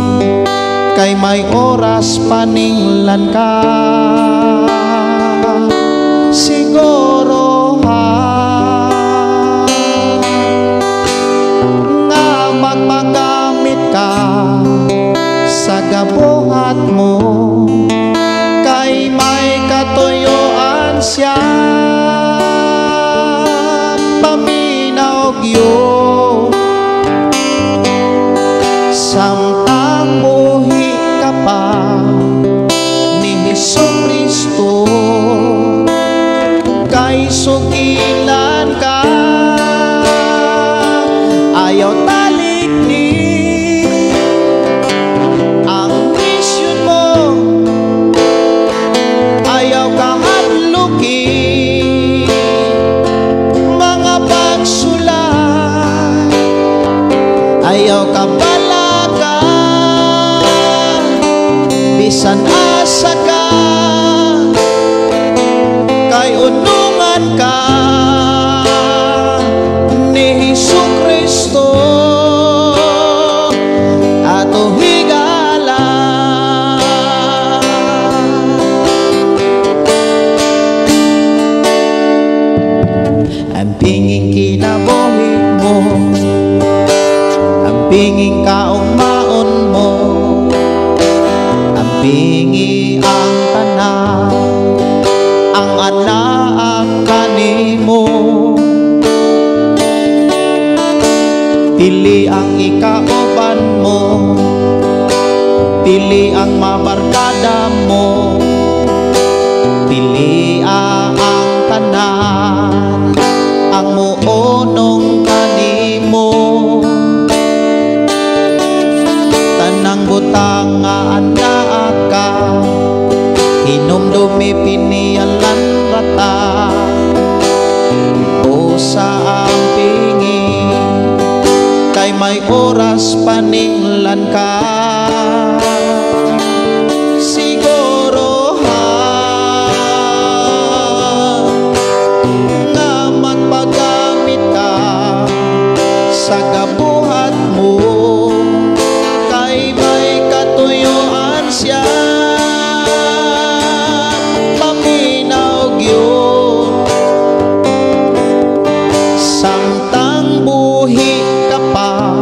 kay may oras paninglan ka. Siguro ha nga magpagamit ka sa gabuhat mo, kay may katuyuan siya paminaw gyud. Samtang buhi ka pa ni Hesus Kristo, kay sugilan ka, ayaw talikni ang misyon mo, ayaw kahadluki mga pagsulay, ayaw kabalaka bisan asa ka, kay unungan ka ni Hesus Kristo atong higala. Ang pinging kinabuhi mo, ang pinging kaugmaon mo, ampingi ang tanan, ang anak kanimo. Pili ang ikauban mo, pili ang mabarkada mo, pili ang tanan, ang muonong kanimo. Tanang butang nga anaa ka, hinumdumi pinialan rata, o sa ang pingi, kay may oras paninglan ka. Siguro ha, nga magpagamit ka sa kabuhat mo, kay may katuyuan siya, paminaw gyud. Samtang buhi ka pa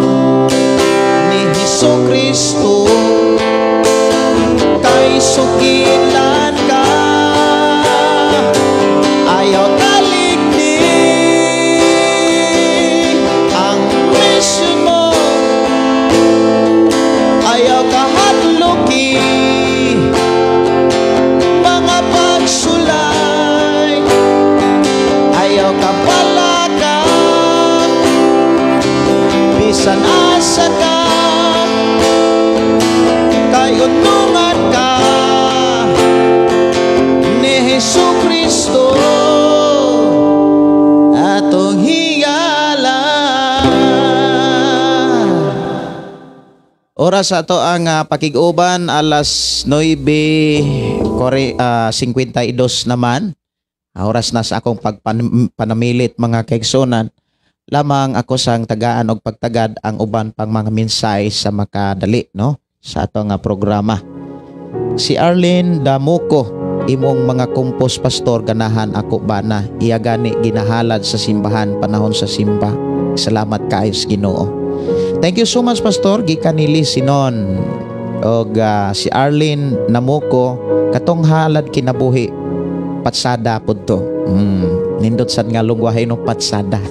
ni Hesus Kristo, kay sukilan ka, ayaw talikdi ang mission mo, ayaw kahadluki mga pagsulay, ayaw kabalaka bisan asa ka, kay utungan ka ni Hesus Kristo atong higala. Oras ato ang pakig-uban alas 9:52 naman. Oras na sa akong pagpanamilit mga kaigsunan. Lamang ako sang tagaan og pagtagad ang uban pang mga mensahe sa makadali, no, sa ato nga programa. Si Arlene Damuko, imong mga kumpos pastor ganahan ako bana, iya gani ginahalad sa simbahan panahon sa simba. Salamat kaayo sa Ginoo. Thank you so much pastor gikan ni Liz Sinon. Og si Arlene Namuko, katong halad kinabuhi patsada pud to. Nindot sad nga lungwahe no patsada.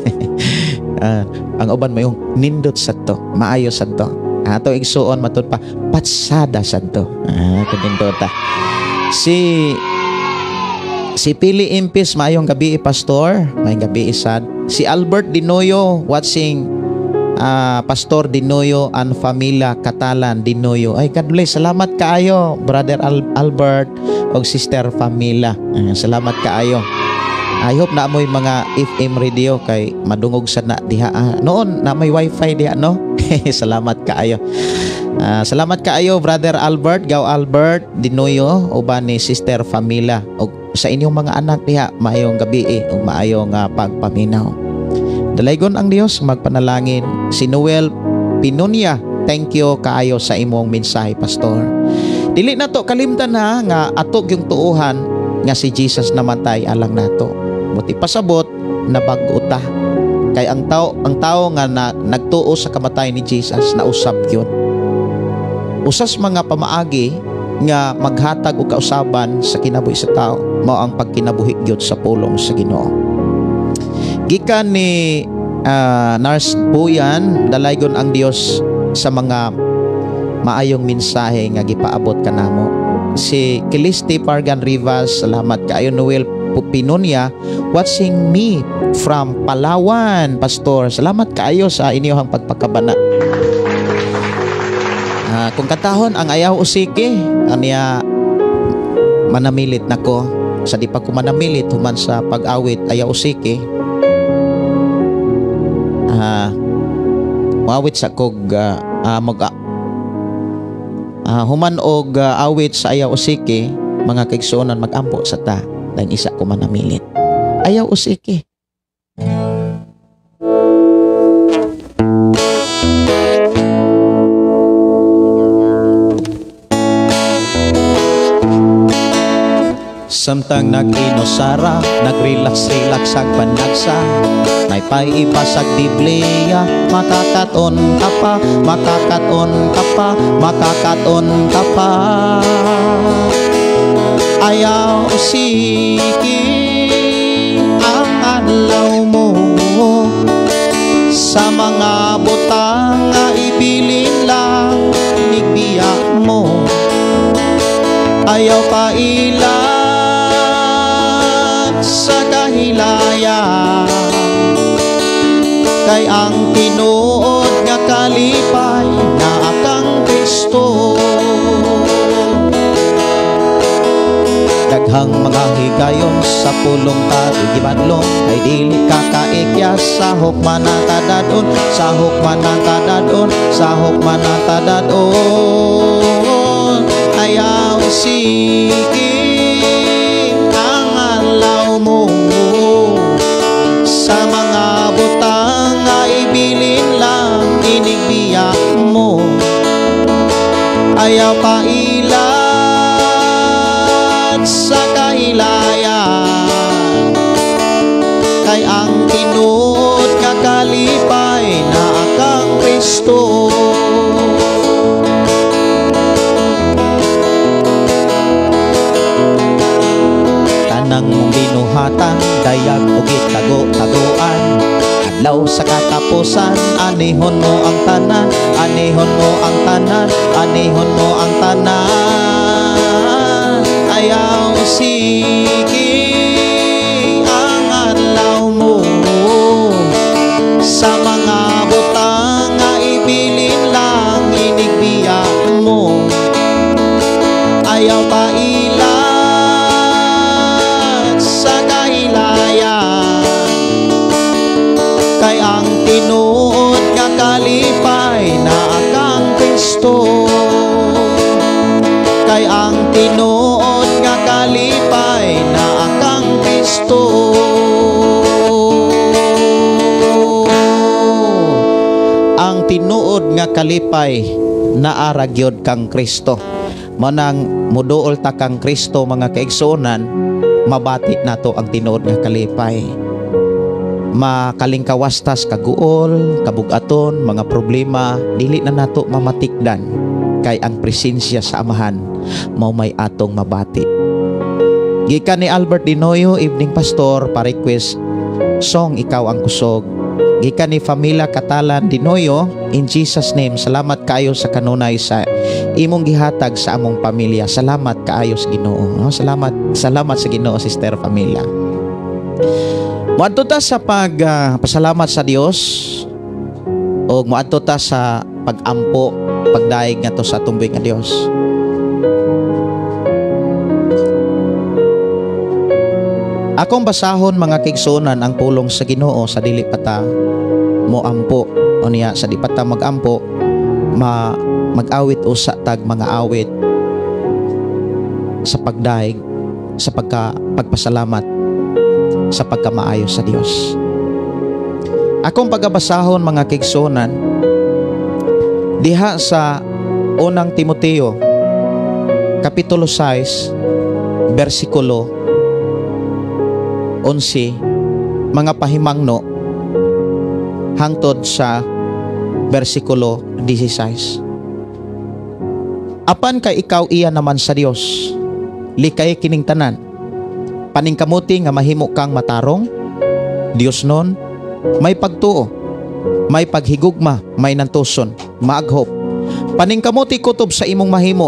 Ang uban mayong nindot sad to, maayo sad to. Ato igsuon matud pa patsada sad to. Kanindot ta. Si Pili Impis, maayong gabi pastor, maayong gabi sad. Si Albert Dinoyo watching, Pastor Dinoyo and Familia Catalan Dinoyo. Ay, God bless. Salamat kaayo Brother Albert og Sister Familia. Salamat kaayo. I hope na mo'y mga FM radio kay madungog sa na diha. Noon na may wifi diha, no? Salamat kaayo. Salamat kaayo Brother Albert, Gaw Albert Dinoyo uban ni Sister Familia og sa inyong mga anak diha, maayong gabi ug maayong pagpaminaw. Dalaygon ang Dios magpanalangin. Si Noel Pinunya, thank you kaayo sa imong mensahe pastor. Dili na to kalimtan ha nga ato gyung tuohan nga si Jesus namatay alang nato. Buti pasabot na bag-o ta. Kay ang tao nga nagtuo sa kamatay ni Jesus nausab gyud. Usas mga pamaagi nga maghatag og kausaban sa kinabuhi sa tao mao ang pagkinabuhi gyud sa pulong sa Ginoo. Gikan ni Nurse Buyan, dalaygon ang Dios sa mga maayong mensahe nga gipaabot kanamo. Si Kilisti Pargan Rivas, salamat kaayo. Noel Pinonia, watching me from Palawan, Pastor. Salamat kaayo sa inyong pagpakabana. Kung katahon ang ayaw usiki, aniya manamilit nako. Sa di pa ko manamilit human sa pag-awit ayaw usiki. Muawit sa kog human og awit sa ayaw usiki, mga kaigsuonan magampo sa ta dahil isa ko manamilit. Ayaw usiki. Samtang nag-inosara, nagrelax-relax ag panagsa, may paibasag Biblia, makakaton ka pa, makakaton ka pa, makakaton ka pa. Ayaw siki ang adlaw mo sa mga butang nga ibilin lang nigbiya mo. Ayaw pa ilan sa kahilayan, kay ang tinuod nga kalipay naa kang Kristo. Daghang mga higayon sa pulong tagibadlong, ay dili ka kaikyas, sahok man ang tadadon, sahok man ang tadadon, sahok man ang tadadon. Ayaw sige ang adlaw mo sa mga butang nga ibilin lang inigbiya mo. Ayaw pa ilan sa kahilayan, kay ang tinuod nga kalipay naa kang Kristo. Tanang mong binuhatan, dayag o gitago-tagoan, adlaw sa katapusan, anihon mo ang tanan, anihon mo ang tanan, anihon mo ang tanan. Ayaw sige ang adlaw mo sa mga butang nga ibilin lang inigbiya mo. Ayaw pa ilan sa kahilayan, kay ang tinuod nga kalipay naa kang Kristo. Kay ang tinuod nga kalipay naa kang Kristo. Ang tinuod nga kalipay naa ra gyud kang Kristo. Manang muduol ta kang Kristo mga kaigsuonan, mabati nato ang tinuod nga kalipay. Makalingkawastas kaguol, kabugaton, mga problema, dili na nato mamatikdan, kay ang presensya sa Amahan mao may atong mabati. Gikan ni Albert Dinoyo, evening pastor, pa-request song Ikaw ang Kusog. Gikan ni Famila Catalan Dinoyo, in Jesus name, salamat kaayo sa kanunay sa imong gihatag sa among pamilya. Salamat kaayo sa Ginoo. No? Salamat, salamat sa Ginoo, Sister Famila. Moadto ta sa pagpasalamat sa Dios og moadto ta sa pagampo, pagdaig ngadto sa atong buhi nga Dios. Akong basahon mga kaigsuonan ang pulong sa Ginoo sa dili pa ta moampo, unya sa di pa ta magampo, mag-awit usa tag mga awit sa pagdaig, sa pagpasalamat, sa pagkamaayo sa Dios. Akong pagabasahon mga kaigsuonan diha sa unang Timoteo kapitulo 6 bersikulo 11 mga pahimangno hangtod sa bersikulo 16. Apan kay ikaw iya naman sa Dios, likay kining tanan, paningkamuti nga mahimo kang matarong, Dios nun, may pagtuo, may paghigugma, may nantuson, maaghop. Paningkamuti kutob sa imong mahimo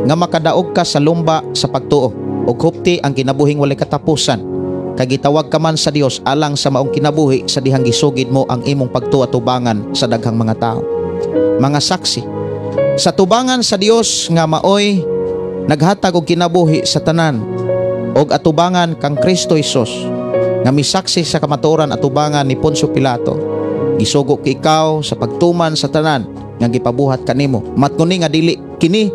nga makadaog ka sa lumba sa pagtuo, ug hupti ang kinabuhing walay katapusan. Kagitawag ka man sa Dios alang sa maong kinabuhi sa dihang gisugid mo ang imong pagtuo atubangan sa daghang mga tao. Mga saksi sa tubangan sa Dios nga maoy naghatag og kinabuhi sa tanan, og atubangan kang Kristo Hesus nga misaksi sa kamatuoran atubangan ni Poncio Pilato. Gisugo ki ikaw sa pagtuman sa tanan nga gipabuhat kanimo. Matnguni nga dili kini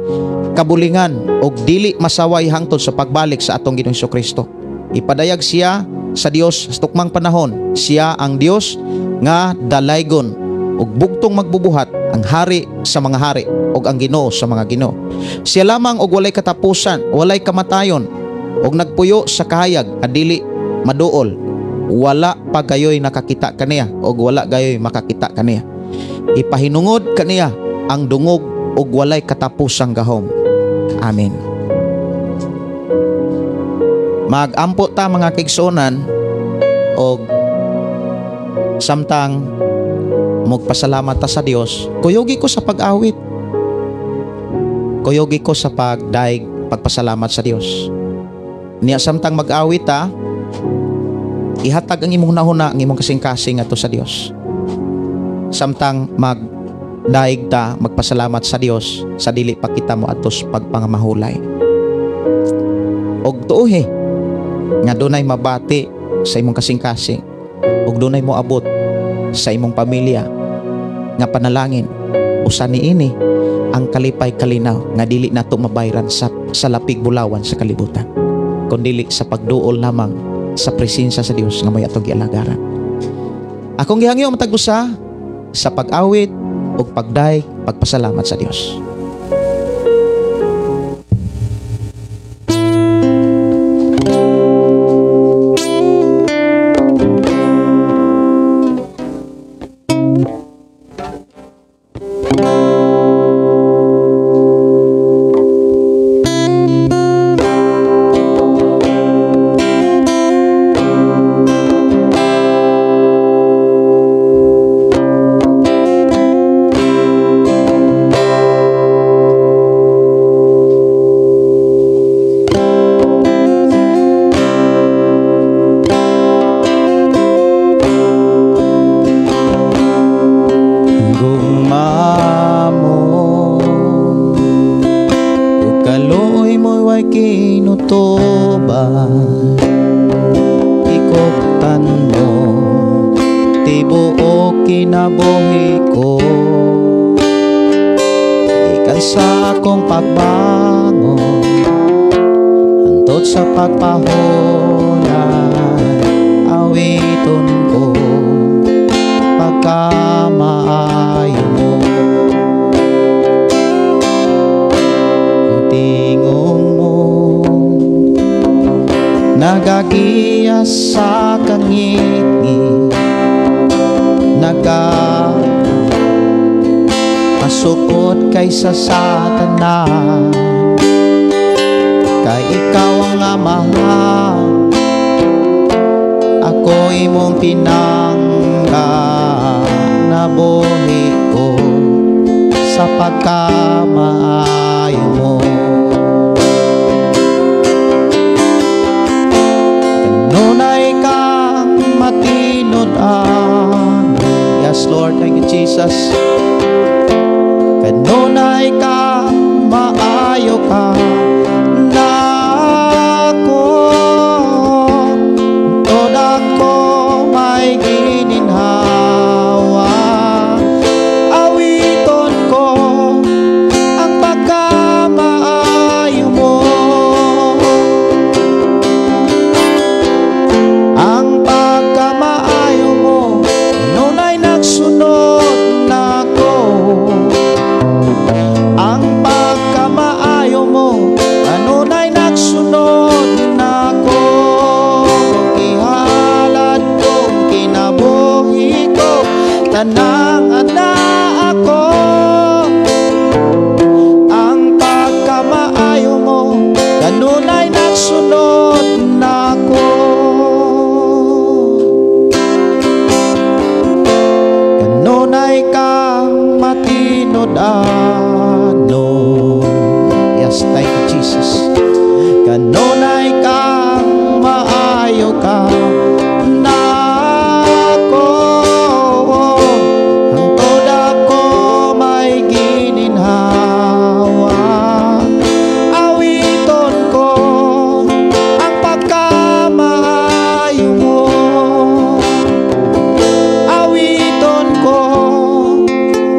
kabulingan og dili masaway hangtod sa pagbalik sa atong Ginoong Hesukristo. Ipadayag siya sa Dios sa tukmang panahon. Siya ang Dios nga dalaygon ug bugtong magbubuhat, ang hari sa mga hari ug ang Ginoo sa mga Ginoo. Siya lamang og walay katapusan, walay kamatayon, ug nagpuyo nagapuyo sa kahayag adili maduol, wala pa gayoy nakakita kaniya og wala gayoy makakita kaniya. Ipahinungod kaniya ang dungog og walay katapusang gahom. Amen. Magampo ta mga kaigsuonan og samtang magpasalamat ta sa Dios, kuyogi ko sa pag-awit. Kuyogi ko sa pagdaig pagpasalamat sa Dios. Niya samtang mag-awit ta, ihatag ang imong hunahuna, ang imong kasing-kasing ato sa Dios. Samtang magdaig ta, magpasalamat sa Dios sa dili pa kita mo atos pagpangamahulay. Og tuohi nga dunay mabati sa imong kasing-kasing ug dunay moabot sa imong pamilya nga panalangin usa niini ang kalipay kalinaw nga dili nato mabayran sa lapig bulawan sa kalibutan, kundili sa pagduol lamang sa presensya sa Dios nga may atong gialagaran. Akong gihangyo matag usa sa pag-awit ug pagdaig pagpasalamat sa Dios. Nagagiya sa kangitngit, nagapasukot kaysa Satanas, kay ikaw ang amahan, ako imong pinangga, nabuhi ko sa pagkamaayo mo. Kanunay kang matinud-an. Yes, Lord, thank you, Jesus. Kanunay kang maayo ka nako, tod ako may gininhawa. Awiton ko ang pagkamaayo mo, ang pagkamaayo mo, kanunay nagsunod nako. Ang pagkamaayo mo, kanunay nagsunod nako. Ihalad ko, kinabuhi ko, tanang ada ako. Ang pagkamaayo mo, kanunay nagsunod nako. Kanunay kang matinud-anon. Yes, thank you, Jesus. Kanunay kang maayo ka nako, hangtod ako may gininhawa. Awiton ko ang pagkamaayo mo, awiton ko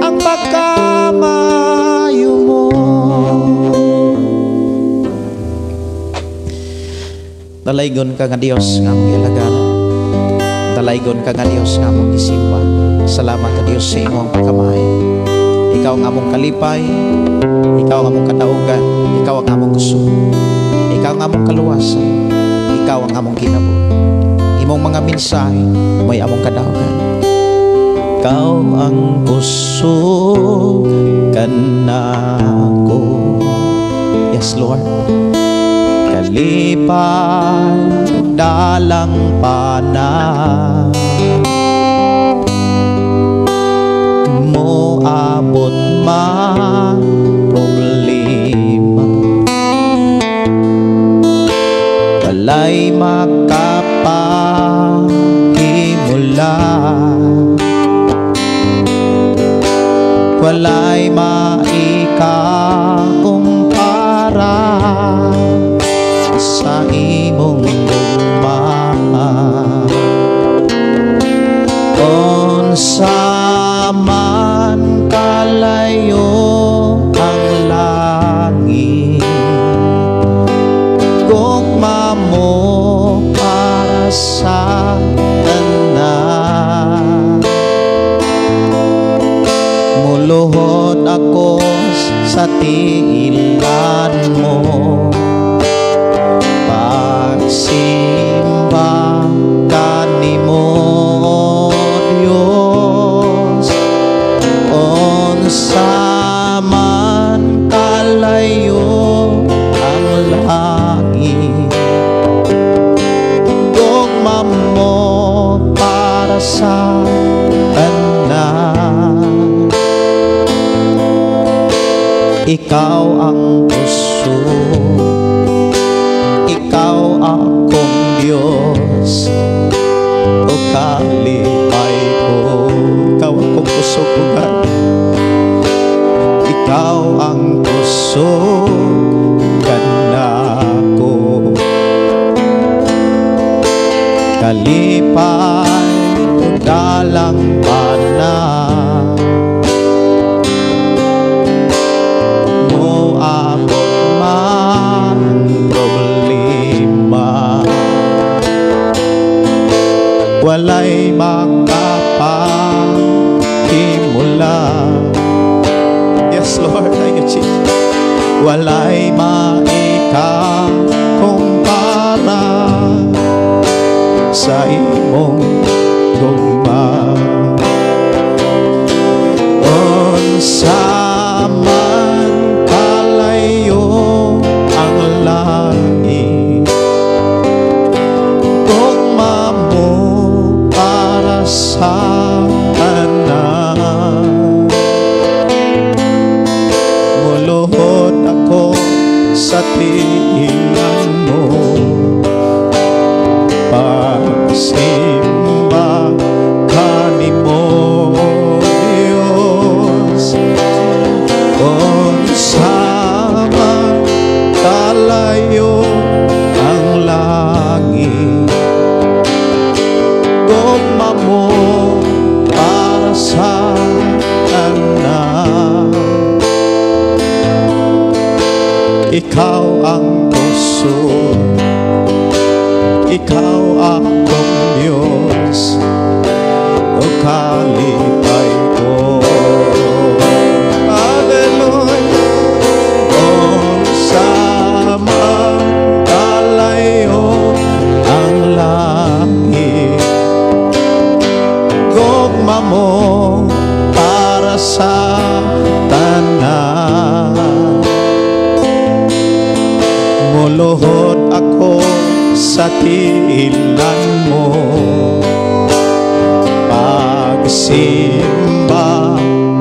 ang pagkamaayo mo. Dalaygon ka nga Dios nga among gialagaran. Dalaygon ka nga Dios nga among gisimba. Salamat ka Dios sa imong pagkamaayo. Ikaw ang among kalipay, ikaw ang among kadaugan, ikaw ang among kusog, ikaw ang among kaluwasan. Ikaw ang among kinabuhi. Imong mga mensahe may among kadaugan. Ikaw ang kusog kanako. Yes, Lord. Kalipay, dalang pana, Moabot man problema, walay makapahimula, walay maikakumpara sa imong gugma. Unsa man kalayo ang langit, gugma mo para sa tanan. Muluhod ako sa tiilan mo, pagsimba kanimo, Dios. Unsa man kalayo ang langit, gugma mo para sa tanan. Ikaw ang kusog, ikaw akong Diyos, o kalipay ko. Ikaw akong kusog, O God. Ikaw ang kusog kanako. Kalipay, dalang pana, Moabot man problema, walay makapahimula. Yes, Lord, thank you, Jesus. Walay maikakumpara sa imong gugma. Unsa man kalayo ang langit, gugma mo para sa tanan. Muluhod ako sa tiilan mo, pagsimba kanimo, Diyos. Unsa man kalayo ang langit, gugma mo para sa tanan. Ikaw ang kusog, ikaw akong Diyos, o kalipay ko. Hallelujah. Unsa man kalayo ang langit, gugma mo para sa tanan. Muluhod ako sa tiilan mo, pagsimba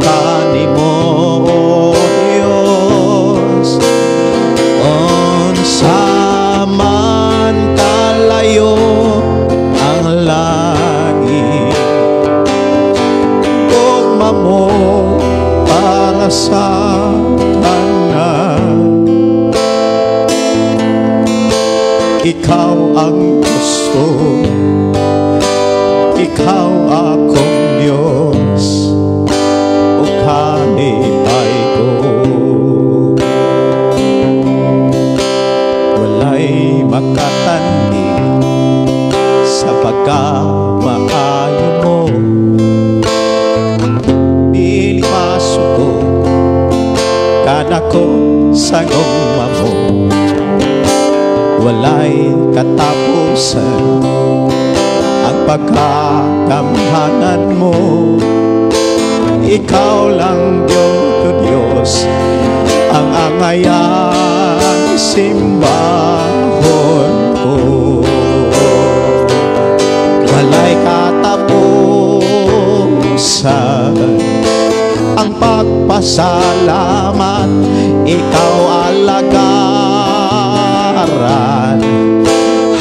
kanimo, Diyos. Unsa man kalayo ang langit, gugma mo para sa tanan. Ikaw ang kusog, ikaw akong Diyos, o kalipay ko. Walay makatandi sa pagkamaayo mo, dili masuko kanako sa gugma mo. Walay katapusan ang pagkagamhanan mo. Ikaw lang, Diyos, o Diyos, ang angayang simbahon ko. Walay katapusan ang pagpasalamat, ikaw alagaran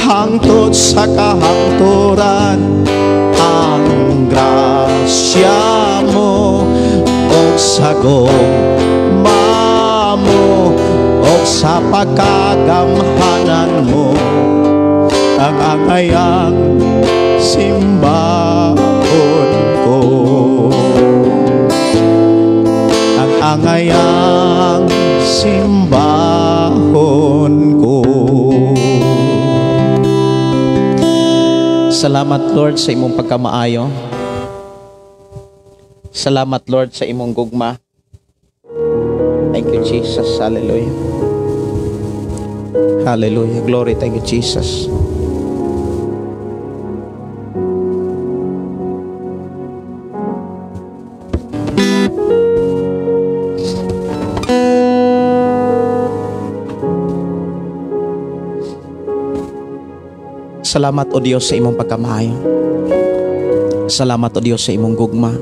hangtod sa kahangturan. Ang grasya mo og sa gugma mo og sa pagkagamhanan mo ang angayang simbahon ko, ang angayang simbahon ko. Salamat, Lord, sa imong pagkamaayo. Salamat, Lord, sa imong gugma. Thank you, Jesus. Hallelujah. Hallelujah. Glory. Thank you, Jesus. Salamat, O Dios, sa imong pagkamaayo. Salamat, O Dios, sa imong gugma.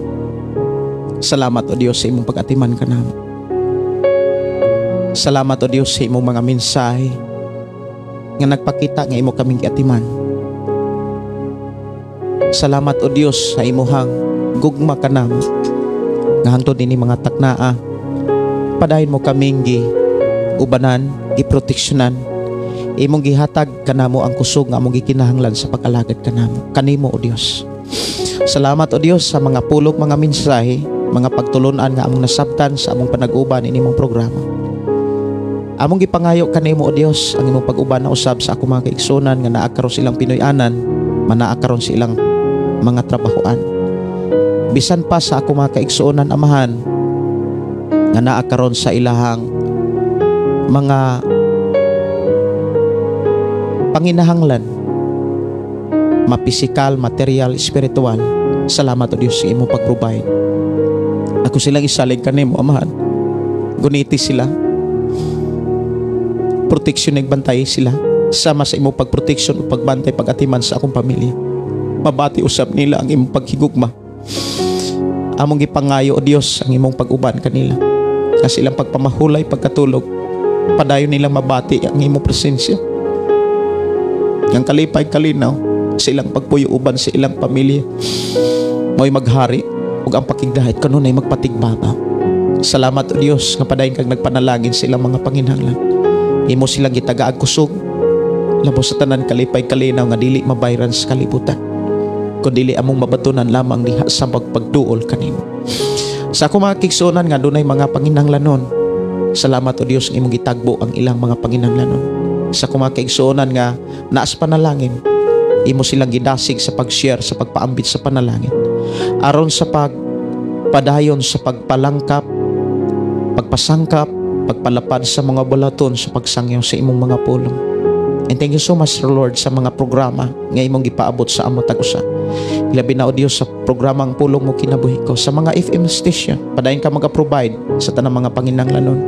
Salamat, O Dios, sa imong pag-atiman kanamo. Salamat, O Dios, sa imong mga mensahe nga nagpakita nga imo kaming giatiman. Salamat, O Dios, sa imuhang gugma kanamo nga hangtod ini mga taknaa padayon mo kaming gi ubanan, giproteksyonan. Imong gihatag kanamo ang kusog nga among gikinahanglan sa pag-alagad kanamo kanimo, O Dios. Salamat, O Dios, sa mga pulog, mga mensahe, mga pagtulunan nga among nasabtan sa among panag-uban ini imong programa. Among gipangayo kanimo, O Dios, ang imong pag-uban na usab sa akong mga kaigsunan nga naa karon silang Pinoy-anan, manaa karon silang mga trabahoan. Bisan pa sa akong mga kaigsuonan, Amahan, nga naa karon sa ilahang mga panginahanglan, mapisikal, material, espiritual. Salamat, O Dios, sa imong pag-provide. Ako silang isalig kanimo, Amahan. Guniti sila, proteksyon nagbantay sila, sama sa imong pagproteksyon o pagbantay, pag-atiman sa akong pamilya. Mabati usab nila ang imong paghigugma. Among gipangayo, O Dios, ang imong pag-uban kanila. Kasi ilang pagpamahulay, pagkatulog, padayon nilang mabati ang imong presensya. Ang kalipay kalinaw sa ilang pagpuyo uban sa ilang pamilya mo'y maghari ug ang pakigdahit kanunay magpatigbaba. Salamat, O Dios, nga padayon kag nagpanalangin sa ilang mga panginahanglan. Imo silang gitagaag kusog labos sa tanan kalipay kalinaw nga dili mabayran sa kalibutan, kun dili among mabatunan lamang diha sa pagpagduol kanimo. Sa akong mga kigsuonan nga dunay mga panginahanglanon, salamat, O Dios, nga imong gitagbo ang ilang mga panginahanglanon. Sa akong mga kaigsuonan nga naas panalangin, imo silang gidasig sa pag-share, sa pagpaambit sa panalangin, aron sa pagpadayon sa pagpalangkap, pagpasangkap, pagpalapad sa mga balaton sa pagsangyaw sa imong mga pulong. And thank you so much, Lord, sa mga programa nga imong gipaabot sa among tag-usa. Ilabi na, O Dios, sa programang Pulong Mo Kinabuhi Ko, sa mga FM station, padayon ka mag-provide sa tanang mga panginahanglanon.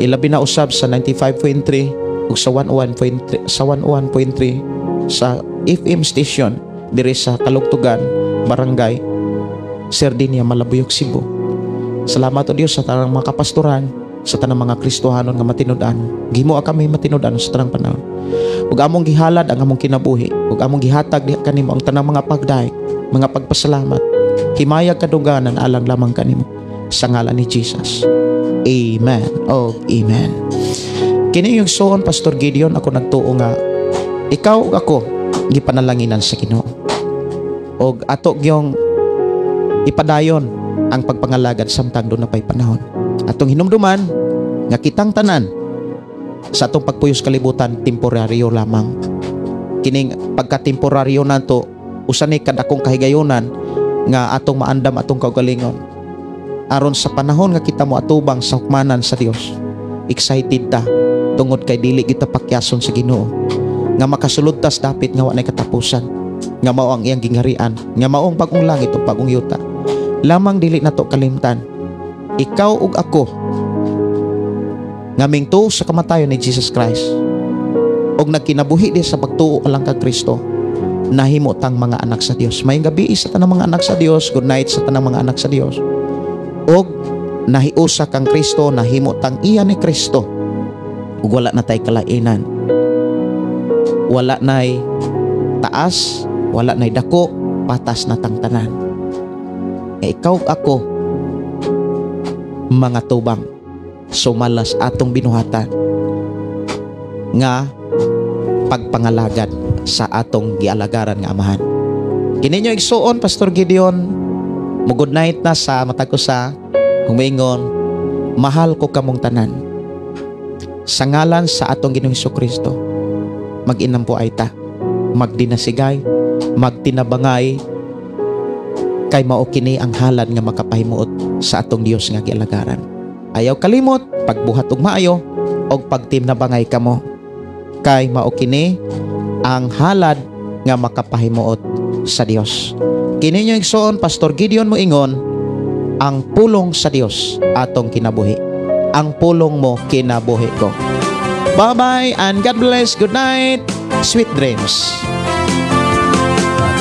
Ilabi na usab sa 95.3 ug sa 101.3, sa 101.3 sa FM station diri sa Kalugtugan, Barangay Sardinia, Malabuyok, Cebu. Salamat, O Dios, sa tanang mga kapastoran, sa tanang mga Kristohanon nga matinud-an. Gihimoa kami matinud-an sa tanang panahon. Ug among gihalad ang among kinabuhi, ug among gihatag diha kanimo ang tanang mga pagdaig, mga pagpasalamat. Himayag kadungganan alang lamang kanimo sa ngalan ni Jesus. Amen. Oh, amen. Kini yung suon, Pastor Gideon, ako nagtuo nga ikaw ug ako gipanalanginan sa Ginoo. Og ato gyong ipadayon ang pagpangalagad samtang doon na pa'y panahon. Atong hinumduman nga kitang tanan sa atong pagpuyos kalibutan temporaryo lamang. Kining pagkatemporaryo nato usa ni kadakong kahigayonan nga atong maandam atong kaugalingon. Aron sa panahon nga kita moatubang sa hukmanan sa Dios, excited ta. Tungod kay dili kita pakyason sa Ginoo nga makasulod tas dapit nga wa nay katapusan, nga mao ang iyang gingharian, nga mao ang bag-ong langit ug bag-ong yuta. Lamang dili nato kalimtan, ikaw ug ako nga mingtuo sa kamatayon ni Jesus Christ ug nagkinabuhi di sa pagtuo alang kang Kristo, nahimo tang mga anak sa Dios. Maayong gabi sa tanang mga anak sa Dios. Good night sa tanang mga anak sa Dios. Og nahiusa kang Kristo, nahimo tang iya ni Kristo ug wala na tay kalainan, wala nay taas, wala nay dako, patas na tang tanan. E ikaw, ako, mga tubang sumalas atong binuhatan nga pagpangalagad sa atong gialagaran nga Amahan. Kini inyong igsuon, Pastor Gideon, mo good night na sa matag usa, humingon, mahal ko kamong tanan. Sa ngalan sa atong Ginoong Kristo, mag-inampo ay ta, magdinasigay, magtinabangay, kay mao kini ang halad nga makapahimuot sa atong Dios nga gialagaran. Ayaw kalimot, pagbuhat og maayo og pagtinabangay kamo, kay mao kini ang halad nga makapahimuot sa Dios. Kini inyong igsuon, Pastor Gideon, moingon, ang pulong sa Dios atong kinabuhi. Ang pulong mo, kinabuhi ko. Bye-bye and God bless. Good night. Sweet dreams.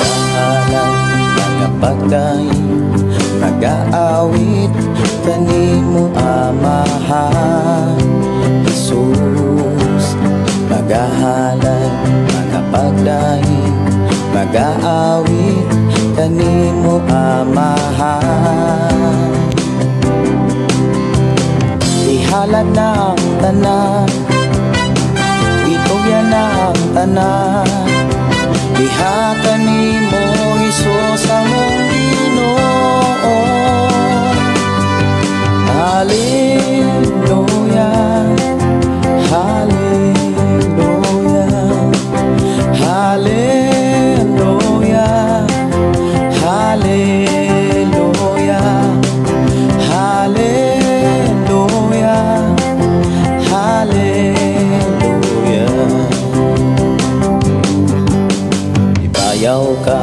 Magahalad, magapagdaig, magaawit kanimo, Amahan Jesus. Magahalad, magapagdaig, magaawit kanimo, Amahan. Ihalad na ang tanan, itugyan na ang tanan, diha kanimo, Hesus among Ginoo. Hallelujah, Hallelujah, Hallelujah, Hallelujah, Hallelujah, Hallelujah. Ibayaw ka,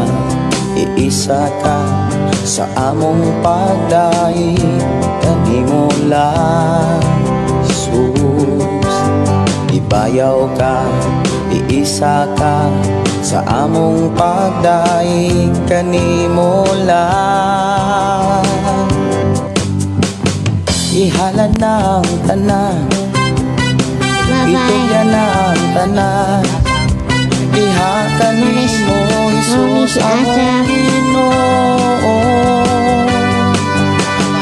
iisa ka sa among pagdaig kanimo lang, Jesus. Ibayaw ka, iisa ka sa among pagdaig kanimo lang. Ihalad na ang tanan, Bye-bye. itugyan na ang tanan, diha kanimo, Mami Jesus si among Asa. Ginoo.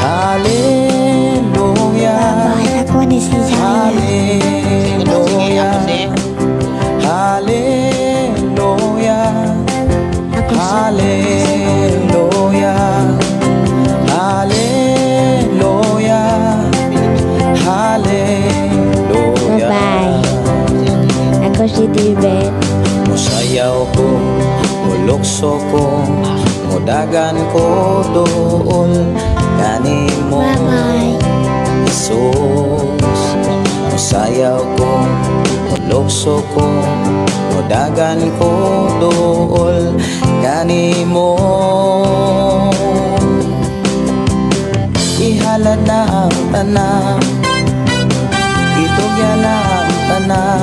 Hallelujah. Bye-bye. Ako ni si Zaya. Hallelujah. Hallelujah. Ako si Hallelujah. Hallelujah. Hallelujah. Bye-bye. Ako si David. Musayaw ko, mulukso ko, mudagan ko dool kanimo. Bye-bye. Jesus. Musayaw ko, mulukso ko, mudagan ko dool kanimo. Ihalad na ang tanan, itugyan na ang tanan.